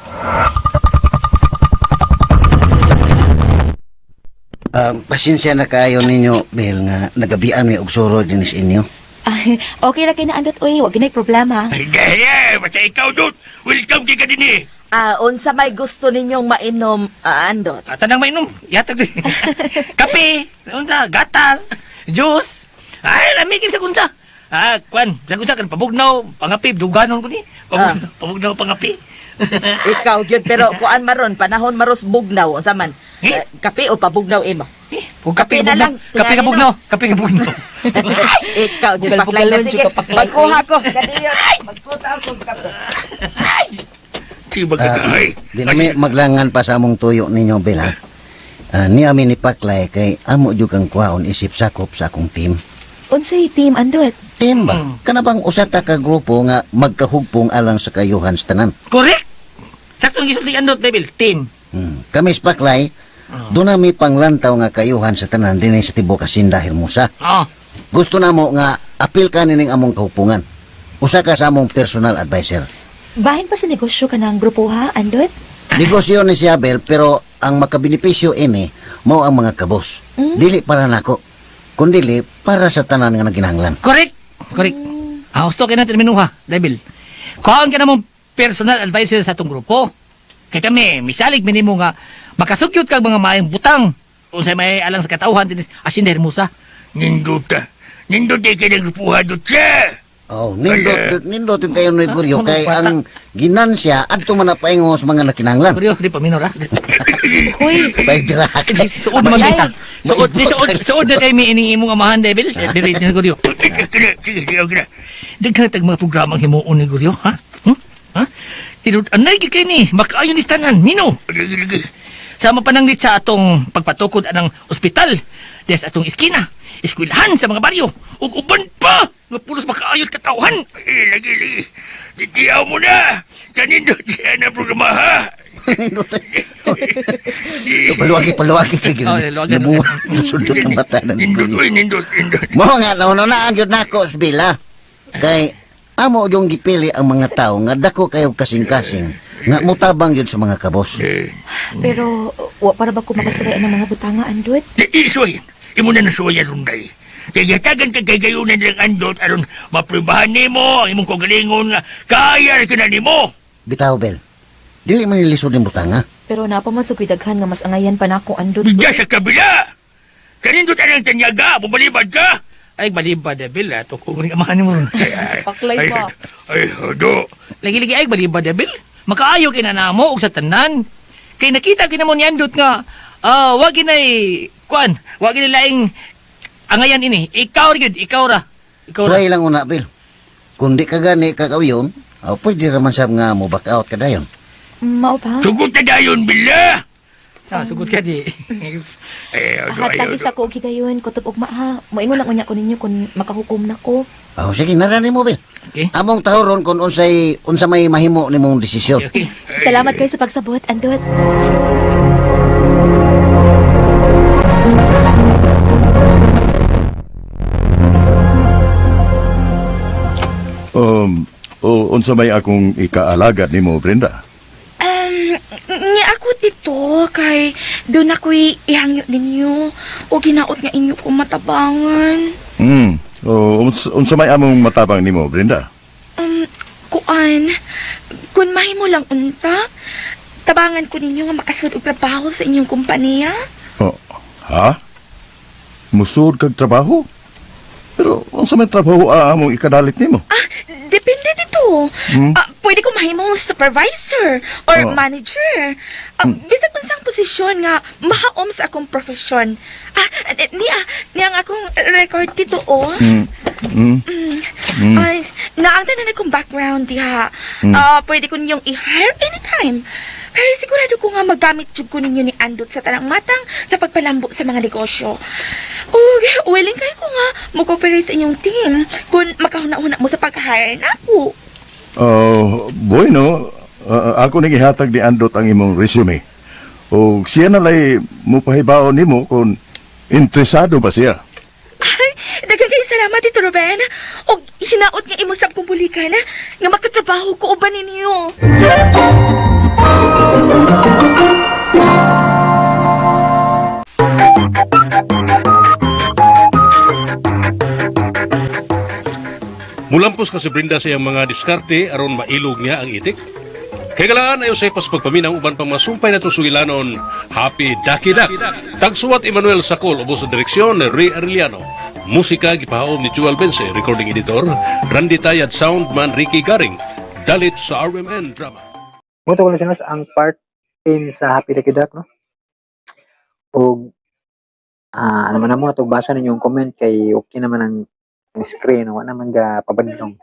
Pasensya na kaayo ninyo, Bill, nga nagabian mi og suro din sa inyo. Ay, okay ra kay na Andot uy, wa ginay problema. Ay, gaya, basta ikaw, Dut. Welcome kay ka din eh. Unsa may gusto ninyong mainom, Andot? Tanang mainom, yatag din. Kape, unsa, gatas, juice. Ay, lami kay sa kunsa. Kwan, sa kunsa kan pabugnaw, pangapi, duganon ko ni. Pabugnaw, pabugnaw pangapi. Ikaw gyud pero kuan maron panahon maros bugnaw unsa man? Eh? Kape o pabugnaw imo? Kung kape Kape na na lang, Kape ka tingali bugnaw, kape ka bugnaw. Ikaw gyud paklay na Bugal-bugalon, sige. jud ka paklay. Magkuha ko. Kadiyo. Magkuha ako og kape. Sige, magkakaay. Di na mi maglangan pa sa among tuyo ninyo, Bill, ha? Ni ami ni Paklay kay amo jud kang kuhaon isip sakop sa akong team. Unsay team Andot? Team ba? Kana bang usa ta ka grupo nga magkahugpong alang sa kayuhan sa tanan? Correct. Sakto ang gisulti Andot, Devil. Team. Kami sa Paklay, doon na mi panglantaw nga kayuhan sa tanan dinhi sa tibuok Hacienda Hermosa. Oh. Gusto namo nga apil ka nining among kahupungan. Usa ka sa among personal advisor. Bahin pa sa negosyo ka ng grupo ha, Andot? Negosyo ni si Abel pero ang makabenepisyo ini mao ang mga kabos. Dili para nako, kundili para sa tanan nga naginahanglan. Correct. Correct. Gusto kay natin minuha, Devil. Kuhaan ka namong personal advisor sa atong grupo. Kay kami, misalig minimo nga makasugyot kag mga maayong butang unsay may alang sa katawhan dinis Hacienda Hermosa. Nindot ah. Nindot eh kayo nagrupuha, Dut, siya. Oh, nindot nindot yung kayo ni Guryo kay ang ginansya adto man na paingon sa mga nakinahanglan. Kuryo, di pa minor ha. Uy, Bay dira. Suod man kita. Suod, di suod, suod na kay mi ining imong amahan, Devil. Diri ni Guryo. Sige, sige, sige, okay na. Daghan tag mga programa ang himuon ni Guryo, ha? Ha? Tinud anay gyud kay ni, makaayon ni tanan, nino. Lagi, lagi. Sama pananglit sa atong pagpatukod anang ospital, des atong iskina, eskwelahan sa mga baryo, ug uban pa nga pulos makaayos katawhan. Eh, lagi, lagi. Titiyaw mo na. Kanindot siya na programa, ha? Paluwagi paluwagi kay Oh, luwagan. Nabuwa sundot ang mata ng Nindot, Guryo. uy, nindot, nindot. Mo nga naununaan gyud nako sa bila. Kay amo yung gipili ang mga tao nga dako kayo kasing-kasing nga mutabang gyud sa mga kabos. Eh, pero wa para ba ko makasabay ang mga butanga Andot? Di, isuwayan. Imo na nasuwayan, Runday. Kaya gatagan ka kay gayunan ng andot aron maprubahan nimo ang imong kagalingon nga kaya ra ka na nimo. Bitaw Bel. Dili man nilisod ning butanga. Pero napa man sa daghan nga mas angayan pa nako Andot. Bigya sa kabila. Kanindot anang tanyaga, bumalibad ka. Ay balibad, Devil, ah. Tukong ni amahan mo. Ay, ay, Paklay ay, pa. Ay, do. Lagi-lagi ay balibad, Devil. Makaayo kay nanamo og sa tanan. Kay nakita kinamo ni Andot nga wag ginay kuan, wag ginay laing angayan ini. Ikaw ra gyud, ikaw ra. Ikaw ra. Suway lang una Bel. Kung di ka gani kakawiyon, oh, pwede raman sab nga mo back out ka dayon. Mao ba? Sugot na dayon, bila. Sa sugot ka di. Ay, do, ay, Hatagi do. sa ko og higayon kutob ugma ha. Moingon lang unya ko ninyo kung makahukom na ko. Oh, sige, narani mo Bel. Okay. Among tahoron kung unsay unsa may mahimo nimong desisyon. Okay, okay. Salamat kayo sa pagsabot, Andot. O unsa may akong ikaalagad nimo, Brenda? Nga ako dito kay doon ako'y ihangyo ninyo o ginaot nga inyo ko matabangan. O unsa may among matabang nimo, Brenda? Kuan, kun mahimo lang unta, tabangan ko ninyo nga makasud og trabaho sa inyong kompanya. Oh, ha? Musud kag trabaho? Pero unsa may trabaho among ikadalit nimo? Depende dito. Pwede ko mahimong supervisor or manager. Bisag unsang posisyon nga mahaom sa akong profesyon. Niya ang akong record, Tito, oh. Ay, naa ang tanan akong background diha. Pwede ko ninyong i-hire anytime. Kaya sigurado ko nga magamit jud ko ninyo ni Andot sa tanang matang sa pagpalambo sa mga negosyo. Ug willing kayo ko nga mo-cooperate sa inyong team kung makahuna-huna mo sa pag-hire nako. Oh, bueno, ako ning ihatag ni Andot ang imong resume. O siya na lay mupahibaw nimo kung interesado ba siya. Ay, daghan kayo salamat, Tito Ruben. Og hinaot nga imo sab kong bulikan nga makatrabaho ko uban ninyo. Mulampos ka si Brenda sa iyang mga diskarte aron mailog niya ang itik. Kay galaan ayo sa pas pagpaminaw uban pang masumpay na sugilanon. Happy Daki Dak. Tagsuwat Emmanuel Sakol, ubos sa direksyon ni Ray Arellano. Musika gipahaom ni Jewel Bense, recording editor Randy Tayad, soundman Ricky Garing. Dalit sa RMN Drama. Mao to, listeners, ang part 10 sa Happy Daki Dak, no? Og ano man mo atong basa ninyong comment kay okay naman ang screen, wa naman ga pabadlong.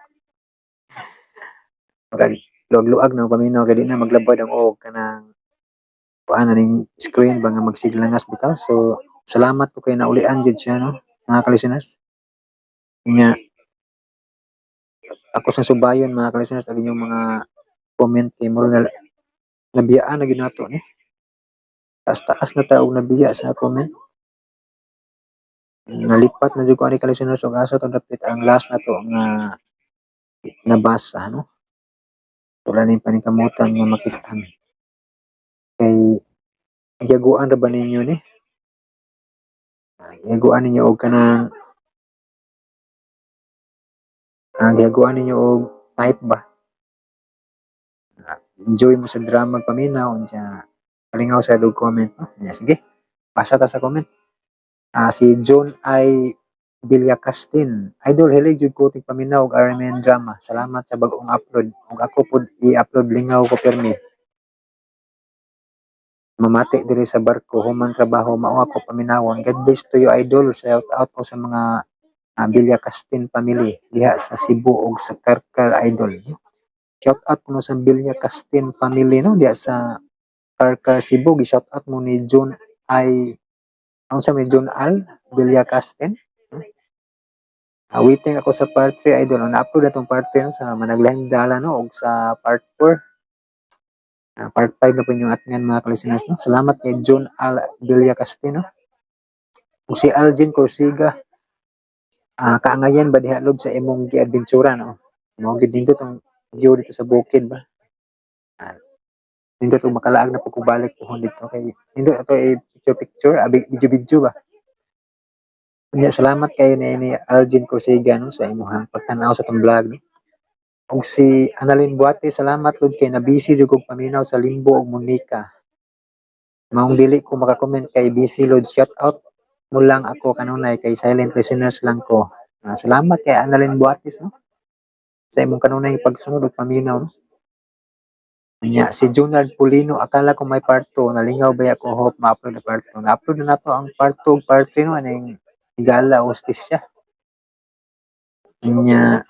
Murag luag-luag na paminaw kay di na maglabad ang og kanang kuan na ning screen ba nga magsiglangas bitaw. So salamat ko kay naulian jud siya, no, mga ka-listeners. Nga ako sa subayon, mga ka-listeners, ang inyong mga comment kay muro na nabiyaan na gyud nato ni. Taas-taas na ta og nabiya sa comment. Nalipat na jud ko ani, ka-listeners, og asa to dapit ang last na to nga nabasa, no. Wala na yung paningkamutan nga makitaan. Kay giyaguan ra ba ninyo ni? Giyaguan ninyo og kanang giyaguan ninyo og type ba? Enjoy mo sa drama paminaw unya palingaw sa og comment, no? Nya sige. Basa ta sa comment. Si John I. Villacastin. "Idol, hilig jud ko tig paminaw og RMN drama. Salamat sa bag-ong upload. Ug ako pud i-upload, lingaw ko permi. Mamati diri sa barko human trabaho mao ako paminawon. God bless to you, idol. Shout out ko sa mga Villacastin family diha sa Cebu ug sa Carcar, idol." Shout out kuno sa Villacastin family, no, diha sa Carcar, Cebu. Gi-shout out mo ni John I, ang sa ni John Al Villacastin. Waiting ako sa part 3, idol. Na-upload na tong part 3, no, sa Managlahing Dala, no, ug sa part 4. Part 5 na po inyong atngan, mga ka-listeners, no. Salamat kay John Al Villacastin, no. Ug si Algin Corsiga, kaangayan ba diha, Lord, sa imong gi-adventura, no. Mao gid nindot ang view dito sa bukid ba. Nindot og makalaag na pagkubalik pohon dito kay nindot ato i picture picture, abi video video ba. Unya salamat kay ni Algin Corsiga, no, sa imong pagtan-aw sa atong vlog, no. Ug si Annalyn Buate, "Salamat Lord kay na-busy jud kog paminaw sa Limbo ug Monica. Maong dili ko maka-comment kay busy, Lord. Shout out mo lang ako kanunay kay silent listeners lang ko." Salamat kay Annalyn Buates, no, sa imong kanunay pagsunod ug paminaw, no. Unya si Junard Pulino, "Akala ko may part 2, nalingaw baya ko, hope ma-upload na part 2." Na-upload na nato ang part 2 ug part 3, no, aning Higala Hustisya. Unya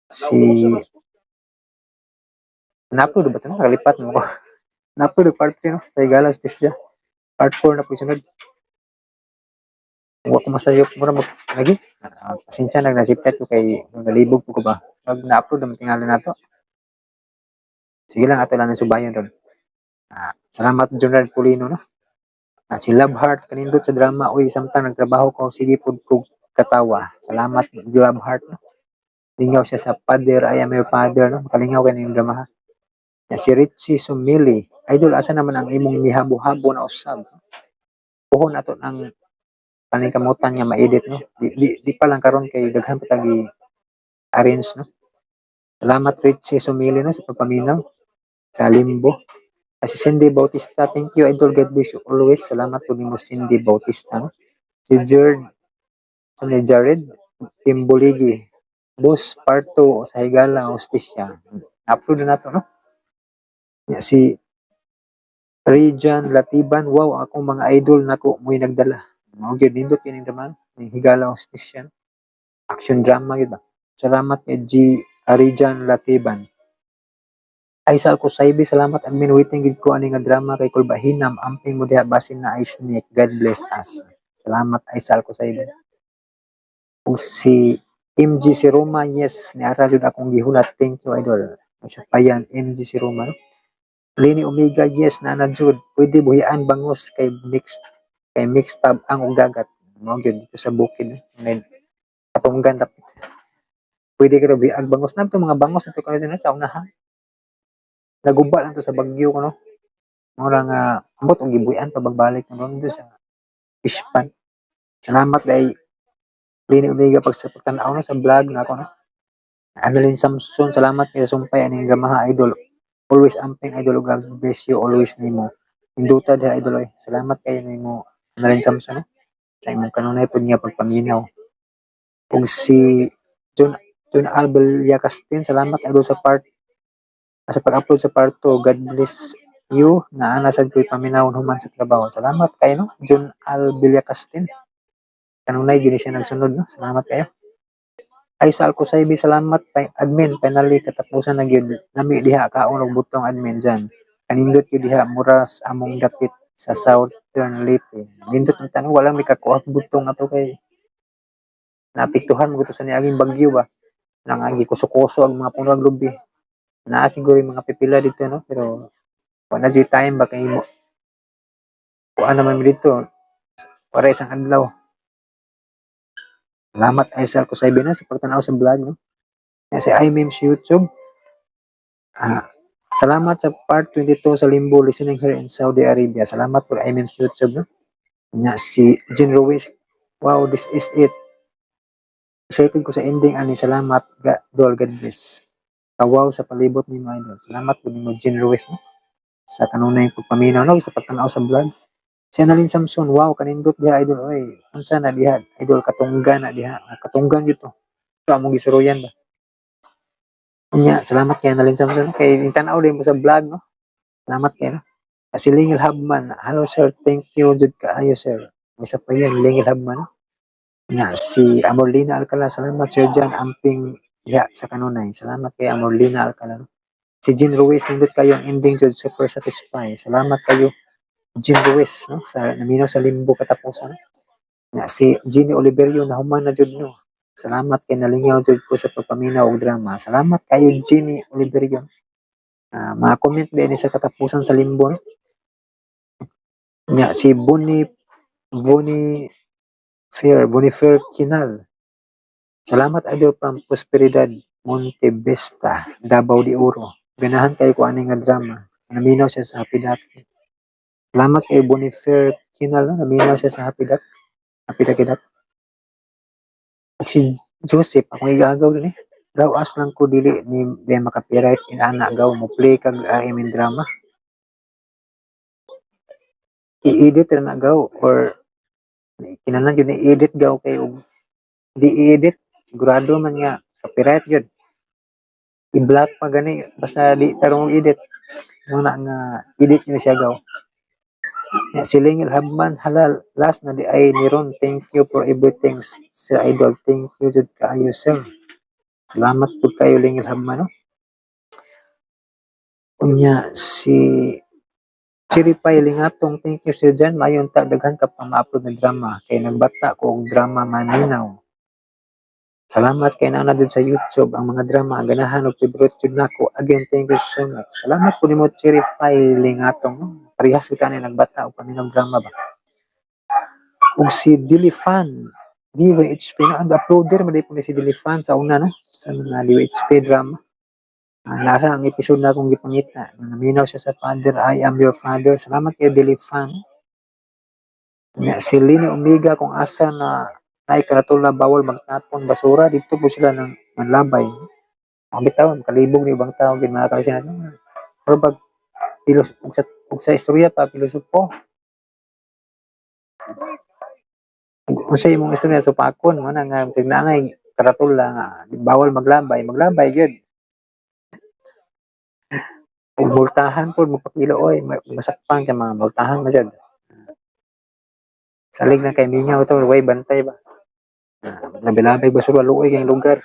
si na-upload ba ito, no? Nakalipat mo ko. Na-upload ang part 3, no, sa Higala Hustisya. Part 4 na po sunod. Wa ko masayop mura mag lagi. Pasensya na nasipet ko kay nalibog po ko ba. Pag na-upload naman tingali nato. Sige lang, ato lang ang subayon ron. Salamat Junard Pulino, no. Si Love Heart, "Kanindot sa drama oy, samtang nagtrabaho ko sige pud kog katawa." Salamat Love Heart, no. Lingaw siya sa Father, I Am Your Father, no. Makalingaw kay ning drama ha. Si Richie Sumili, "Idol, asa naman ang imong mihabo-habo na usab?" Puhon ato ang paningkamutan nga ma-edit, no. Di pa lang karon kay daghan pa tagi arrange, no. Salamat Richie Sumili, no, sa pagpaminaw sa Limbo. Si Cindy Bautista, "Thank you, idol, God bless you always." Salamat po nimo, Cindy Bautista, no. Si Jared, sa ni Jared Timboligi, "Boss, part 2 sa Higala Hustisya." Upload na nato, no? Ya, si Rejan Latiban, wow, akong mga idol nako mo'y nagdala. Mao gyud, nindot kining drama, ning Higala Hustisya. Action drama gyud ba? Salamat kay G Rejan Latiban. Aisal ko Saibi, salamat admin, waiting gid ko ani nga drama kay Kulbahinam, amping mo diha basin na ay snake. God bless us. Salamat, Aisal ko Saibi. Ug si MG si Roma, yes, niara jud akong gihulat. Thank you, idol. Isa pa yan, MG si Roma, no? Lini Omega, yes, na jud. Pwede buhian bangos kay mixed tab ang og dagat. Mao gyud dito sa bukid, no? May katunggan dapit. Pwede ka to buhiag bangos na to, mga bangos ito kasi sa unahan. Naguba lang to sa bagyo ko, no. Mao lang nga ambot og gibuhian pa pagbalik no dito sa fish pond. Salamat dai, Lini Omega, pag sa pagtan-aw, no, sa vlog na ako, no. Annalyn Samson, salamat kay sumpay aning dramaha, idol. Always amping, idol, ug God bless you always nimo. Induta diha, idol, oy. Salamat kayo nimo, Annalyn Samson, no, sa imong kanunay pud nga pagpaminaw. Ug si John Albel Yacastin, salamat, idol, sa pag-upload sa part 2. God bless you. Naana sad ko'y paminawon human sa trabaho. Salamat kayo, no, John Albel Yacastin. Kanunay gyud ni siya nagsunod, no. Salamat kayo. Ay sa Alcosaybi, salamat pa, admin, finally katapusan na gyud. Lami diha kaon og butong, admin dyan. Kanindot gyud diha muras among dapit sa Southern Leyte. Nindot ang tanong, walang may kakuha butong ato kay naapektuhan mo sa niaging bagyo ba. Nang agi kuso-kuso ang mga puno og lubi. Naa siguro yung mga pipila dito, no, pero wala jud time ba kay mo. Kuan naman mi dito. Para isang adlaw. Salamat, Aisal Kusaybi, na sa pagtanaw sa vlog, no. Yan si iMemes YouTube. Ah, salamat sa part 22 sa Limbo, listening here in Saudi Arabia. Salamat po, iMemes YouTube, no. Nya si Jean Ruiz. Wow, this is it. Excited ko sa ending ani. Salamat, ga, Dol, God bless. Kawaw sa palibot ni mo, idol. Salamat po nimo, Jean Ruiz, no, sa kanunay pagpaminaw, no, sa pagtanaw sa vlog. Si Annalyn Samson, wow, kanindot diha, idol, oy. Unsa na diha, idol, katunggan na diha. Katunggan gyud to. Ito among gisuruyan ba. Unya, salamat kay Annalyn Samson kay tanaw din mo sa vlog, no. Salamat kay, no. Si Lingil Habman, hello sir, thank you jud kaayo, sir. Isa pa yun, Lingil Habman, no? Nga, si Amorlina Alcala, salamat, Sir John, amping diha sa kanunay. Salamat kay Amorlina Alcala, no? Si Jean Ruiz, nindot kayo ang ending jud, super satisfied. Salamat kayo, Jean Ruiz, no, sa naminaw sa Limbo katapusan. Nga, si Jenny Oliverio, nahuman na jud, no. Salamat kay nalingaw jud ko sa pagpaminaw og drama. Salamat kayo, Jenny Oliverio. Ah, mga comment din sa katapusan sa Limbo, no? Nga, si Bonnie Fair Kinal. Salamat, idol, from Prosperidad, Monte Vista, Davao de Oro. Ganahan kayo ko ani nga drama. Naminaw siya sa Happy Duck. Salamat kay Bonnie Fair Kinal, no? Naminaw siya sa Happy Duck. Happy Duck Duck. Ug si Joseph, akong igagaw din eh. Gawas lang ko dili ni di maka-copyright inana gaw mo play kag RM drama. I-edit ra na gaw or kinahanglan gyud ni edit gaw kay og di i-edit sigurado man nga copyright gyud. I-block pa gani basta di tarong edit. Mo na nga edit niyo siya gaw. Ya, si Lingil Habman, halal last na di ay ni Ron. Thank you for everything, sir idol. Thank you jud kaayo, sir. Salamat pud kayo, Lingil Habman, no. Unya si Chiripay Lingatong, thank you, Sir Jan. Mayon ta daghan ka pa ma-upload na drama kay nagbata ko og drama maminaw. Salamat kay naa na dun sa YouTube ang mga drama, ganahan og favorite jud nako. Again, thank you so much. Salamat po nimo, Chiripay Lingatong, no. Parehas ko tani nagbata og paminaw drama ba. Ug si Dilifan DYHP, no, ang uploader man po ni si Dilifan sa una, no, sa mga DYHP drama. Nara ang episode na akong gipangita. Naminaw siya sa Father, I Am Your Father. Salamat kayo, Dilifan. Nga, si Lina Omega, kung asa na naay karatula bawal magtapon basura, dito po sila ng manlabay. Ang bitaw, kalibog ni ibang tao, gid mga kalisina. Pero pag pilos, ug sa istorya pa, pilosopo. Ug unsa imong istorya supakon, mo na nga tignan karatula nga bawal maglabay, maglabay gyud. Ug multahan pod magpakilo oy, masakpan kay mga multahan man jud. Salig na kay mingaw to, way bantay ba. Labi-labi basura, luoy kay lugar.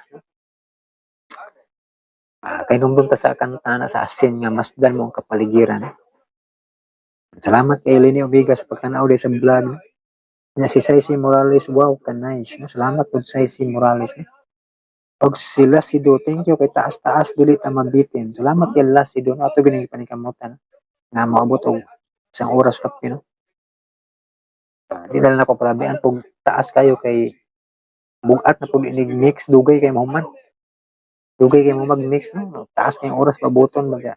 Kay numdum ta sa kanta na sa Asin nga "Masdan mo ang kapaligiran." Salamat kay Lenny Omega sa pagtanaw sa vlog. Nya si Saisi Morales, wow, ka nice. No? Salamat po, Saisi Morales. No? Og sila si Do, thank you kay taas-taas, dili ta mabitin. Salamat kay Lasido, no? Ato gini panikamutan nga moabot og isang oras kape, no? Di na lang ako palabian pug taas kayo kay bugat na pud inig mix, dugay kay mahuman. Dugay kay mo mag-mix, no? Taas kay oras pabuton ba siya.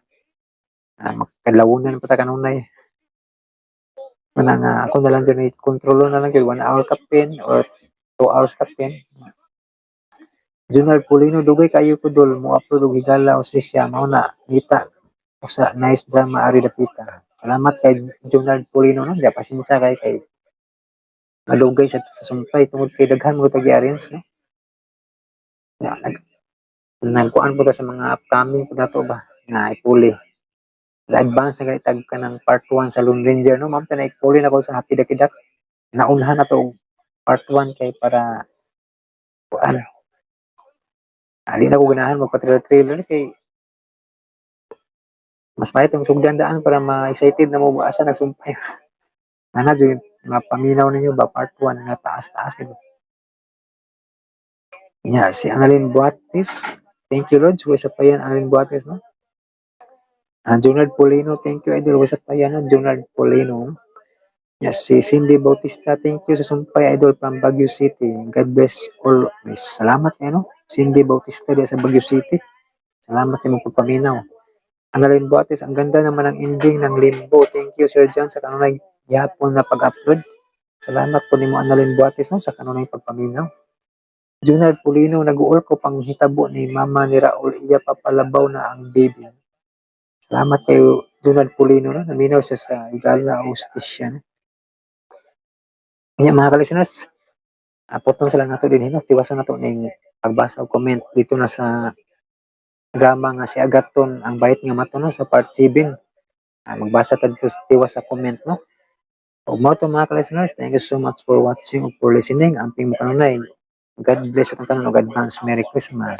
Magkadlawunan pa ta kanunay. Wala nga ako na lang dyan, kontrolo na lang gyud 1 hour kapin or 2 hours kapin. Junard Pulino, dugay kayo ko dol mo upload og higala o siya mao na ngita usa nice drama ari dapita. Salamat kay Junard Pulino, no. Di pasensya kay kay madugay sa sumpay tungod kay daghan mo tag arrange, no. Ya, nagkuan po ta sa mga upcoming po nato ba nga ipuli. Advance na ganit tag ka ng part 1 sa Lone Ranger, no, ma'am. Tanay ipuli na ko sa Happy Dakidak. Naunhan na to og part 1 kay para kuan. Ali na ko ganahan magpa-trailer kay mas may itong sugdan daan para ma-excited na mo asa nagsumpay. Nana jud mapaminaw ninyo ba part 1 nga taas-taas gid. Nya si Annalyn Buatis, thank you Lord, sa pa yan, Annalyn Buatis, no. Junard Polino, thank you, idol, sa pa yan, no? Junard Polino. No? Nya si Cindy Bautista, thank you sa sumpay, idol, from Baguio City. God bless all. Salamat kayo, no? Cindy Bautista diya sa Baguio City. Salamat sa imong pagpaminaw. Annalyn Buatis, ang ganda naman ang ending ng Limbo. Thank you, Sir John, sa kanunay gihapon na pag-upload. Salamat po nimo, Annalyn Buatis, no, sa kanunay pagpaminaw. Junard Pulino, nag-uol ko pang hitabo ni mama ni Raul, iya papalabaw na ang baby. Salamat kayo, Junard Pulino, no? Naminaw siya sa Igala Hostisya. No? Kanya mga ka-listeners, putong sila nato din, no? Tiwason nato ning pagbasa og comment dito na sa drama nga si Agaton ang bait nga mato, no, sa part 7. Magbasa ta dito tiwas sa comment, no. Ug mao to, mga ka-listeners, thank you so much for watching ug for listening. Amping mo kanunay. God bless atong tanan ug advance Merry Christmas.